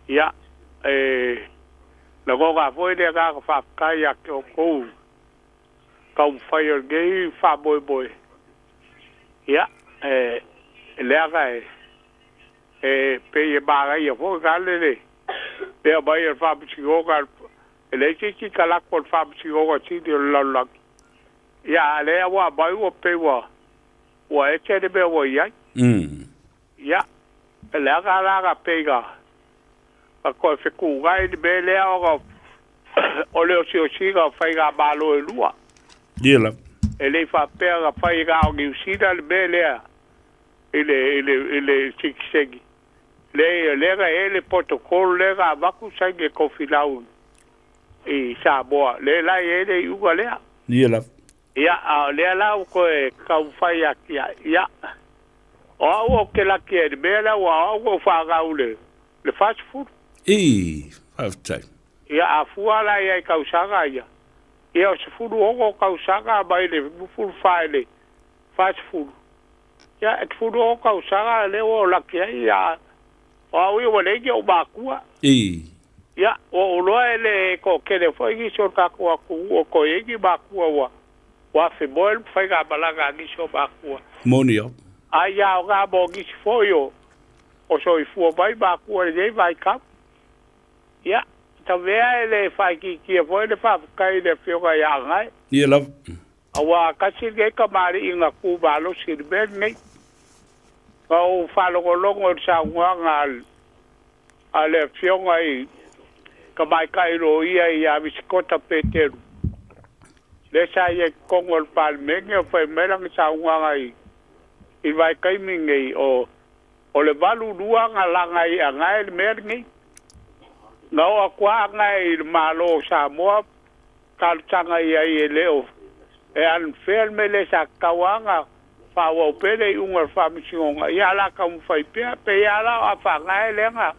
Ia, e lagona foi le agaga faafetai ia te outou taumafai o lenei faamoemoe. Ia, e leaga e e pei e manaia foi gale le le aumai e le Faamasinoga, e leai se isi talaatu o le Faamasinoga Sili o le Lalolagi. Ia, a o lea ua aumai ua pei ua ua ese le mea ua i ai. Ia, leaga la na pei na na toe fetuunai le mea lea ona o le osiosiga o faigamalo e lua. Ia lava. E le i faapea na fai na o Niu Sila le mea lea i le i le i le sitiseni. Leai, lea na i ai le protocol lea na avatu saini e Tofilau i Samoa, lea la e i ai le iuga lea. Ia lava. Ia, a o lea la ua toe taumafai atiae, ia, o au ou te laki ai i le mea lea, aua o au na ou fanau i le, le 40. Ii, faafetai. Ia, a fua la i ai tausaga ia, ia o 16 tausaga mai le 24 i le 40, ia, e 16 tausaga lea ua ou laki ai, ia, o au ia ua leai ni ou matua. Ii. Ia, ua ou iloa e le toatele foi nisi o le tatou atunuu o toe i ai ni matua ua ua afemoe le faigamalaga a nisi o matua. Moni au. Ai ia aoga mo nisi foi o o soifua mai matua i lenei vaitau. Ia, tavea e le faaitiitia foi le faafetai i le Afioga ia Agae. Ia lava. Aua tasi lenei kamali'i na tu malosi i le mea lenei. Na ou faalogologo i le saunoaga a le Afioga i Tamaitai Loia ia Visikota Peteru, lea sa ia i totonu o le Palemene, o fai mai lana saunoaga i le vaitaimi lenei, o o le 82 na laga i Agae le mea lenei. Na oo atu lava Agae i le Malo o Samoa talosaga i ai e le o e unfair le mea lea sa tatau lava ona faaauau pea le iuga o le Faamasinoga, ia a o le a taumafai pea. Pei lava la o Afaga lea na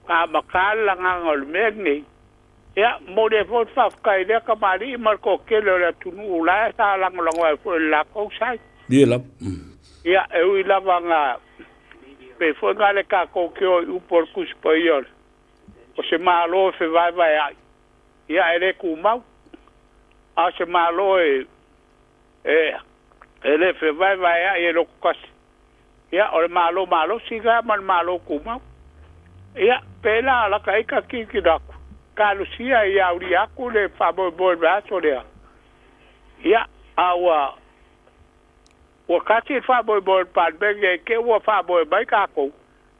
amata le lagaga o le mea lenei. Ia, momoli ai foi le faafetai i lea tamalii ma le toatele o le atunuu la e sa lagolago ai foi i le latou side. Ia lava. Ia, e ui lava na pei foi na le tatou te o i upu o le Tusi Paia o se Malo e fevaevaeai, ia e le tumau. A o se Malo e e e le fevaevaea'i e loto tasi, ia o le Malo malosi lena ma le Malo tumau. Ia, pēlā lata ai ka tilotilo atu, talosia ia aulia atu le faamoemoe i le vaiaso lea. Ia, a ua ua tasi le faamoemoe o le Palemene i te i ua faamoe mai tatou,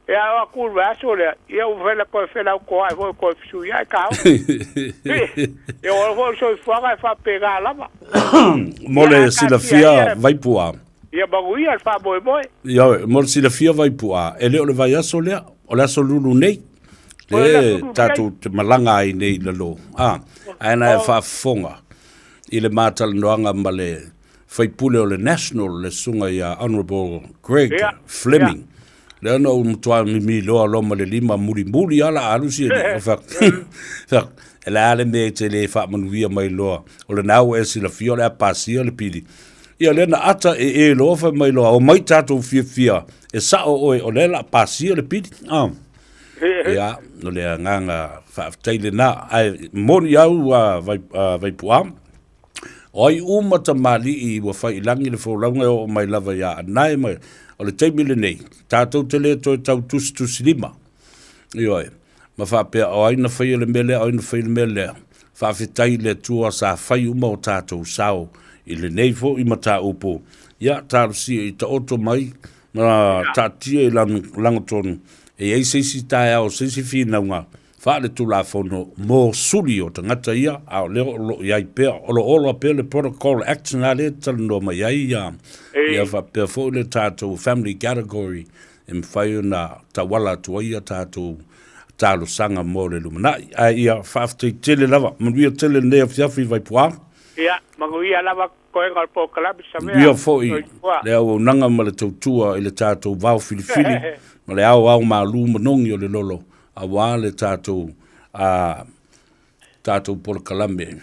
ia a oo atu i le vaiaso lea, ia ua fela toe felautoa'i foi toe fesuia'i taofi. Ia ua foi o le soifuaga e faapena lava. Mo Ia, le ae talosia silafia ia Vaipu'a. ia manuia le faamoemoe. Ioe, mo le silafia Vaipu'a, e le o le vaiaso lea, o le aso lulu nei. O le Le aso lulu nei. tatou te malaga ai nei i lalo. A, ae na e O, faafofoga i le matalanoaga ma le faipule o le National, le susuga ia Honourable Greg ia, ia. Fleming. Lea na ou matua mimi loa loa ma le lima mulimuli lava la alu si alii. Ou fai atu, fai atu, e le a le mea e te le faamanuia mai loa, o lena ua e silafia o le a pasia le pili. Ia lea na ata e e loa fai mai loa, omai tatou fiafia, e sao oe o lea o le a pasia le pili. Ah. Ia, o le agaga faafetai lena. Ae moni au a vai, a Vaipu'a, O ai uma tamalii ua fai i lagi le folauga e oo mai lava ia Anae ma o le taimi lenei, tatou te le toe tau tusitusilima. Ioe, ma faapea o ai na faia le mea lea, o ai na faia le mea lea. Faafetai i le Atua sa fai uma o tatou sao i lenei foi mataupu. Ia, talosia i taoto mai ma taatia i lagotonu e i ai se isi taeao, se isi finauga faaletulafono mo suli o tagata ia, a o lea o lo o i ai pea, o lo o ola pea le Protocol Act lena lea e talanoa mai ai ia, ia faapea foi le tatou Family Category e mafai ona tauala atu ai a tatou talosaga mo le lumanai. Ae ia faafetai tele lava, manuia tele lenei afiafi Vaipu'a. Ia, manuia lava toega o le polokalame Samea. Manuia foi le auaunaga ma le tautua i le tatou vao filifili ma le aoao malu manogi o le lolo aua le tatou a tatou polokalame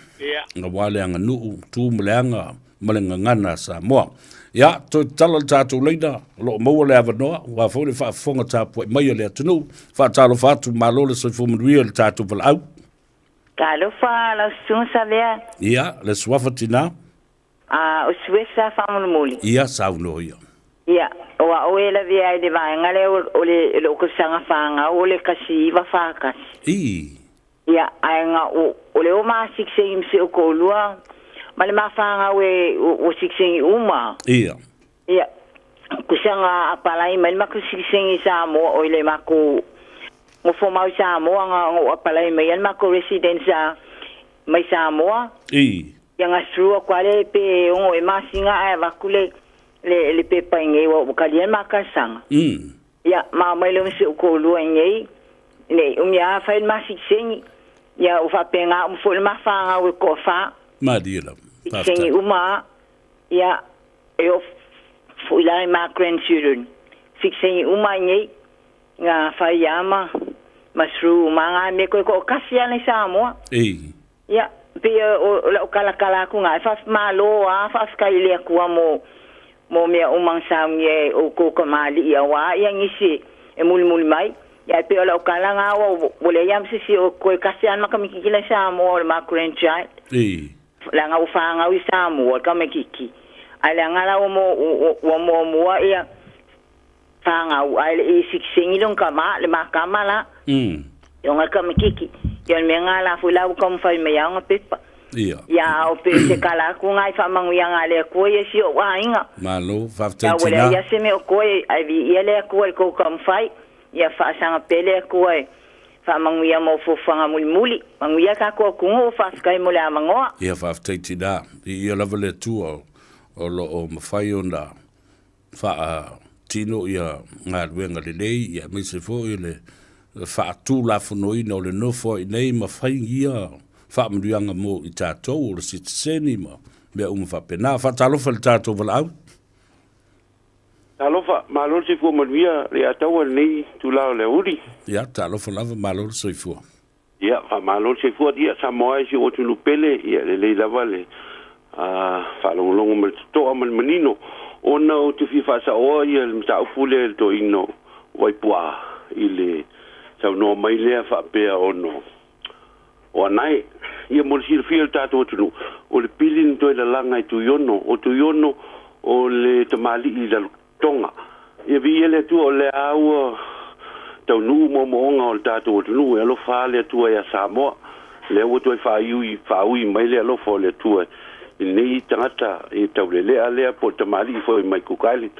aua le aganuu, tu ma le aga ma le gagana a Samoa. Ia, toe tatala le tatou laina, o lo o maua le avanoa, aua foi le faafofoga tapuai mai a le atunuu. Faatalofa atu, malo le soifua manuia i le tatou valaau. Talofa lau susuga Savea. Ia, le suafa tinā. A, o Suesa faamolemole. Ia, saunoa ia. Ia, o a'o e lavea ai i le vaega lea o, o le lo'u tausaga fanau o le 1941. Ii. Ia, ae na o, o le o ma sikisengi ma si ou toalua ma le ma fanau e ua sikisengi uma. Ia. Ia, kusa na apalai mai le matou sikisengi i Samoa, oi le matou nofo mau i Samoa na, na ou apalai mai ai le matou residence a mai Samoa. Ii. Ia na through atu lava le pe ono e masina ae avatu le le le pepa inei ua ua talia le ma talosaga. Ia ma omai loa ma si ou toalua inei ne i umi lava fai le ma sitiseni. Ia ua faapena uma foi le ma fanau e toafa. Malie lava. Sitiseni Faafetai. uma lava. Ia e oo foi la i ma grandchildren. Sitiseni uma inei na fai lava ma ma through ma nga mea koe toatasi lava nei Samoa. Ii. Ia, pei o lau kalakala atu na, e faafimalo a, faafetai i le Atua mo, mo mea uma na saunia e outou kamali'i auā ia nisi e mulimuli mai. Ia, e pei o lau kala na, ua, ua leai lava ma se isi o toe tasi lava le makamititi la i Samoa o le ma grandchild. Leaga ua fanau i Samoa le tamaititi, ae leaga la ua mo, ua muamua ia fanau, ae le i sitiseni lona tama, le ma tama la. Ona le tamaititi. Ia o le mea lena la foi la ua taumafai mai lava ona pepa. Ia. Ia a o pe se kala atu lena i faamanuiaga a le Atua ia i si ou aiga. Malo, faafetai Ia ua tina. leai lava se mea o koe, ae viia le Atua i le tou taumafai. Ia faasaga pea le Atua e faamanuia mo fuafuaga mulimuli. Manuia tatou atunuu, faafetai mo le avanoa. Ia faafetai tina. Viia lava le Atua o lo o mafai ona faatino ia galuega lelei ia aemaise foi le faatulafonoina o le nofo ai nei ma fai ia faamanuiaga mo i tatou o le sitiseni ma mea uma faapena. Faatalofa i le tatou valaau. Talofa, malo le soifua manuia le Ataua i lenei itula o le aoauli. Ia, talofa lava, malo le soifua. Ia, faamalo le soifua. Ia, Samoa e si ou atunuu pele, ia, lelei lava le faalogologo ma le totoa ma le manino, ona ou te fia faasaoa ia le mataupu lea i le toeaina o Vaipuaa i le saunoa mai lea faapea ono o Anae. Ia mo le silafia e le tatou atunuu, o le pili na toe lalaga e Tuiono, o Tuiono o le tamalii i Lalotoga. Ia viia le Atua o lea ua taunuu moomooga o le tatou atunuu, e alofa lava le Atua ia Samoa. Lea ua toe faaiui, faaui mai le alofa o le Atua i lenei tagata i taulelea lea po o le tamalii foi mai Cook Island.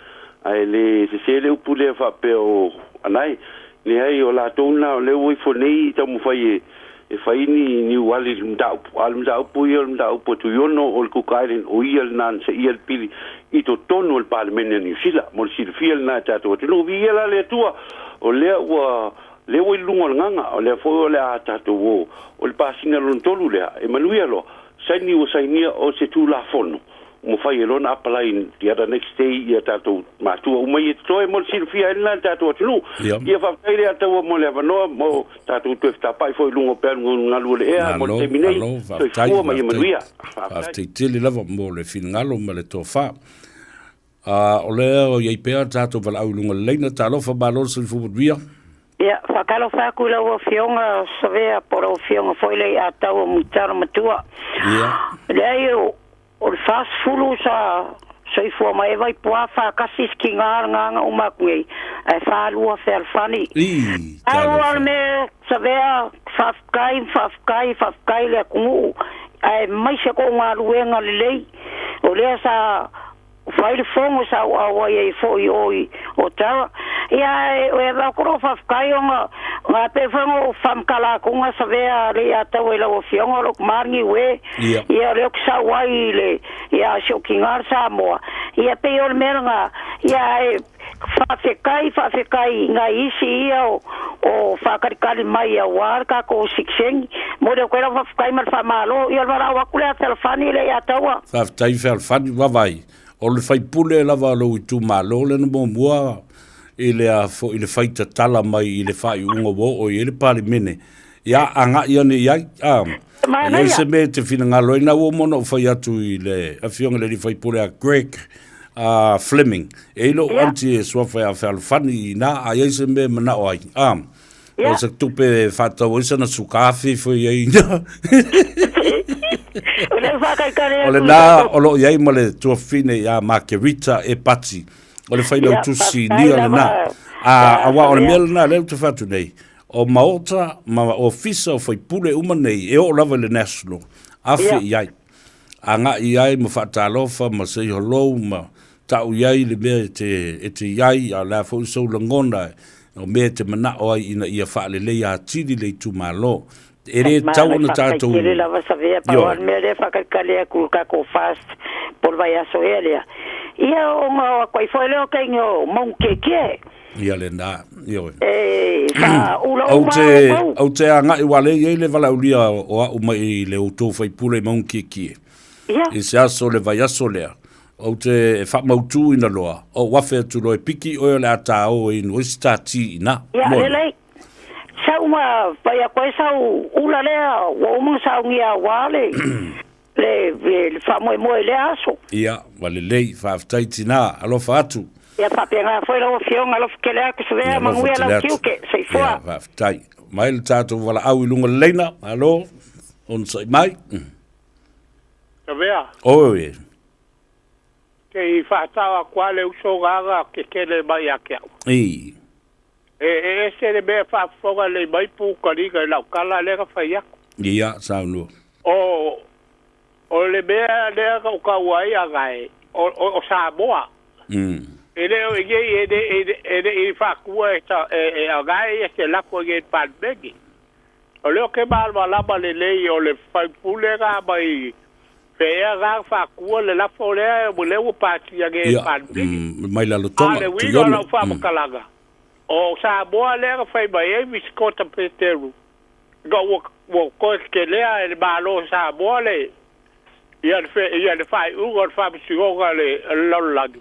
Ae le sese le upu lea faapea o Anae. Leai, o latou na o lea ua ifo nei taumafai e e fai ni niuali i le mataupu, a o le mataupu ia o le mataupu a Tuiono o le Cook Island, o ia lena na seia le pili i totonu o le Palemene a Niu Sila. Mo le silafia lena e tatou atunuu. Viia la le Atua, o lea ua lea ua i luga o le gaga, o lea foi o le a tatou o, o le pasina lona tolu lea, e manuia loa, saini ua sainia o se Tulafono ua mafai ai loa ona apalai the other next day ia tatou matua uma ia totoe mo le silafia ai lena e le tatou atunuu. Ia faafetai le Ataua mo le avanoa mo tatou toe fetapai foi i luga o peau galu o le ea mo le taimi nei. Soifua ma ia manuia. Faafetai tele lava mo le finagalo ma le tofa. O lea o i ai pea tatou valaau i luga o le laina. Talofa malo le soifua manuia. Ia, faatalofa atu i lau Afioga Savea po o lau Afioga foi Leiataua Mulitalo Matua. Ia. Leai, o le 40 sa soifua mai ai Vaipuā faatasi si tiga lena na uma atu nei, ae 42 fealofani. Ii, Pau lava talofa. le mea Savea, faafetai, faafetai, faafetai le atunuu, aemaise kou galuega lelei, o lea sa Fai le fono sa ou auai ai foi i o i Otawa. Ia ae e avatu lou faafetai ona na pei foi ona ou faamatala atu na savea Leiataua i lau afioga o lou tama le Niue. Ia. Ia o lea ou te sau ai i le ia si ou tina le Samoa. Ia pei o le mea lena. Ia ae faafetai faafetai i nai isi ia o o faatalitali mai aua le tatou sitiseni. Momoli atu ai lau faafetai ma le faamalo. Ia o le valaau atu lea a Fealofani Leiataua. Faafetai Fealofani, vaavaai, o le faipule lava o lou itumalo lea na muamua i le a foi le fai tatala mai i le faaiuga ua oo i ai le Palemene. Ia, agai ane i ai. A, e i ai se mea e te finagalo ai, na ua uma ona ou fai atu i le afioga i le alii faipule a Greg Fleming, e i lou aunty e suafa ia Fealofani i ina, a i ai se mea e manao ai. A, o se tupe e faatau ai sana sukafe foi i ai ina. O lena o lo o i ai ma le tuafafine ia Margarita Epati, o le failautusi sinia lena. A, aua o le mea lena lea ou te fai atu nei, O Maota ma Ofisa o faipule uma nei e oo lava i le National, afe i ai. Agai i ai ma faatalofa ma say hello ma tau i ai le mea e te, e te i ai, a o le a foi sou lagona o mea e te manao ai ina ia faaleleia atili le itumalo. E le tatau ona tatou... Tele lava Savea, pau lava le mea lea faakalikali atu i le tatou fast po o le vaiaso ea lea. Ia ona o atu ai foi lea o taimi o Maungakiekie. Ia lena, ioe. E faaula Ou uma te, outou. ou te agai ua lea i ai le valaaulia o au mai i le outou faipule i Maungakiekie. Ia. I se aso o le vaiaso lea, ou te e faamautuina loa, ou afe atu loa e piki oe o le a ta o e inu ai se ta ti i ina. Ia, Moe. lelei. Sau ma fai atu ai sau ula lea ua uma ona saunia aua le le, le, le faamoemoe i lea aso. Ia, ua lelei, faafetai tinā, alofa atu. Ia faapena foi lau Afioga, alofa tele atu, Ia Savea, alofa manuia tele lau atu. tiute, soifua. Ia, faafetai. Mai le tatou valaau i luga o le laina, malo, onosai mai. Savea. Oi. Te i whaatao a kua le uso gaga ke kele mai a ke au. I. E, e ese le mea faafofoga lelei mai pukaliga i lau tala lea na fai atu. Ia, saunoa. O, o le mea lea na ou taua ai Agae, o, o, o Samoa. E le o i nei, e le, e le, e le i faatua e, sa, e, e Agae ia se lafo i nei i le Palemene. O lea ou te malamalama lelei o le faipule na mai fea na faatua le lafo lea, o lea ua pasia nei e le Ia, Palemene. mai A Lalotoga, le uiga o Tuiono. lau faamatalaga, O Samoa lea na fai mai ai Visikota Peteru, ina ua ua toe tetelea e le Malo o Samoa le ia le fe, ia le faaiuga o le Faamasinoga o le o le Lalolagi.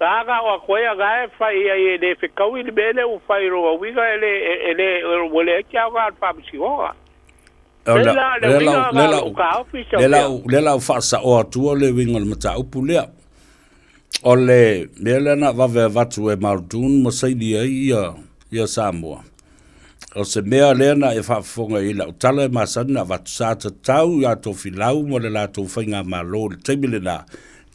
Na aga o atu ai aga e fai i ai e le fetaui le mea lea ua fai lona uiga e le e le ua leai se aoga o le Faamasinoga. O Pei le, la le lea uiga la, na lea o la, lou taofi lea la, Savea. lea la faasaoa atua le uiga o le mataupu lea. O le mea lea na vave avatu e Muldoon ma saini ai ia, ia Samoa. O se mea lea na e faafofoga i lau tala e masani na avatu sa tatau iā Tofilau ma le latou faigamalo i le taimi lena,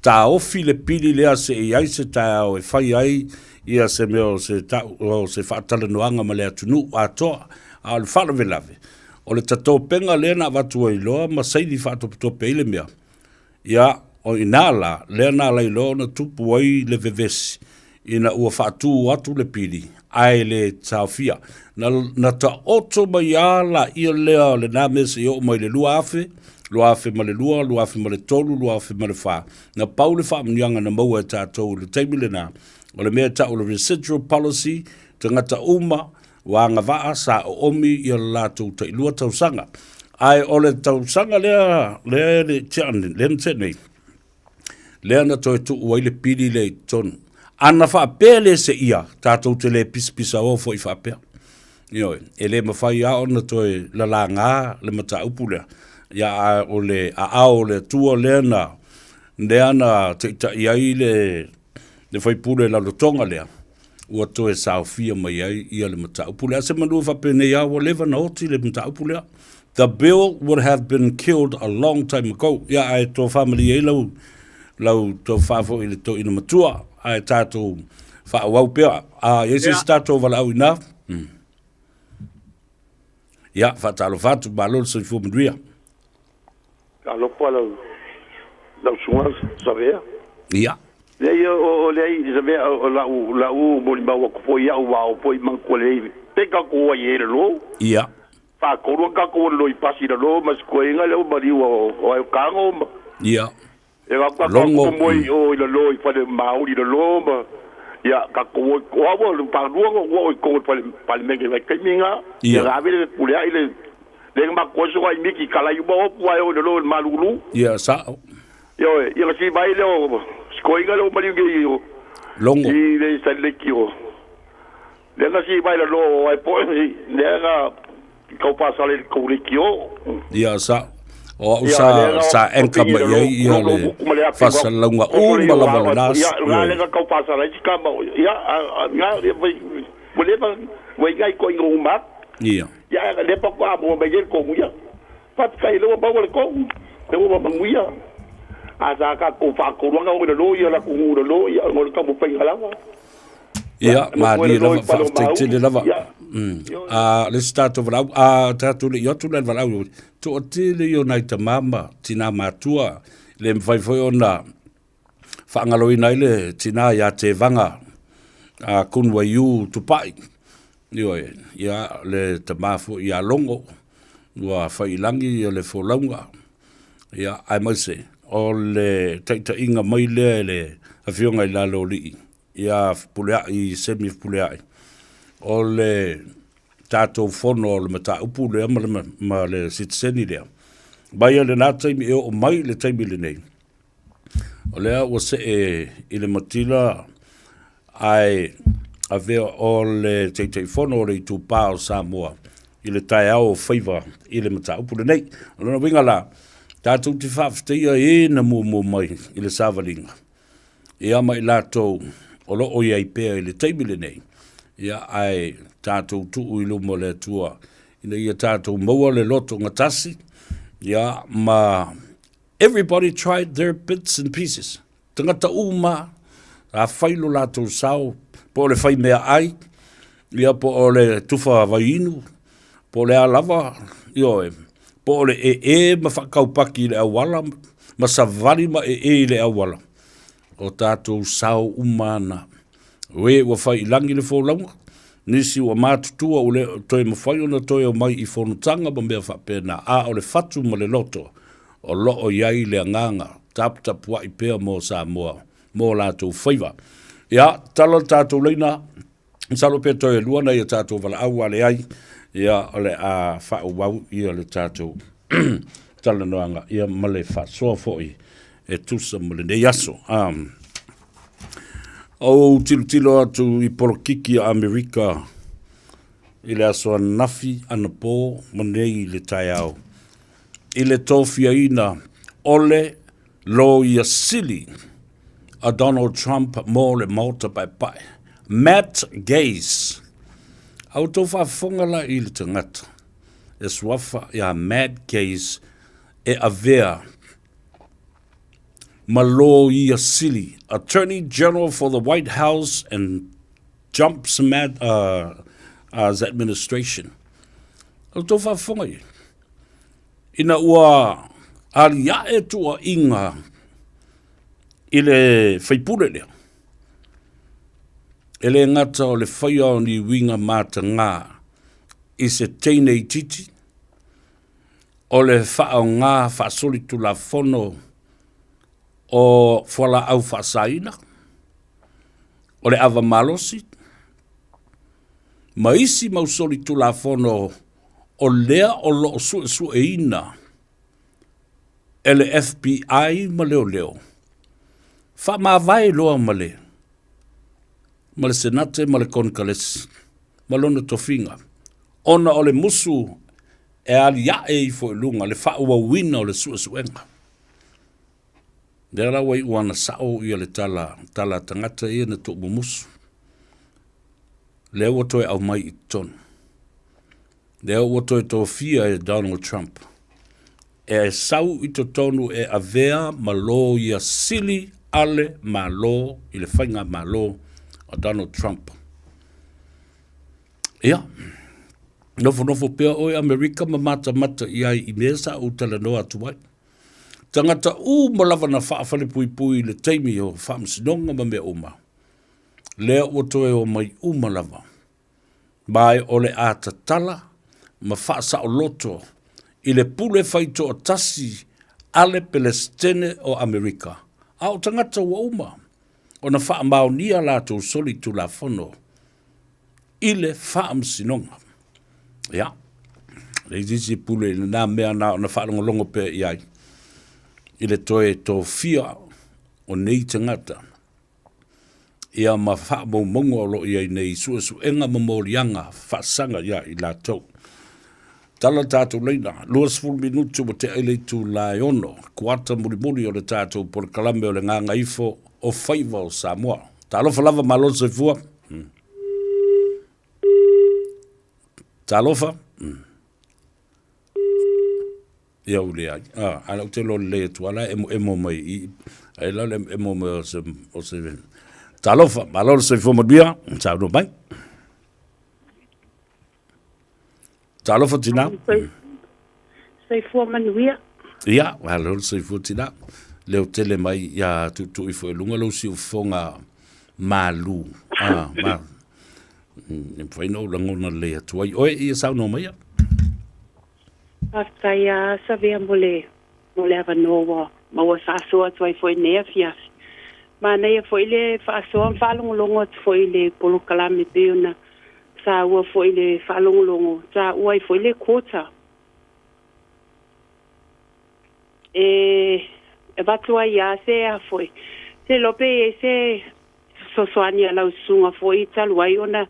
taofi le pili lea seia i ai se taeao e fai ai ia se mea o se tau, o se faatalanoaga ma le atunuu atoa. A o le faalavelave, o le tatopega lea na avatu ai loa ma saini faatopetope ai le mea, Ia, o i ina la, lea na ala ai loa ona tupu ai le vevesi, ina ua faatū atu le pili, ae le taofia. Na, na taoto mai lava laia lea o lena mea seia oo mai i le 2000, 2002, 2003, 2004. Na pau le faamanuiaga na maua e tatou i le taimi lena, o le mea e tau o le residual policy, tagata uma Ua agavaa sa oomi ia le latou tailua tausaga. Ae o le tausaga lea, lea le tea nei, lea na tea nei, lea na toe tuu ai le pili lea i totonu. A na faapea le seia, tatou te le pisapisaoa foi faapea. Ioe, e le mafai lava ona toe lalaga le mataupu lea. Ia, a o le aao o le Atua lea na, lea na taitai ai le, le faipule lalotoga lea, ua toe saofia mai ai ia le mataupu lea. Se manu faapenei lava ua leva na oti le mataupu lea. The bill would have been killed a long time ago. Ia ae tofa malie ai lau lau tofa foi i le toeaina matua ae tatou faaauau pea. A i ai se isi tatou valaau i ina? Ia, faatalofa atu, malo le soifua manuia. Talofa lau lau susuga Savea. Ia. Leai o o leai Savea o la'u la'u molimau atu foi a'u ua ao foi manatua lelei pe tatou ai e lalo. Ia. Faatolu a tatou o lalo i pasi lalo ma sikuaiga lea ua maliu o ai o tago ma. Ia. E ga ka Logo. ka moe o i lalo i fale maoli lalo ma ia tatou o o au o palua o o i tonu fale palemene vai taimi na. Ia. Ia ave le pule ai le Le ma koe so ai miki kala i uma opu ai o le lo malulu. Ia sa'o. Ioe, ia si mai le o skoinga le o maliu ngi o. Logo. I le sa le ki o. Le na si mai le lo ai po le ga kau pa sa le ko le ki o. Ia sa'o. O au sa sa anchor mai ai ia le faasalalauga uma lava o lena. Ia, ga le ga kau pa sa le ka ma ia ga le le ba ngai ko ingo uma. Ia. Ia le pa ko amo mai le ko ia. Pat kai le ba le ko. Le ba manguia. A sa ka ko fa ko ranga o le lo ia la ko le lo ia ngo ka mo pai lava. Ia, malie lava, faafetai tele lava. A le isi tatou valaau, a tatou le i atu la i le valaau, toatele ia o nai tama ma tina matua, le mafai foi ona faagaloina ai le tina ia Tevaga a Kunwaiu Tupai. Ioe, ia le tama foi ia Logo, ua fai i lagi ia le folauga, ia, aemaise o le taitaiga mai lea e le Afioga i Laloalii ia Fepuleai, Semi Fepuleai, o le tatou fono o le mataupu lea ma le, ma le sitiseni lea. Mai o lena taimi e oo mai i le taimi lenei, O lea ua see i le matila ae avea o le Taitaifono o le Itupa o Samoa i le taeao o faiva i le mataupu lenei. O lona uiga la, tatou te faafetaia e na muamua mai i le savaliga, ia ma i latou o lo o i ai pea i le taimi lenei, ia ae tatou tuu i luma o le Atua ina ia tatou maua le loto gatasi, ia ma Everybody tried their bits and pieces. Tagata uma a fai lo latou sao, po o le fai meaai, ia po o le tufa vaiinu, po o le a lava, ioe, po o le ee ma faakaupaki i le auala, ma savali ma ee i le auala. O tatou sao uma ana. O e ua fai i lagi le folauga, nisi ua matutua ua le toe mafai ona toe omai i fonotaga ma mea faapena, a o le fatu ma le loto, o lo o i ai le agaga taputapuai pea mo Samoa, mo latou faiva. Ia, tatalo le tatou laina, masalo pe toe lua nai a tatou valaau a leai, ia, o le a faaauau ia le tatou talanoaga ia ma le faasoa foi e tusa ma lenei aso. Um, ou tilotilo atu i polokiki a Amerika i le aso ananafi, anapo ma nei i le taeao. I le tofiaina o le Loia Sili a Donald Trump mo le Maota Paepae, Matt Gaetz. A outou faafofoga la i le tagata e suafa ia Mad Case e avea ma Loia Sili, Attorney General for the White House and Trump's mad, administration. O outou faafofoga i ai. Ina ua aliae tuuaiga i le faipule lea, e le gata o le faia o ni uiga matagā i se teine itiiti, o le faaaoga faasolitulafono o fualaau faasaina, o le ava malosi, ma isi mau solitulafono o lea o lo o suesueina e le FBI ma leoleo, faamavae loa ma le ma le Senate ma le Konekaresi ma lona tofiga, ona o le musu e aliae ifo i luga le faaauauina o le suesuega. Lea la ua iu ana sao ia le tala, tala a tagata ia na tuumumusu. Lea ua toe aumai i totonu. Lea ua toe tofia e Donald Trump e sau i totonu e avea ma loia sili a le Malo i le faigamalo a Donald Trump. Ia, nofonofo pea oe Amerika ma matamata i ai i mea sa ou talanoa atu ai. Tagata uma lava na faafalepuipui i le taimi o faamasinoga ma mea uma, lea ua toe omai uma lava. Ma o le a tatala ma faasaoloto i le pule faitoatasi a le Pelesitene o Amerika, a o tagata ua uma ona faamaonia latou solitulafono i le faamasinoga. Ia, leai se isi e pule i lena mea na ona faalogologo pea i ai i le toe tofia o nei tagata ia ma faamaumauga o lo o i ai nei suesuega ma moliaga faasaga ia i latou. Tala le tatou laina, 20 minutu ua tea i le itula e 6, kuata mulimuli o le tatou polokalame o le Gagaifo o Faiva o Samoa. Talofa lava, malo le soifua. Talofa. Ia ua leai. A, ae ou te iloa lelei atu lava la e emoemo mai i i. Ai la o le emoemo mai o se, o se... Talofa, malo le soifua manuia, saunoa mai. Talofa tinā. Soifua manuia. Ia, malo le soifua tinā. Leo tele mai ia tuutuu ifo i luga lou siufofoga malu. Ah, ma, e mafai ona ou lagona lelei atu ai oe, ia saunoa maia. Faafetai a Savea mo le mo le avanoa ua maua faasoa atu ai foi i lenei afiafi. Manaia foi le faasoa ma faalogologo atu foi i le polokalame pei ona saua foi le faalogologo taua ai foi le quota. E avatu ai lava se a foi, se iloa pe i ai se fesoasoani a lau susuga foi talu ai ona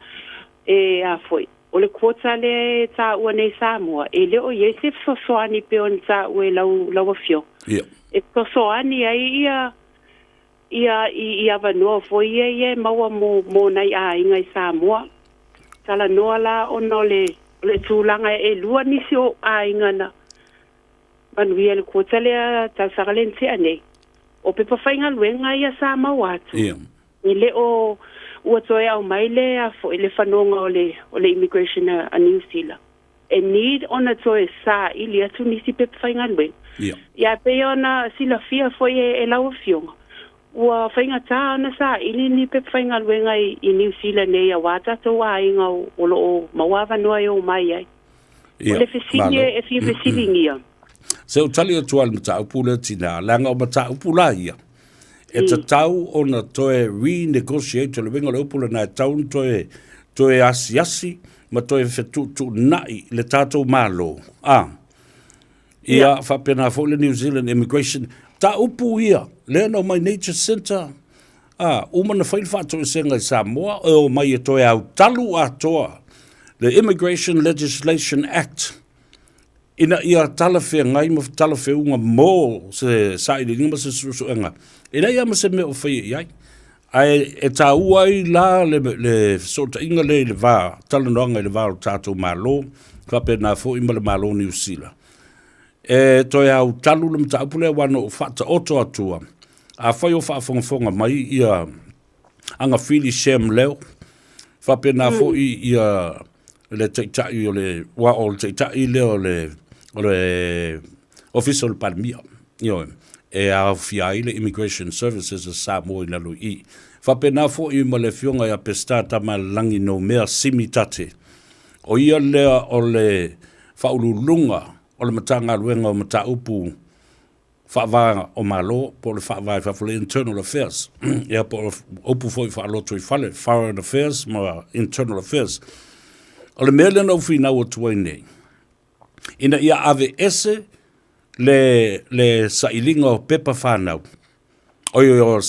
e a foi, o le quota lea e taua nei i Samoa, e le o i ai se fesoasoani pei ona taua e lau, lau Afioga. Ia. E fesoasoani ai ia, ia i, i avanoa foi ia ia e maua mo, mo nai aiga i Samoa. Talanoa la ona o le, o le tulaga e lua nisi o aiga na manuia i le quota lea tausaga lea na tea nei. O pepa faigaluega ia sa maua atu. Ia. E le o ua toe aumai le a foi le fanoga o le o le immigration a, a Niu Sila. E need ona toe saili atu nisi pepa faigaluega. Ia. Ia pei ona silafia foi e, e lau afioga, ua faigata ona saili ni pepa faigaluega i, i Niu Sila nei auā tatou aiga o, o lo o maua avanoa e omai ai. Ia, O le fesili malo. e, e fia fesiligia. Se ou tali atu lava i le mataupu lea tinā, leaga o mataupu la ia, e tatau ona toe renegotiate, o le uiga o le upu lena, e tatau ona toe, toe asiasi ma toe fetuutuunai le tatou Malo, a, ia faapena foi le New Zealand Immigration, mataupu ia, lea na omai nei Jacinta, a, uma ona fai le faatoesega i Samoa, e omai e toe autalu atoa le Immigration Legislation Act, ina ia talafeagai ma talafeuga mo se sailiiliga ma se suesuega, e leai lava ma se mea o faia i ai. Ae e tāua ai la le, le fesootaiga lea i le va, talanoaga i le va o le tatou Malo, faapena foi ma le Malo o Niu Sila. E toe autalu le mataupu lea aua na ou faataoto atua, afai o faafogafoga mai ia Agafili Sam Leo, faapena foi ia le taitai o le, aua o le taitai lea o le, o le Ofisa o le Palemia, ioe, e aofia ai le Immigration Services a Samoa i lalo i i. Faapena foi ma le Afioga ia Peseta Tamalelagi Noumea Simi Tate, o ia lea o le Faauluuluga o le Matagaluega o Mataupu Faava o Malo po o le Faavae i Fafo, le Internal Affairs, ia po o upu foi faalotoifale, Foreign Affairs ma Internal Affairs. O le mea lea na ou finau atu ai nei, ina ia aveese le, le sailiga o pepa fanau, oi, oi, o,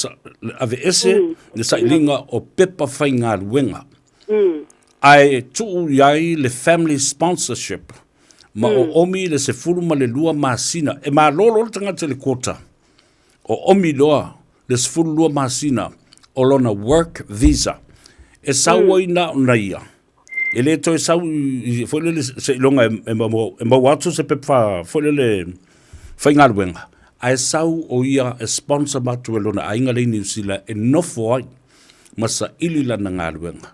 aveese le sailiga o pepa faigaluega, ae tuu i ai le family sponsorship ma oomi le 12 masina. E malolo le tagata i le quota, oomi loa le 12 masina o lona work visa. E sau ai na ona ia, e le toe sau i, foi lele seiloga e, e maua atu se pepa foi lele faigaluega, ae sau o ia e sponsor atu e lona aiga le i Niu Sila e nofo ai ma saili lana galuega.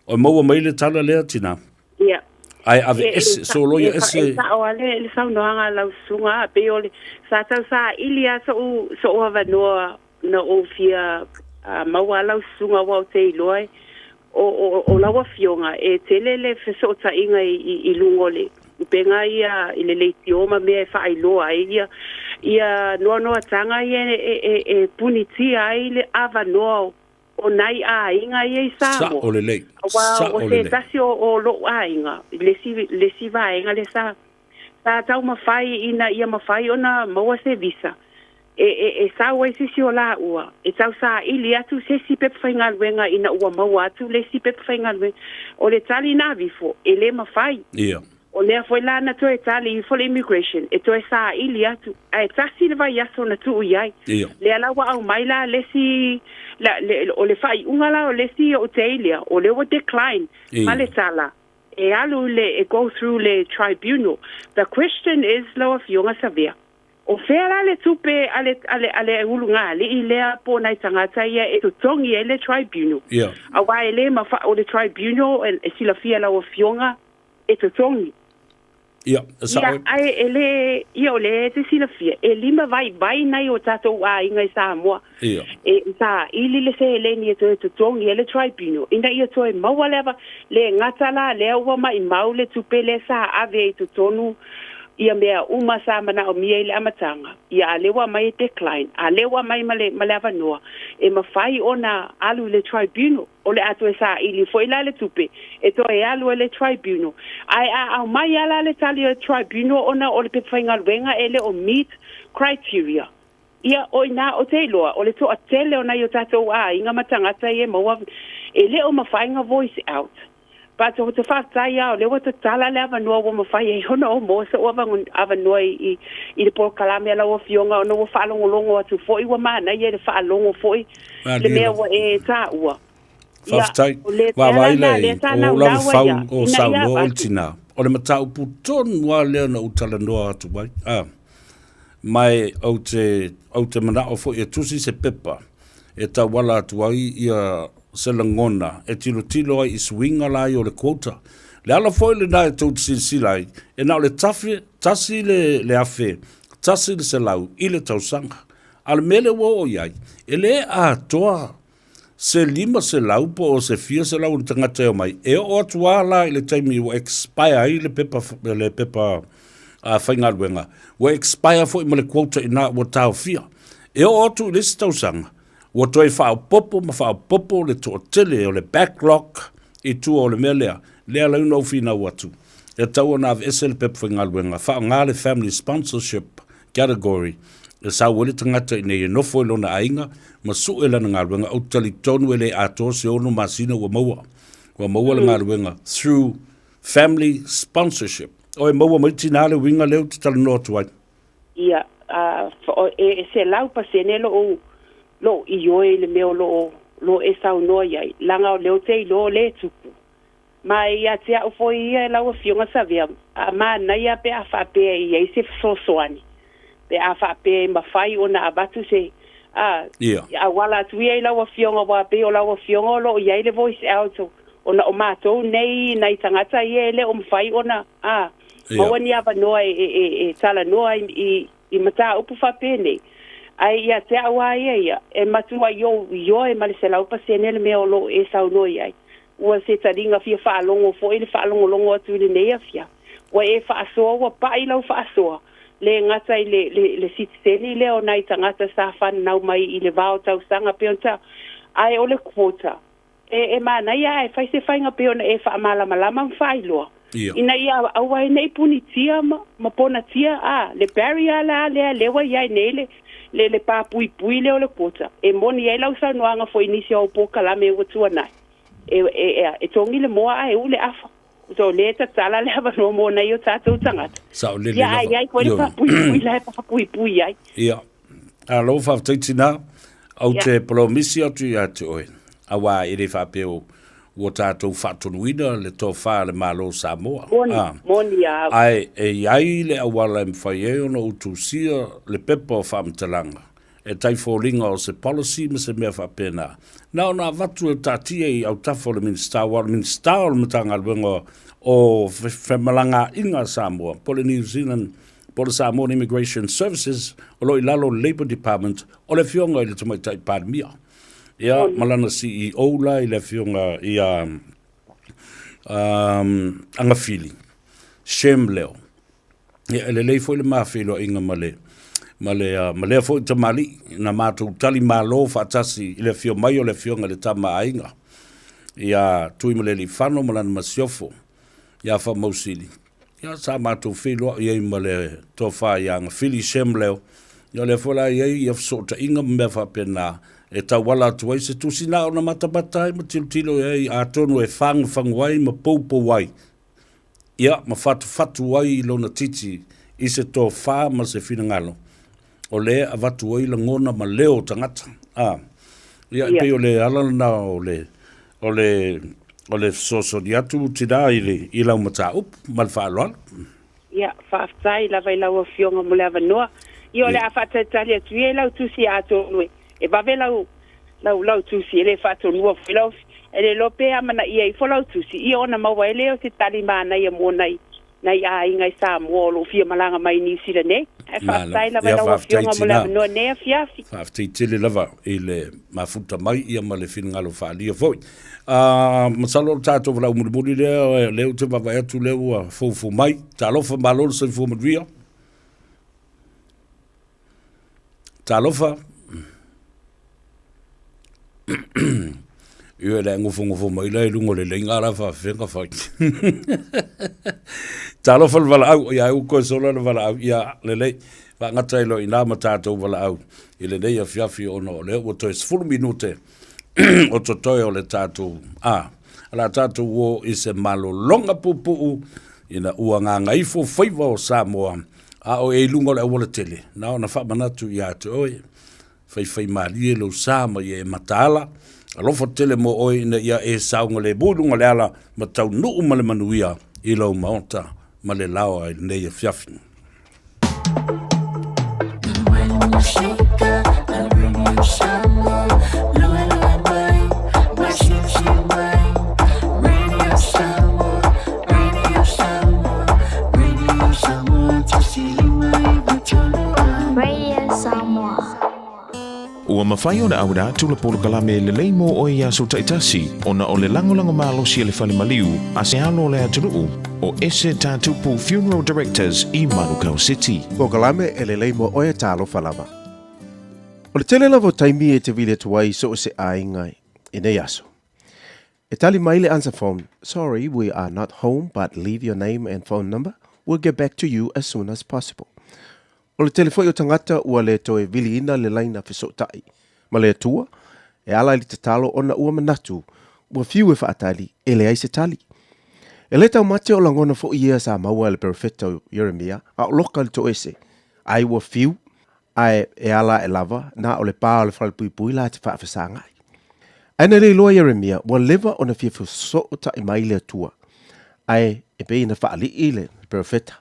O maua mai le tala lea, tina? Ia. Ae aveese, soloia ese. E sao lava le saunoaga a lau susuga, pei o le, sa tau saili lava so'u, so'u avanoa na ou fia maua a lau susuga aua ou te iloa e, o, o, o lau afioga e tele le fesootaiga i, i, i luga o le upega ia i le leitio ma mea e faailoa ai ia, ia noanoatanga ia e, e, e, e punitia ai le avanoa o, o nai aiga ia i Samoa. Sa'o lelei. Aua Sa'o o se lelei. tasi o, o lo'u aiga, le isi, le isi vaega lea sa, sa taumafai ina ia mafai ona maua se visa e, e, e sau ai se isi o laua e tausaili atu se isi pepa faigaluega ina ua maua atu le isi pepa faigaluega. O le tali na avifo, e le mafai. Ia. O lea foi la na toe tali ifo le immigration e toe saili atu, ae tasi le vaiaso na tuu i ai. Ia. Lea la ua aumai la le isi, la, le, o le faaiuga la o le isi o tei lea, o lea ua decline Ia. ma le tala e alu i le, e go through le tribunal. The question is lau Afioga Savea, o fea la le tupe a le, a le, a le ulugalii lea po o nai tagata ia e totogi ai le tribunal? Ia. Aua e le mafa, o le tribunal e, e silafia e lau Afioga, e totogi. Ia, e sao Ia, ai. ae e le, ia o lea e te silafia, e limavaivai nai o tatou aiga i Samoa. Ia. E saili le seleni e toe totogi ai le tribunal, ina ia toe maua le ava, le gata la lea ua maimau le tupe lea sa ave i totonu ia mea uma sa manaomia i le amataga, ia a lea ua aumai e decline, a lea ua aumai ma le, ma le avanoa e mafai ona alu i le tribunal. O le a toe saili foi la le tupe e toe alu ai le tribunal. Ae a aumai lava la le tali o le tribunal ona o le pepa faigaluega e le o meet criteria, ia, o ina ou te iloa o le toatele o nai o tatou aiga ma tagata ia e maua e le o mafai ona voice out. But ou te faafetai lava o lea ua tatala le avanoa ua mafai ai ona ou maua so'u avanoa i i le polokalame a lau Afioga ona ua faalogologo atu foi ua manaia i le faalogo foi le mea ua e taua. Ia, Faafetai. o le mea Vaavaai lena lea lea i sa o ou lava naunau ai fau ia, o ina ia saunoa oe le avatu. tinā. O le mataupu tonu lava lea na ou talanoa atu ai, a, ma e ou te, ou te manao foi e tusi se pepa e tauala atu ai ia se lagona e tilotilo ai i suiga la ia o le quota. Le ala foi lena e tou te silasila ai, e na o le tafe, tasi le, le 1100 i le tausaga. A o le mea lea ua oo i ai, e le atoa se 500 po o se fia selau o ni tagata e omai, e oo atu lava la i le taimi ua expire ai le pepa, le pepa faigaluega, ua expire foi ma le quota i ina ua taofia. E oo atu i le isi tausaga, ua toe faaopoopo ma faaopoopo le toatele o le backlog i tua o le mea lea, lea la ona ou finau atu, e tatau ona aveese le pepa faigaluega, faaaoga le family sponsorship category e sau ai le tagata i inei e nofo i lona aiga ma sue lana galuega, ou te talitonu e le atoa se ono masina ua maua, ua maua le galuega through family sponsorship. Oi, maua mai tinā le uiga lea ou te talanoa atu ai. Ia, a, e 100% lo'u, lo'u ioe i le mea o loo. lo e saunoa i ai, laga o lea ou te iloa o lea e tupu. Ma e ia te au foi ia e lau Afioga Savea, a manaia pe a faapea e i ai se fesoasoani, pe a faapea e mafai ona avatu se, a, Ia. auala atu ia i lau Afioga, aua pei o lau Afioga o lo o i ai le voice out, ona o matou nei nai tagata ia e le o mafai ona, a, maua ni avanoa e, e, e, e talanoa ai i, i mataupu faapenei. Ae ia te au lava ia ia, e matua i ou ioe ma le 100% le mea o lo o e saunoa i ai. Ua se taliga fia faalogo foi le faalogologo atu i lenei afiafi. Ua e faasoa, ua pai lau faasoa, le gata i le, le, le sitiseni lea o nai tagata sa fananau mai i le va o tausaga pei ona ta, ae o le quota, E, e manaia ae fai se faiga pei ona e faamalamalama ma faailoa, Ia. ina ia aua ai ne i punitia ma, ma ponatia, a, le barrier la lea lea ua i ai nei le, le, le papuipui lea o le quota. E moni ai lau saunoaga foi i nisi o au polokalame ua tuanai, e, e, e, e togi le moa ae u le afa. So lea e tatala le avanoa mo nai o tatou tagata. Saolele Ia, ae lava. i ai foi le Ioe. papuipui la e papuipui ai. Ia. Alo, faafetai tinā. Ou Ia. te polomisi atu ia te oe, auā e le faapea ua tatou faatonuina le tofa a le Malo o Samoa. Moni, A. moni a au. Ae e i ai le auala e mafai ai ona utusia le pepa o faamatalaga e tai foliga o se policy ma se mea faapena. Na ona avatu e taatia i autafa o le Minisita, aua o le Minisita o le Matagaluega o Femalagaaiga a Samoa, po o le New Zealand po o le Samoan Immigration Services o lo o i lalo o le Labour Department o le Afioga i le Tamaitai Palemia. Ia, ma lana CEO la i le Afioga ia um, Agafili, Shem Leo. Ia, e lelei foi le ma feiloaiga ma le ma le uh, ma lea foi tamalii na matou tali malo faatasi i le afio mai o le afioga i le tama a aiga ia Tuimalealiifano ma lana masiofo ia Faamausili. Ia, sa matou feiloai ai ma le tofa ia Gafili Shem Leo. Ia, o lea foi la e i ai ia fesootaiga ma mea faapena e tauala atu ai se tusi na ona matamata ai ma tilotilo i ai atonu e fagufagu ai ma poupou ai, ia, ma fatufatu ai i lona titi i se tofa ma se finagalo o lea e avatu ai lagona ma leo o tagata. A, ia, e pei o le ala lena o le, o le, o le fesoasoani atu tinā i le, i lau mataupu ma le faaaloalo. Ia, faafetai lava i lau Afioga mo le avanoa. Ia, o le a faatalitali atu ia i lau tusi atonu e, e vave lau, lau, lau tusi, e le faatonua foi lau, e le iloa pe amanaia ifo lau tusi, ia ona maua ai lea o se tali manaia mo nai, nai aiga i Samoa o lo o fia malaga mai i Niu Sila nei. Ae Malo. faafetai lava i Ia, lau faafetai Afioga mo le tinā. avanoa i lenei afiafi. Faafetai tele lava i le mafuta mai ia ma le finagalo faaalia foi. Ah, masalo o le tatou valaau mulimuli lea, lea ou te vaavaai atu lea ua foufou mai. Talofa, malo le soifua manuia. Talofa. Ioe le ngofongofo mai la i luga o le leiga la faafefea fai. Talofa le valaau, ia u koe sola le valaau, ia lelei. Faagata ai loa i ina ma tatou valaau i lenei afiafi ona o lea ua toe 10 minute o totoe o le tatou a. O le a tatou o i se malologa puupuu ina ua gagaifo faiva o Samoa a o e i luga o le auala tele, na ona faamanatu ia te oe, faifaimalie lou sa ma ia e mataala, alofa tele mo oe ina ia e saogalemu i luga o le ala ma taunuu ma le manuia i lou maota ma le laoa i lenei afiafi. Radio Samoa. Ua mafai ona auina atu le polokalame lelei mo oe i aso taitasi ona o le lagolago malosi a le Fale Maliu a se alo o le atunuu o Ese Tatupu Funeral Directors i Manukau City. Polokalame e lelei mo oe talofa lava. O le tele lava o taimi e te vili atu ai i so o se aiga i nei aso. E tali mai le answer phone, Sorry, we are not home but leave your name and phone number, we'll get back to you as soon as possible. O le tele foi o tagata ua le toe viliina le laina fesootai ma le Atua e ala i le tatalo ona ua manatu ua fiu e faatali e leai se tali. E le taumate o lagona foi ia sa maua e le perofeta o Ieremia a o loka i le toese, ai ua fiu ae e ala ae lava na o le pa o le falepuipui la te faafesagai. Ae na le iloa Ieremia, ua leva ona fia fesootai mai le Atua, ae e pei na faalii le perofeta.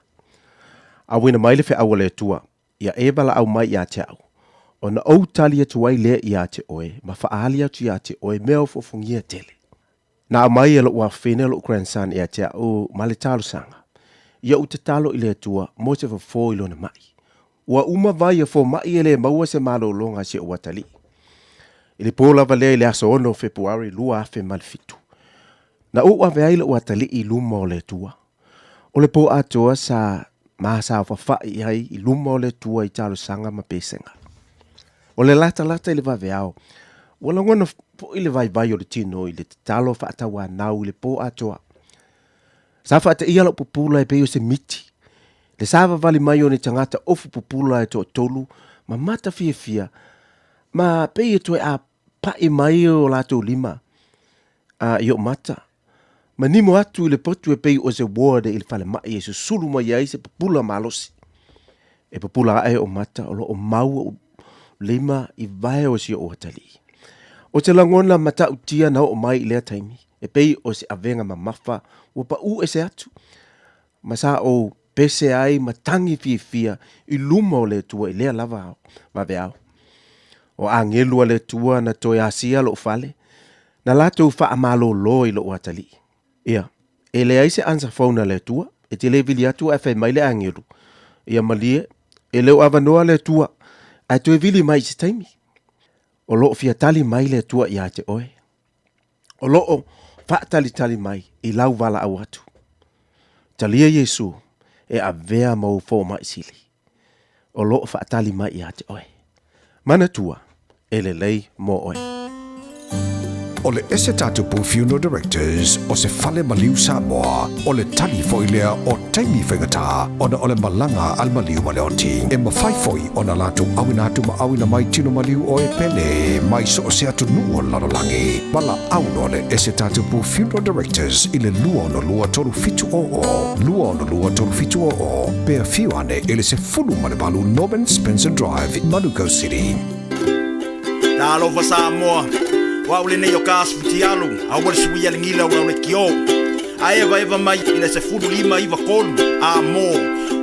Auina mai le feau a le Atua, Ia e valaau mai ia te au, ona ou tali atu ai lea ia te oe, ma faaali atu ia te oe mea ofoofogia tele. Na aumai e lou afafine lou grandson ia te au ma le talosaga, ia ou tatalo i le Atua mo se fofo i lona mai. Ua uma vai a fomai e le maua se malologa a si ou atalii. I le po lava lea i le aso 6 o Fepuari 2007, na ou ave ai lou atalii i luma o le Atua. O le po atoa sa ma saofafai ai i luma o le Atua i talosaga ma pesega. O le latalata i le vaveao, ua lagona foi le vaivai o le tino i le tatalo faatauanau i le po atoa. Sa faateia lau pupula e pei o se miti, le savavali mai o ni tagata ofu pupula e toatolu ma mata fiafia, ma pei e toe apa'i mai o latou lima a i o'u mata, ma nimo atu i le potu e pei o se ward i le falemai e susulu mai ai se pupula malosi. E pupula aʻe o'u mata o lo o mau o'u lima i vae o si o'u atalii. O se lagona matautia na oo mai i lea taimi, e pei o se avega mamafa ua paʻū ese atu, ma sa ou pese ai ma tagi fiafia i luma o le Atua i lea lava ao, vaveao. O agelu a le Atua na toe asia loʻu fale, na latou faamalōlō i loʻu atalii. Ia, e leai se answer phone a le Atua, e te le vili atu ae fai mai le agelu, Ia malie, e le o avanoa le Atua, ae toe vili mai i se taimi. O lo o fia tali mai le Atua ia te oe. O lo o faatalitali mai i lau valaau atu. Talia Iesu e avea mou fomai sili. O lo o faatali mai ia te oe. Manatua, e lelei mo oe. O le ese tatupu Funeral Directors o se fale maliu Samoa, o le tali foi lea o taimi faigata ona o le malaga a le maliu ma le oti. E mafai foi ona latou auina atu ma auina mai tino maliu o e pele mai so o se atunuu o le lalolagi. Valaau loa le ese tatupu Funeral Directors i le 262 3700, 262 3700, pe afio ane i le 18 Norman Spencer Drive, Manukau City. Talofa Samoa, o au lenei o ka asu fitialu, aua le suia le gila o le kio. A evaeva mai i le 15 93 a mo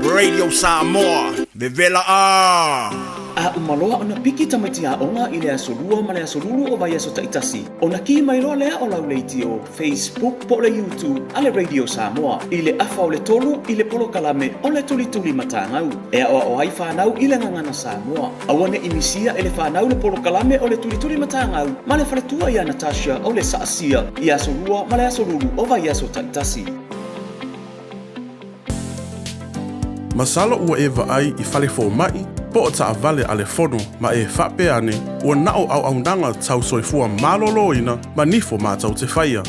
Radio Samoa, vevela a! A uma loa ona piki tamaiti aoga i le aso Lua ma le aso Lulu o vaiaso taitasi, ona kī mai loa lea o lau leitio, Facebook po o le YouTube a le Radio Samoa i le afa o le tolu i le polokalame o le Tulituli Matagau e aoao ai fanau i le gagana Samoa. Aua ne i misia e le fanau le polokalame o le Tulituli Matagau ma le faletua ia Natasha o le Saasia i Aso Lua ma le Aso Lulu o vaiaso taitasi. Masalo ua e vaai i fale fomai po o taavale a le fono ma e faapea ane ua na o auaunaga tau soifua maloloina ma nifo matou te faia.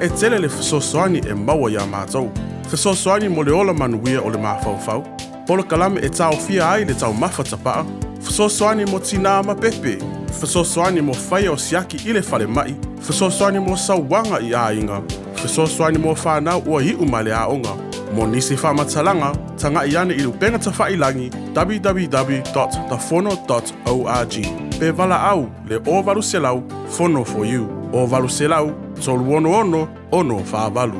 E tele le fesoasoani e maua iā matou. Fesoasoani mo le ola manuia o le mafaufau, polokalame e taofia ai le taumafa tapaa, fesoasoani mo tinā ma pepe, fesoasoani mo faia o siaki i le falemai, fesoasoani mo sauaga i aiga, Fesoasoani mo whanau ua iu mai le aoga. Mo nisi faamatalaga, taga'i ane i le upega tafailagi www.tafono.org pe valaau le 0800 Fono for You, 0800 366 648.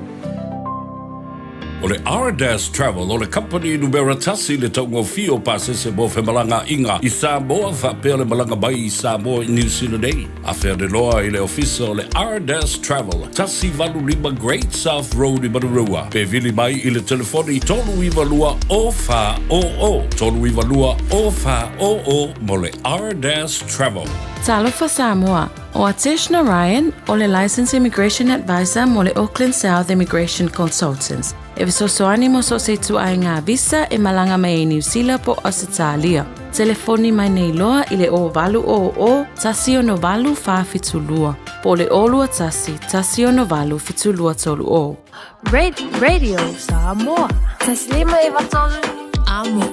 O le Ardas Travel o le kamupani numera tasi i le taugofie o pasese mo femalagaaiga i Samoa faapea le malaga mai i Samoa i New Zealand nei. Afea loa i le ofisa o le Ardas Travel, 185 Great South Road i Manurewa, pe vili mai i le telefoni 392 0400, 392 0400 mo le Ardas Travel. Talofa Samoa, o Atesh Narayan o le Licensed Immigration Advisor mo le Auckland South Immigration Consultants. E fesoasoani mo so o se ituaiga visa e malaga mai ai Niu Sila po o Ausetalia. Telefoni mai nei loa i le 0800 168 472 po o le 021 168 7230. Radio Samoa. Taslima e vatolu. Amo.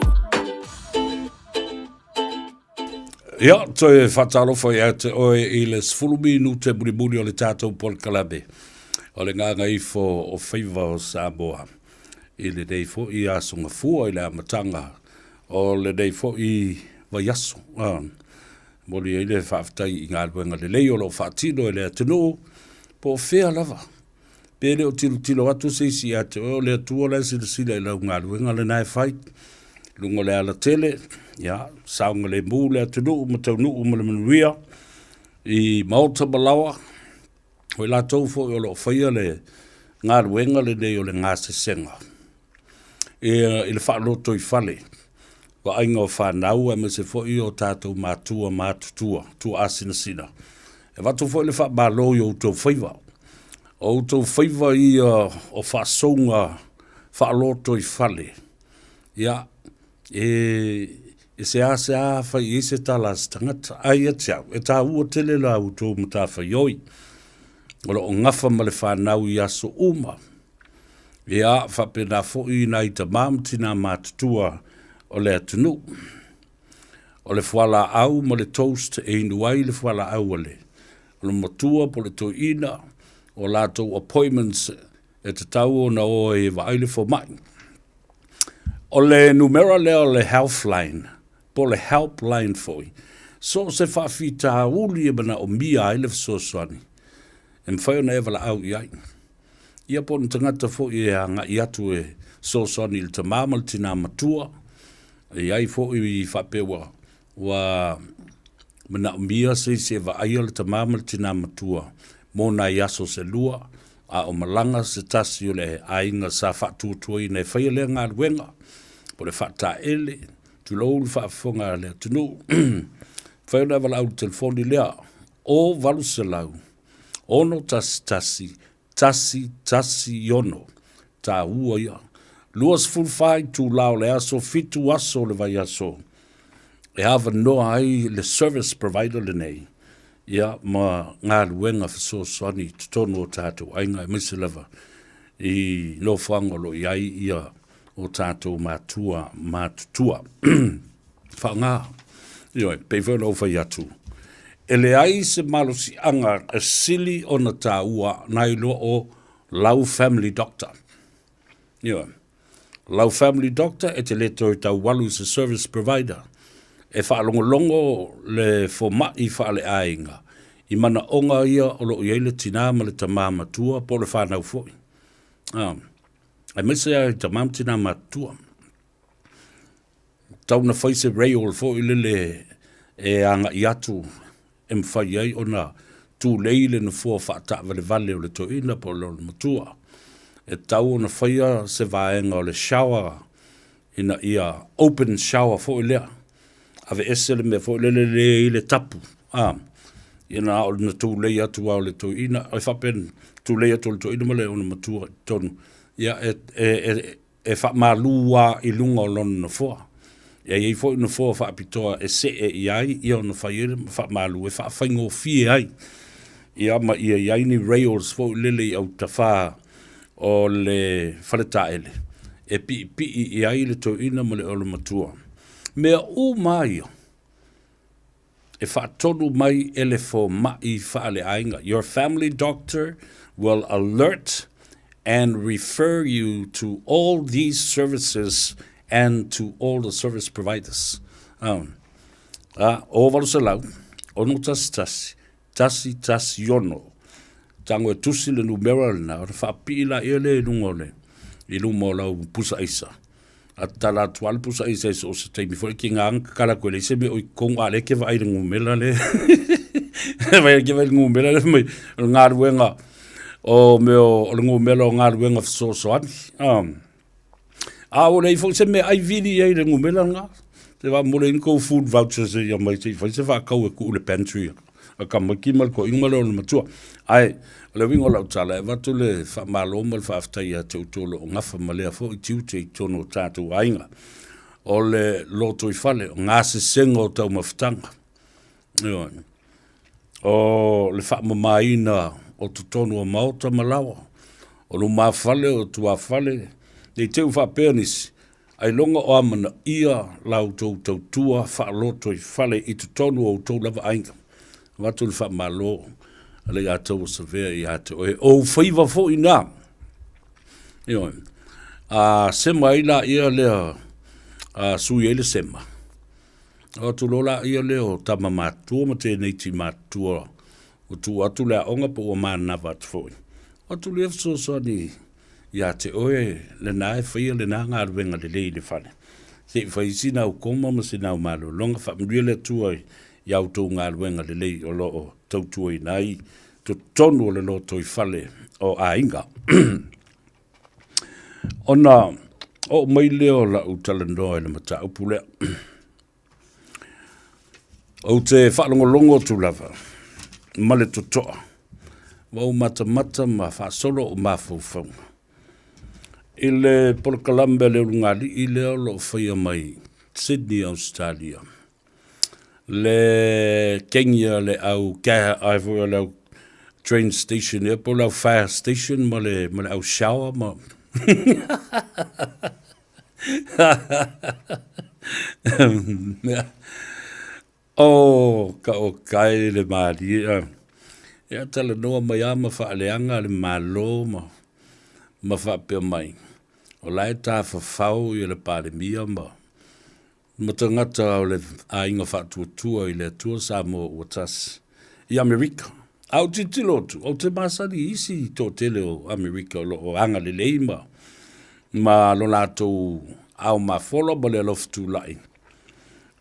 Ia, toe faatalofa ia te oe i le 10 minute mulimuli o le tatou polokalame o le gagaifo o faiva o Samoa i lenei foi aso gafua i le amataga o lenei foi vaiaso. Momoli ai le faafetai i galuega lelei o lo o faatino e le atunuu, po o fea lava. Pe le o tilotilo atu se isi ia te oe, o le Atua la e silasila i lau galuega lena e fai. I luga o le alatele, ia, saogalemu le atunuu ma taunuu ma le manuia i maota ma laoa, o i latou foi o lo o faia le galuega lenei o le gasesega i le faalotoifale, vaaiga o fanau aemaise foi o tatou matua matutua, tuaasinasina. E avatu foi le faamalo i outou faiva. O outou faiva ia o faasouga faalotoifale, ia, e seasea fai i ai se tala a se tagata. Ae ia te au, e taua tele la outou matafaioi o lo o gafa ma le fanau i aso uma. Ia, faapena foi i nai tamā ma tinā matutua o le atunuu. O le fualaau ma le toast e inu ai le fualaau a le matua po o le toeaina, o latou appointments e tatau ona o ai e vaai le fomai. O le numera lea o le Healthline, po o le Helpline foi, so o se faafitauli e manaomia ai le fesoasoani, e mafai ona e valaau i ai. Ia po o ni tagata foi e agai atu e fesoasoani i le tamā ma le tinā matua, e i ai foi faapea ua Ua manaomia se isi e vaaia le tama ma le tina matua mo nai aso se lua, a o malaga se tasi o le aiga sa faatuatuaina e faia lea galuega, po o le faataele, tulou le faafofoga a le atunuu. Mafai ona e valaau i le telefoni lea, o 800 611 116, tāua ia. 24 itulā o le aso, 7 aso o le vaiaso, e avanoa ai le service provider lenei, ia, ma galuega fesoasoani i totonu o tatou aiga, aemaise lava i nofoaga o lo o i ai ia o tatou matua matutua. Faaaoga. Ioe, pei foi ona ou fai atu, e leai se malosiaga e sili ona taua nai lo o lau family doctor. Ioe, lau family doctor e te le toe taualu i se service provider e faalogologo le fomai faaleaiga i manaoga ia o lo o i ai le tinā ma le tamā matua po o le fanau foi. Ah, aemaise lava i tamā ma tinā matutua. Tau na fai se rail foi lele e agai atu e mafai ai ona tulei le nofoa faataavalevale o le toeaina po o le matua. E tatau ona faia se vaega o le shower ina ia open shower foi lea. Aveese le mea foi lele le i le tapu, a, ia na o le tulei atu lava o le toeaina, e faapea tulei atu o le toeaina ma le ona matua i totonu, ia e e faamalu lava i luga o lona nofoa. E i ai foi nofoa faapitoa e see i ai ia ona fai ai le faamalu e faafaigofie ai. Ia ma ia i ai ni rails foi lele i autafā o le faletaele e piipii i ai le toeaina ma le olomatua. Mea uma lava ia e faatonu mai e le fomai faaleaiga. Your family doctor will alert and refer you to all these services and to all the service providers. Um, a, o 800, 611, 116. Tago e tusi le numera lena, ona faapipii laia lea i luga o le, i luma o lau pusa aisa. A tatala atu lava le pusa aisa i so o se taimi foi, ki ngā kakala koe leai se mea o i totonu, a o lea e ke vaai i le numera lea. Vai ke vaai i le numera lea mai, o le galuega o mea o le numera o galuega fesoasoani. Um, A ua leai foi se mea ai vili i ai i le numera lena. Te va mole ni kou food vouchers e ia mai se i fai se faatau e tuu i le pantry a tamaiti ma le toeaina ma le ona matua. Ae o le uiga o lau tala, e avatu le faamalo ma le faafetai ia te outou o lo o gafa ma lea foi tiute i totonu o tatou aiga. O le lotoifale, o gasesega o taumafataga. Ioe. O le faamamaina o totonu o maota ma laoa, o lumafale o tuafale, ne i te i ua faapea nisi, ailoga o amanaia la outou tautua faalotoifale i totonu o outou lava aiga. Avatu le faamalo a le Aiatauasavea ia te oe. O ou faiva foi na. Ioe. A sema ai laia lea, a sui ai le sema. O atu loa laia lea o tama matutua ma teineiti matutua ua tuu atu le aoga po ua manava atu foi. O atu lea fesoasoani ia te oe lena e faia lena galuega lelei i le fale. Se i fai sina au koma ma sina au malologa, faamanuia le Atua i a outou galuega lelei o lo o tautuaina ai totonu o le lotoifale o aiga. Ona oo mai lea o lau talanoa i le mataupu lea. Ou te faalogologo atu lava ma le totoa ma ou matamata ma faasolo ou mafaufauga i le polokalame a le ulugalii lea o lo o faia mai Sydney, Australia. Le kegi a le au ai foi o le au train station ea po o le au fire station ma le, ma le au shower ma Oh, ka o kai le malie a. Ia talanoa mai a ma faaleaga le Malo ma, ma faapea mai. O la e tafafao ia le Palemia ma, ma tagata o le Aiga Faatuatua i le Atua Samoa ua tasi i Amerika. A ou tilotilo atu, ou te masani i isi toatele o Amerika o lo o agalelei ma, ma lo latou ao mafola ma le alofa tulai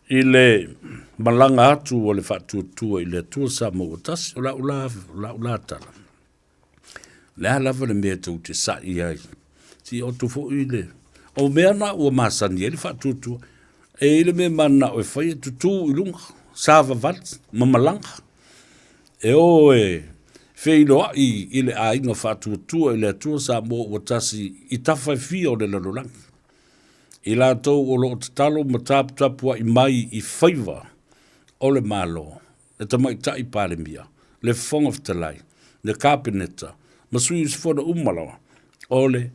i le malaga atu o le Faatuatua i le Atua Samoa ua tasi. O lau la, o lau la tala, le a lava le mea tou te sa'i ai, se i oto foi le... O mea na ua masani ai le faatuatua. E i ai le mea mananao e fai e tutū i luga, savavali ma malaga. E o e feiloai i le aiga faatuatua i le Atua Samoa ua tasi i tafa e fia o le lalolagi. I latou o lo o tatalo ma taputapuai mai i faiva o le Malo, le Tamaitai Palemia, le Fofoga Fetalai, le Kapeneta ma sui usufono uma lava o le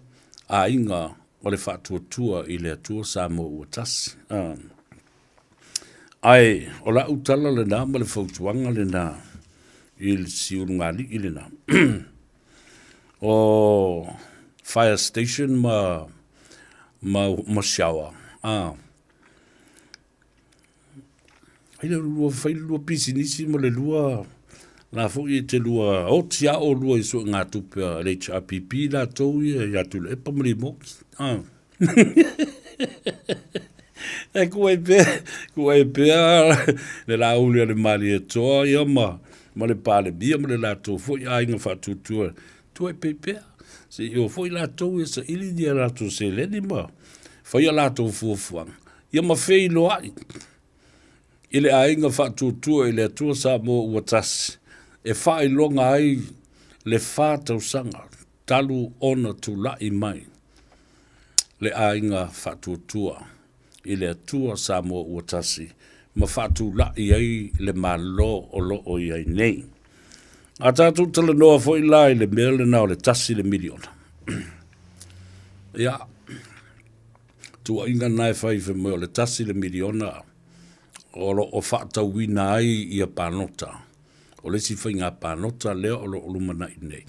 Aiga o le Faatuatua i le Atua Samoa ua Tasi. Ae o lau tala lena ma le fautuaga lena i le siulugalii lena. O fire station ma, ma, ma shower. Ah. Fai le lua, fai le lua pisinisi ma le lua, la foi e te lua oti a olua i suega tupe a le HRPP latou ia ia Tuilaepa ma Limoki. Ah. E kuai pea, kuai pea le lauli a le Malietoa ia ma, ma le Palemia ma le latou foi aiga faatuatua. Tuai pei pea. Se i o foi latou ia saili ni a latou seleni ma fai a latou fuafuaga. Ia ma feiloai i le aiga faatuatua i le Atua Samoa ua tasi e faailoga ai le fa tausaga talu ona tulai mai le aiga faatuatua i le Atua Samoa ua tasi ma faatulai ai le Malo o lo o i ai nei. A tatou talanoa foi la i le mea lena o le tasi le miliona. Ia, tuuaiga na e fai fai mai o le tasi le miliona o lo o faatauina ai ia palota. O le isi faiga palota lea o lo o lumanai nei.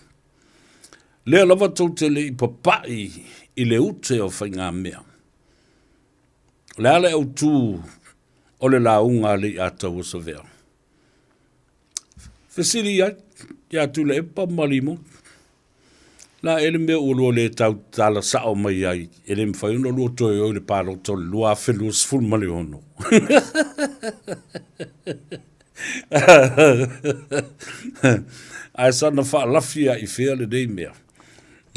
Lea lava tou te le i papai i le ute o faigamea. O le a le autu o le lauga a Leiataua Savea? Fesili i ai ia Tuilaepa ma Limoni. La e le mea ua lua le tau tala sao mai ai, e le mafai ona lua toe o i le palota o le 2026. Ae sana faalafi a i fea lenei mea,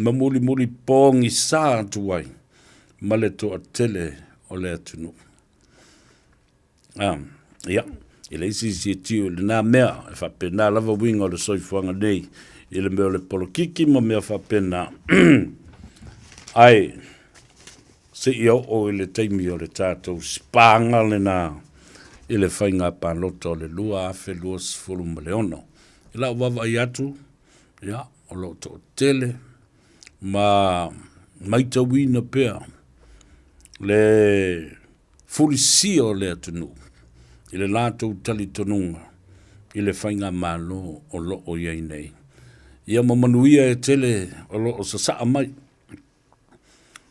ma mulimuli pogisa atu ai ma le toatele o le atunuu. Ah, ia, e leai se isi e tio i lena mea, e faapena lava uiga o le soifuaga nei, i le mea o le polokiki ma mea faapena. Ae, seia oo i le taimi o le tatou sipaga lena i le faiga palota o le 2026. I lau vaavaai atu, ia, o lo o toatele ma maitauina pea le fulisia o le atunuu i le latou talitonuga i le faigamalo o lo o i ai nei. Ia ma manuia e tele o lo o sasaa mai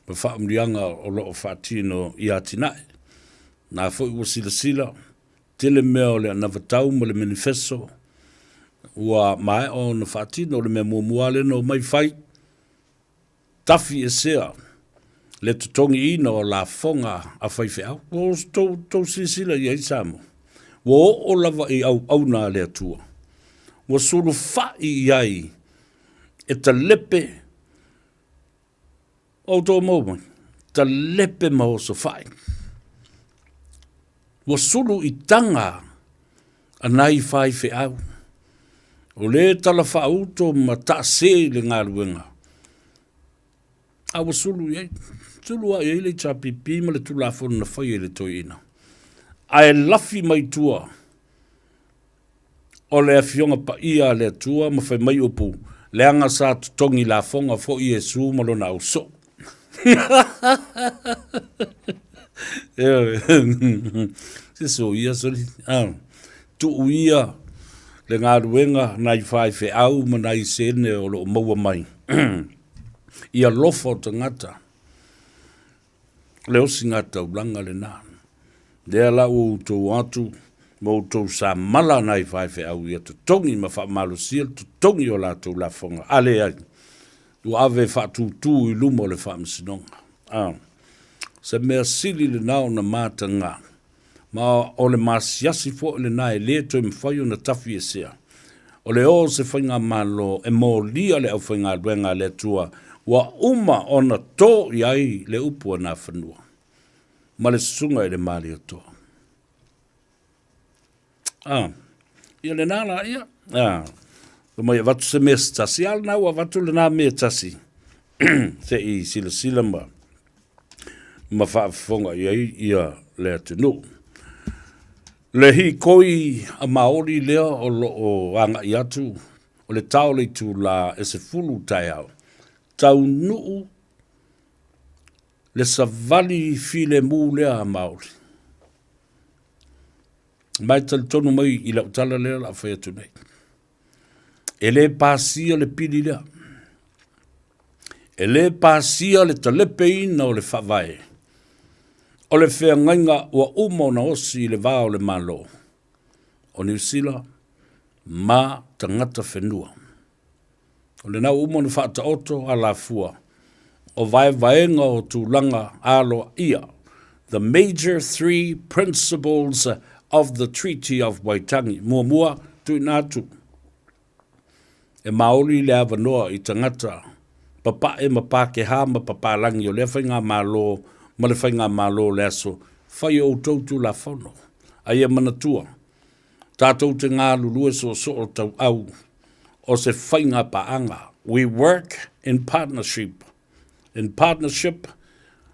ma faamanuiaga o lo o faatino i atinae. Na foi ua silasila. Tele mea o le anavatau ma le manifesto ua maea ona faatino. O le mea muamua lava lea na omai fai, tafi esea le totogiina o lafoga a faifeau. Ua outou silasila i ai Samoa, ua oo lava i auauna a le Atua, ua sulufai i ai e talepe outou maua mai, talepe ma osofai. Ua sulu i taga a nai faifeau, o lē talafaauto ma taase i le galuega, a ua sulu i ai. Sulu lava i ai le HRPP ma le Tulafono na faia i le toeaina, ae lafi mai tua o le Afioga Paia a le Atua ma fai mai upu, leaga sa totogi lafoga foi Iesu ma lona ausoo. Se soia soli. Ah, tuu ia le galuega nai faifeau ma nai sene o lo o maua mai. Ia lofa o tagata. Le osigataulaga lena. Lea la ua outou atu ma outou samala nai faifeau ia totogi ma faamalosia le totogi o latou lafoga. A leai, ua ave e faatūtū i luma o le faamasinoga. A, se mea sili lena ona mataga, ma o le masiasi foi lena e le toe mafai ona tafiesea. O le o o se faigamalo e molia le aufaigaluega a le Atua ua uma ona tō i ai le upu a Nafanua ma le Susuga i le Malietoa. A, ia lena la ia. A, fai mai avatu se mea se tasi, a lena ua avatu lena mea tasi se i silasila ma ma faafofoga i ai ia le atunuu. Le hikoi a Maori lea o lo o agai atu o le tao le itulā e 10 taeao, taunuu le savali filemu lea a Maori. Ma e talitonu mai i lau tala lea la fai atu nei. E le pasia le pili lea. E le pasia le talepeina o le faavae. O le feagaiga ua uma ona osi i le va o le Malo o Niu Sila ma tagata whenua. O lena ua uma ona faataoto alafua o vaevaega o tulaga aloaia, the major three principles of the Treaty of Waitangi. Muamua, tuuina atu e Māori le avanoa i tagata papae ma Pākehā ma papalagi o lea faigamalo ma le faigamalo o le aso, fai o outou Tulafono. A ia manatua, Tātou te galulue soosoo tauau o se faiga paaga. We work in partnership. In partnership,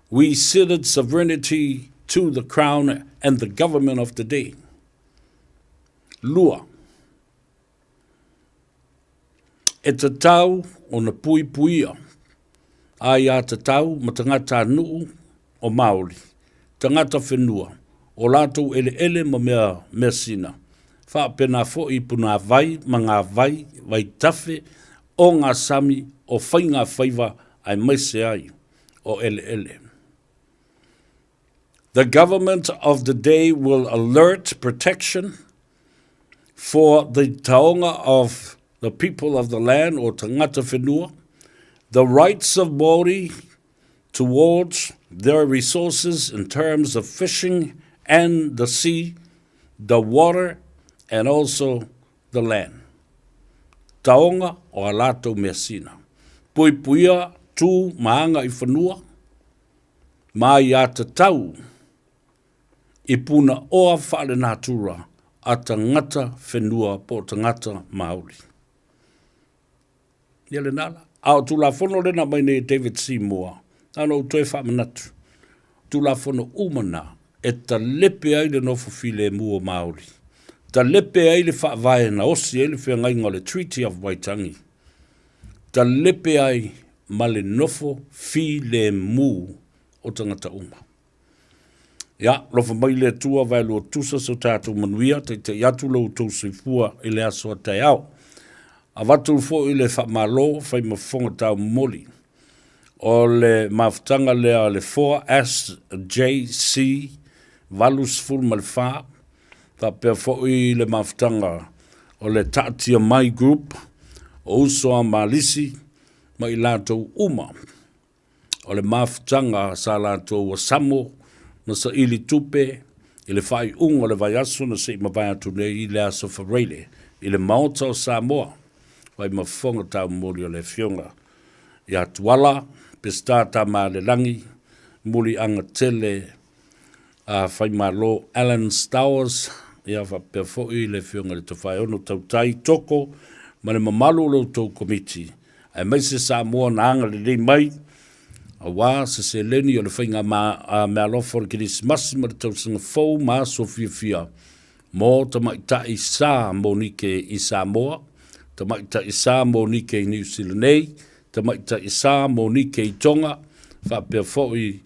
we ceded sovereignty to the Crown and the government of the day. Lua. E tatau ona puipuia aiatatau ma tagatanuu o Māori, tagata whenua, o latou eleele ma mea measina, faapena foi i punāwai ma ngā wai, vaitafe o ngā sami o faigāfaiva aemaise ai o eleele. The government of the day will alert protection for the taonga of the people of the land or tangata whenua, the rights of Māori towards their resources in terms of fishing and the sea, the water and also the land. Taonga o a latou measina. Puipuia, tū, maanga i whanua, ma i ata tau i puna oa faalenatura a tangata whenua po o tangata Māori. Ia lena la. A o Tulafono lena mai nei e David Seymour, na ona ou toe faamanatu, Tulafono uma na e talepe ai le nofo filemu o Māori, talepe ai le faavae na osi ai le feagaiga o le Treaty of Waitangi, talepe ai ma le nofo filemu o tagata uma. Ia, alofa mai le Atua vaelua tusa so tatou manuia, taitai atu lo outou soifua i le aso a taeao. Avatu foi le faamalo fai ma fofoga taumomoli o le mafutaga lea a le 4SJC 84. Faapea foi le mafutaga o le Taatia Mai Group, o uso a Malisi ma i latou uma. O le mafutaga sa latou asamo ma saili tupe i le faaiuga o le vaiaso na se i mavae atu nei i le Aso Faraile i le Maota o Samoa, fai ma fofoga taumoli o le Afioga ia Tuala Peseta Tamaalelagi, Muliaga Tele a Faimalo Alan Stowers, ia faapea foi le Afioga i le Tofaeono Tautai Toko ma le mamalu o lo outou Komiti, aemaise Samoa na agalelei mai aua se seleni o le faiga meaalofa o le Kerisimasi ma le Tausaga Fou ma aso fiafia mo tamaitai sa Monike i Samoa, tamaitai sa Monike i Niu Sila nei, tamaitai sa Monike i Tonga, faapea foi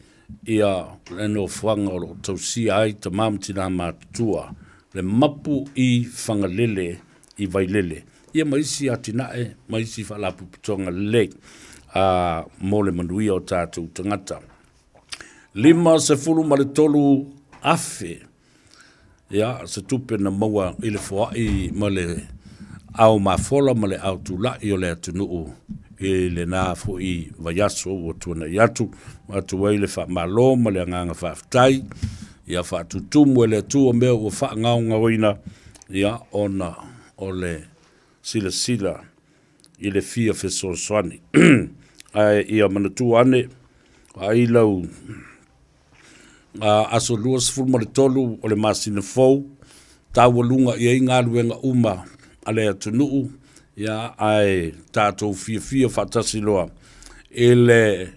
ia le nofoaga o lo o tausia ai tama ma tina matutua, le mapu i Fagalele i Vailele, ia ma isi atinae ma isi faalapotopotoga lelei mo le manuia o tatou tagata. 53,000 ia se tupe na maua i le foai ma le ao mafola ma le ao tulai o le atunuu i lena foi vaiaso ua tuanai atu, atu ai le faamalo ma le agaga faafetai, ia faatutumu e le Atua mea ua faagaogaoina, ia ona o le silasila i le fia fesoasoani. Ae ia manatua ane, vaai lau aso 23 o le masina fou, taualuga i ai galuega uma a le atunuu, ia, ae tatou fiafia faatasi loa i le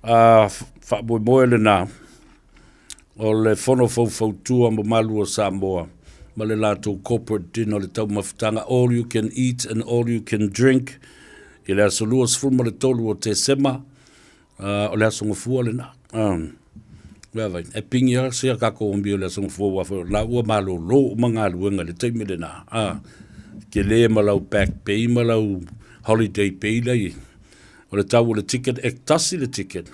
faamoemoe lena o le Fono Faufautua Mamalu o Samoa ma le latou corporate dinner, le taumafataga all you can eat and all you can drink i le aso 23 o Tesema. O le aso gafua lena. Vaai, e pingi lava sia tatou amio i le aso gafua aua foi o la ua malolo uma galuega i le taimi lena. Tele ma lau back pay ma lau holiday pay la i ai. O le tau o le ticket, e tasi le ticket,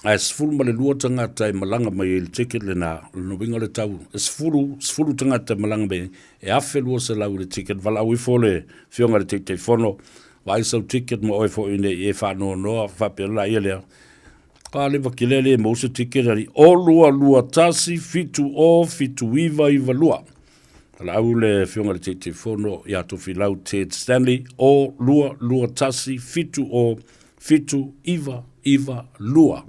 ae 12 tagata e malaga mai ai i le ticket lena. O lona uiga o le tau, e 10, 10 tagata e malaga mai ai, e $1,200 i le ticket. Valaau ifo le Afioga i le Taitaifono Vaai sau ticket ma oe foi ne i e faanoanoa faapea laia lea. Ka le vakilea le maua se ticket ali o lua lua tasi fitu o fitu iva iva lua. Valaau le Afioga i le Taitaifono ia Tofilau Ted Stanley o lua lua tasi fitu o fitu iva iva lua.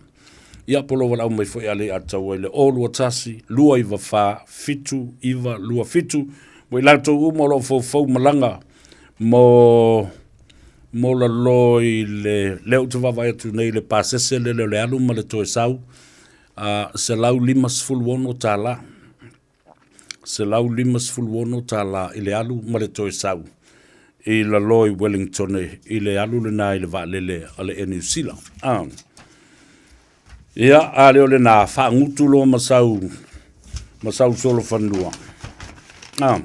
Ia po lou valaau mai foi a le atau ai le o lua tasi lua iva fa fitu iva lua fitu. Mo i latou uma o lo o foufou malaga mo mo lalo i le lea ou te vaavaai atu nei i le pasese lele o le alu ma le toe sau, a $156, $156 i le alu ma le toe sau i lalo i Wellington i le alu lena i le vaalele a le Air New Zealand. Ah. Ia, a lea o lena, faagutu loa ma sau, ma sau solofanua. Ah.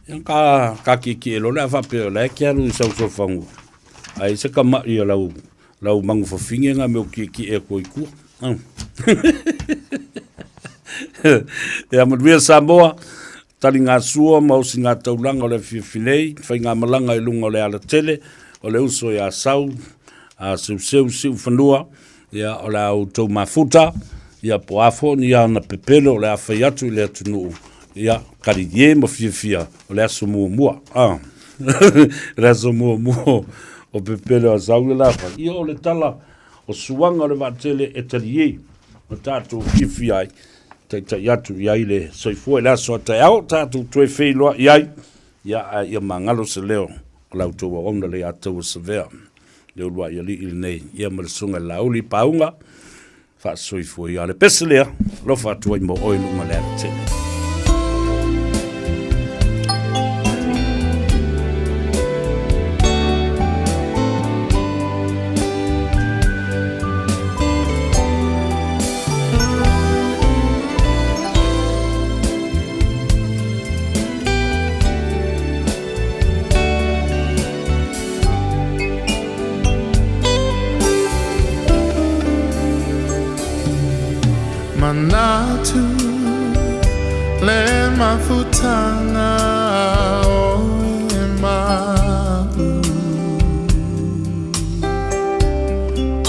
Ia ka, ka kiekie loa le a faapea o la e ke alu i sau solofanua. Ai se kama'i o lau, lau magufafine nga mea o kiekie atu ai i tua. Ah. Ia manuia Samoa, taligasua ma osigataulaga o le afiafi nei, faigamalaga i luga o le alatele, o le uso ia Sau, a Seuseu Siufanua, ia o le a outou mafuta, ia po a foi ni ana pepelo o le a fai atu i le atunuu, ia kalilie ma fiafia o le aso muamua. Ah. le aso muamua o pepelo a Sau le la fai. Ia o le tala o suaga o le vaatele e talie ma tatou fiafia ai, taitai atu i ai le soifua i le aso a taeao, tatou toe feiloai ai, ia ae ia magalo se leo o la outou auauna le Ataua Savea, le uluai alii lenei, ia ma le susuga i le Laauli Pauga, faasoifua ia le pese lea, alofa atu ai mo oe luga le alatele. Manatu mafutanga o e mau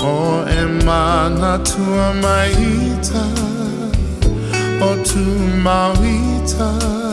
O e manatua maita O tu mauita.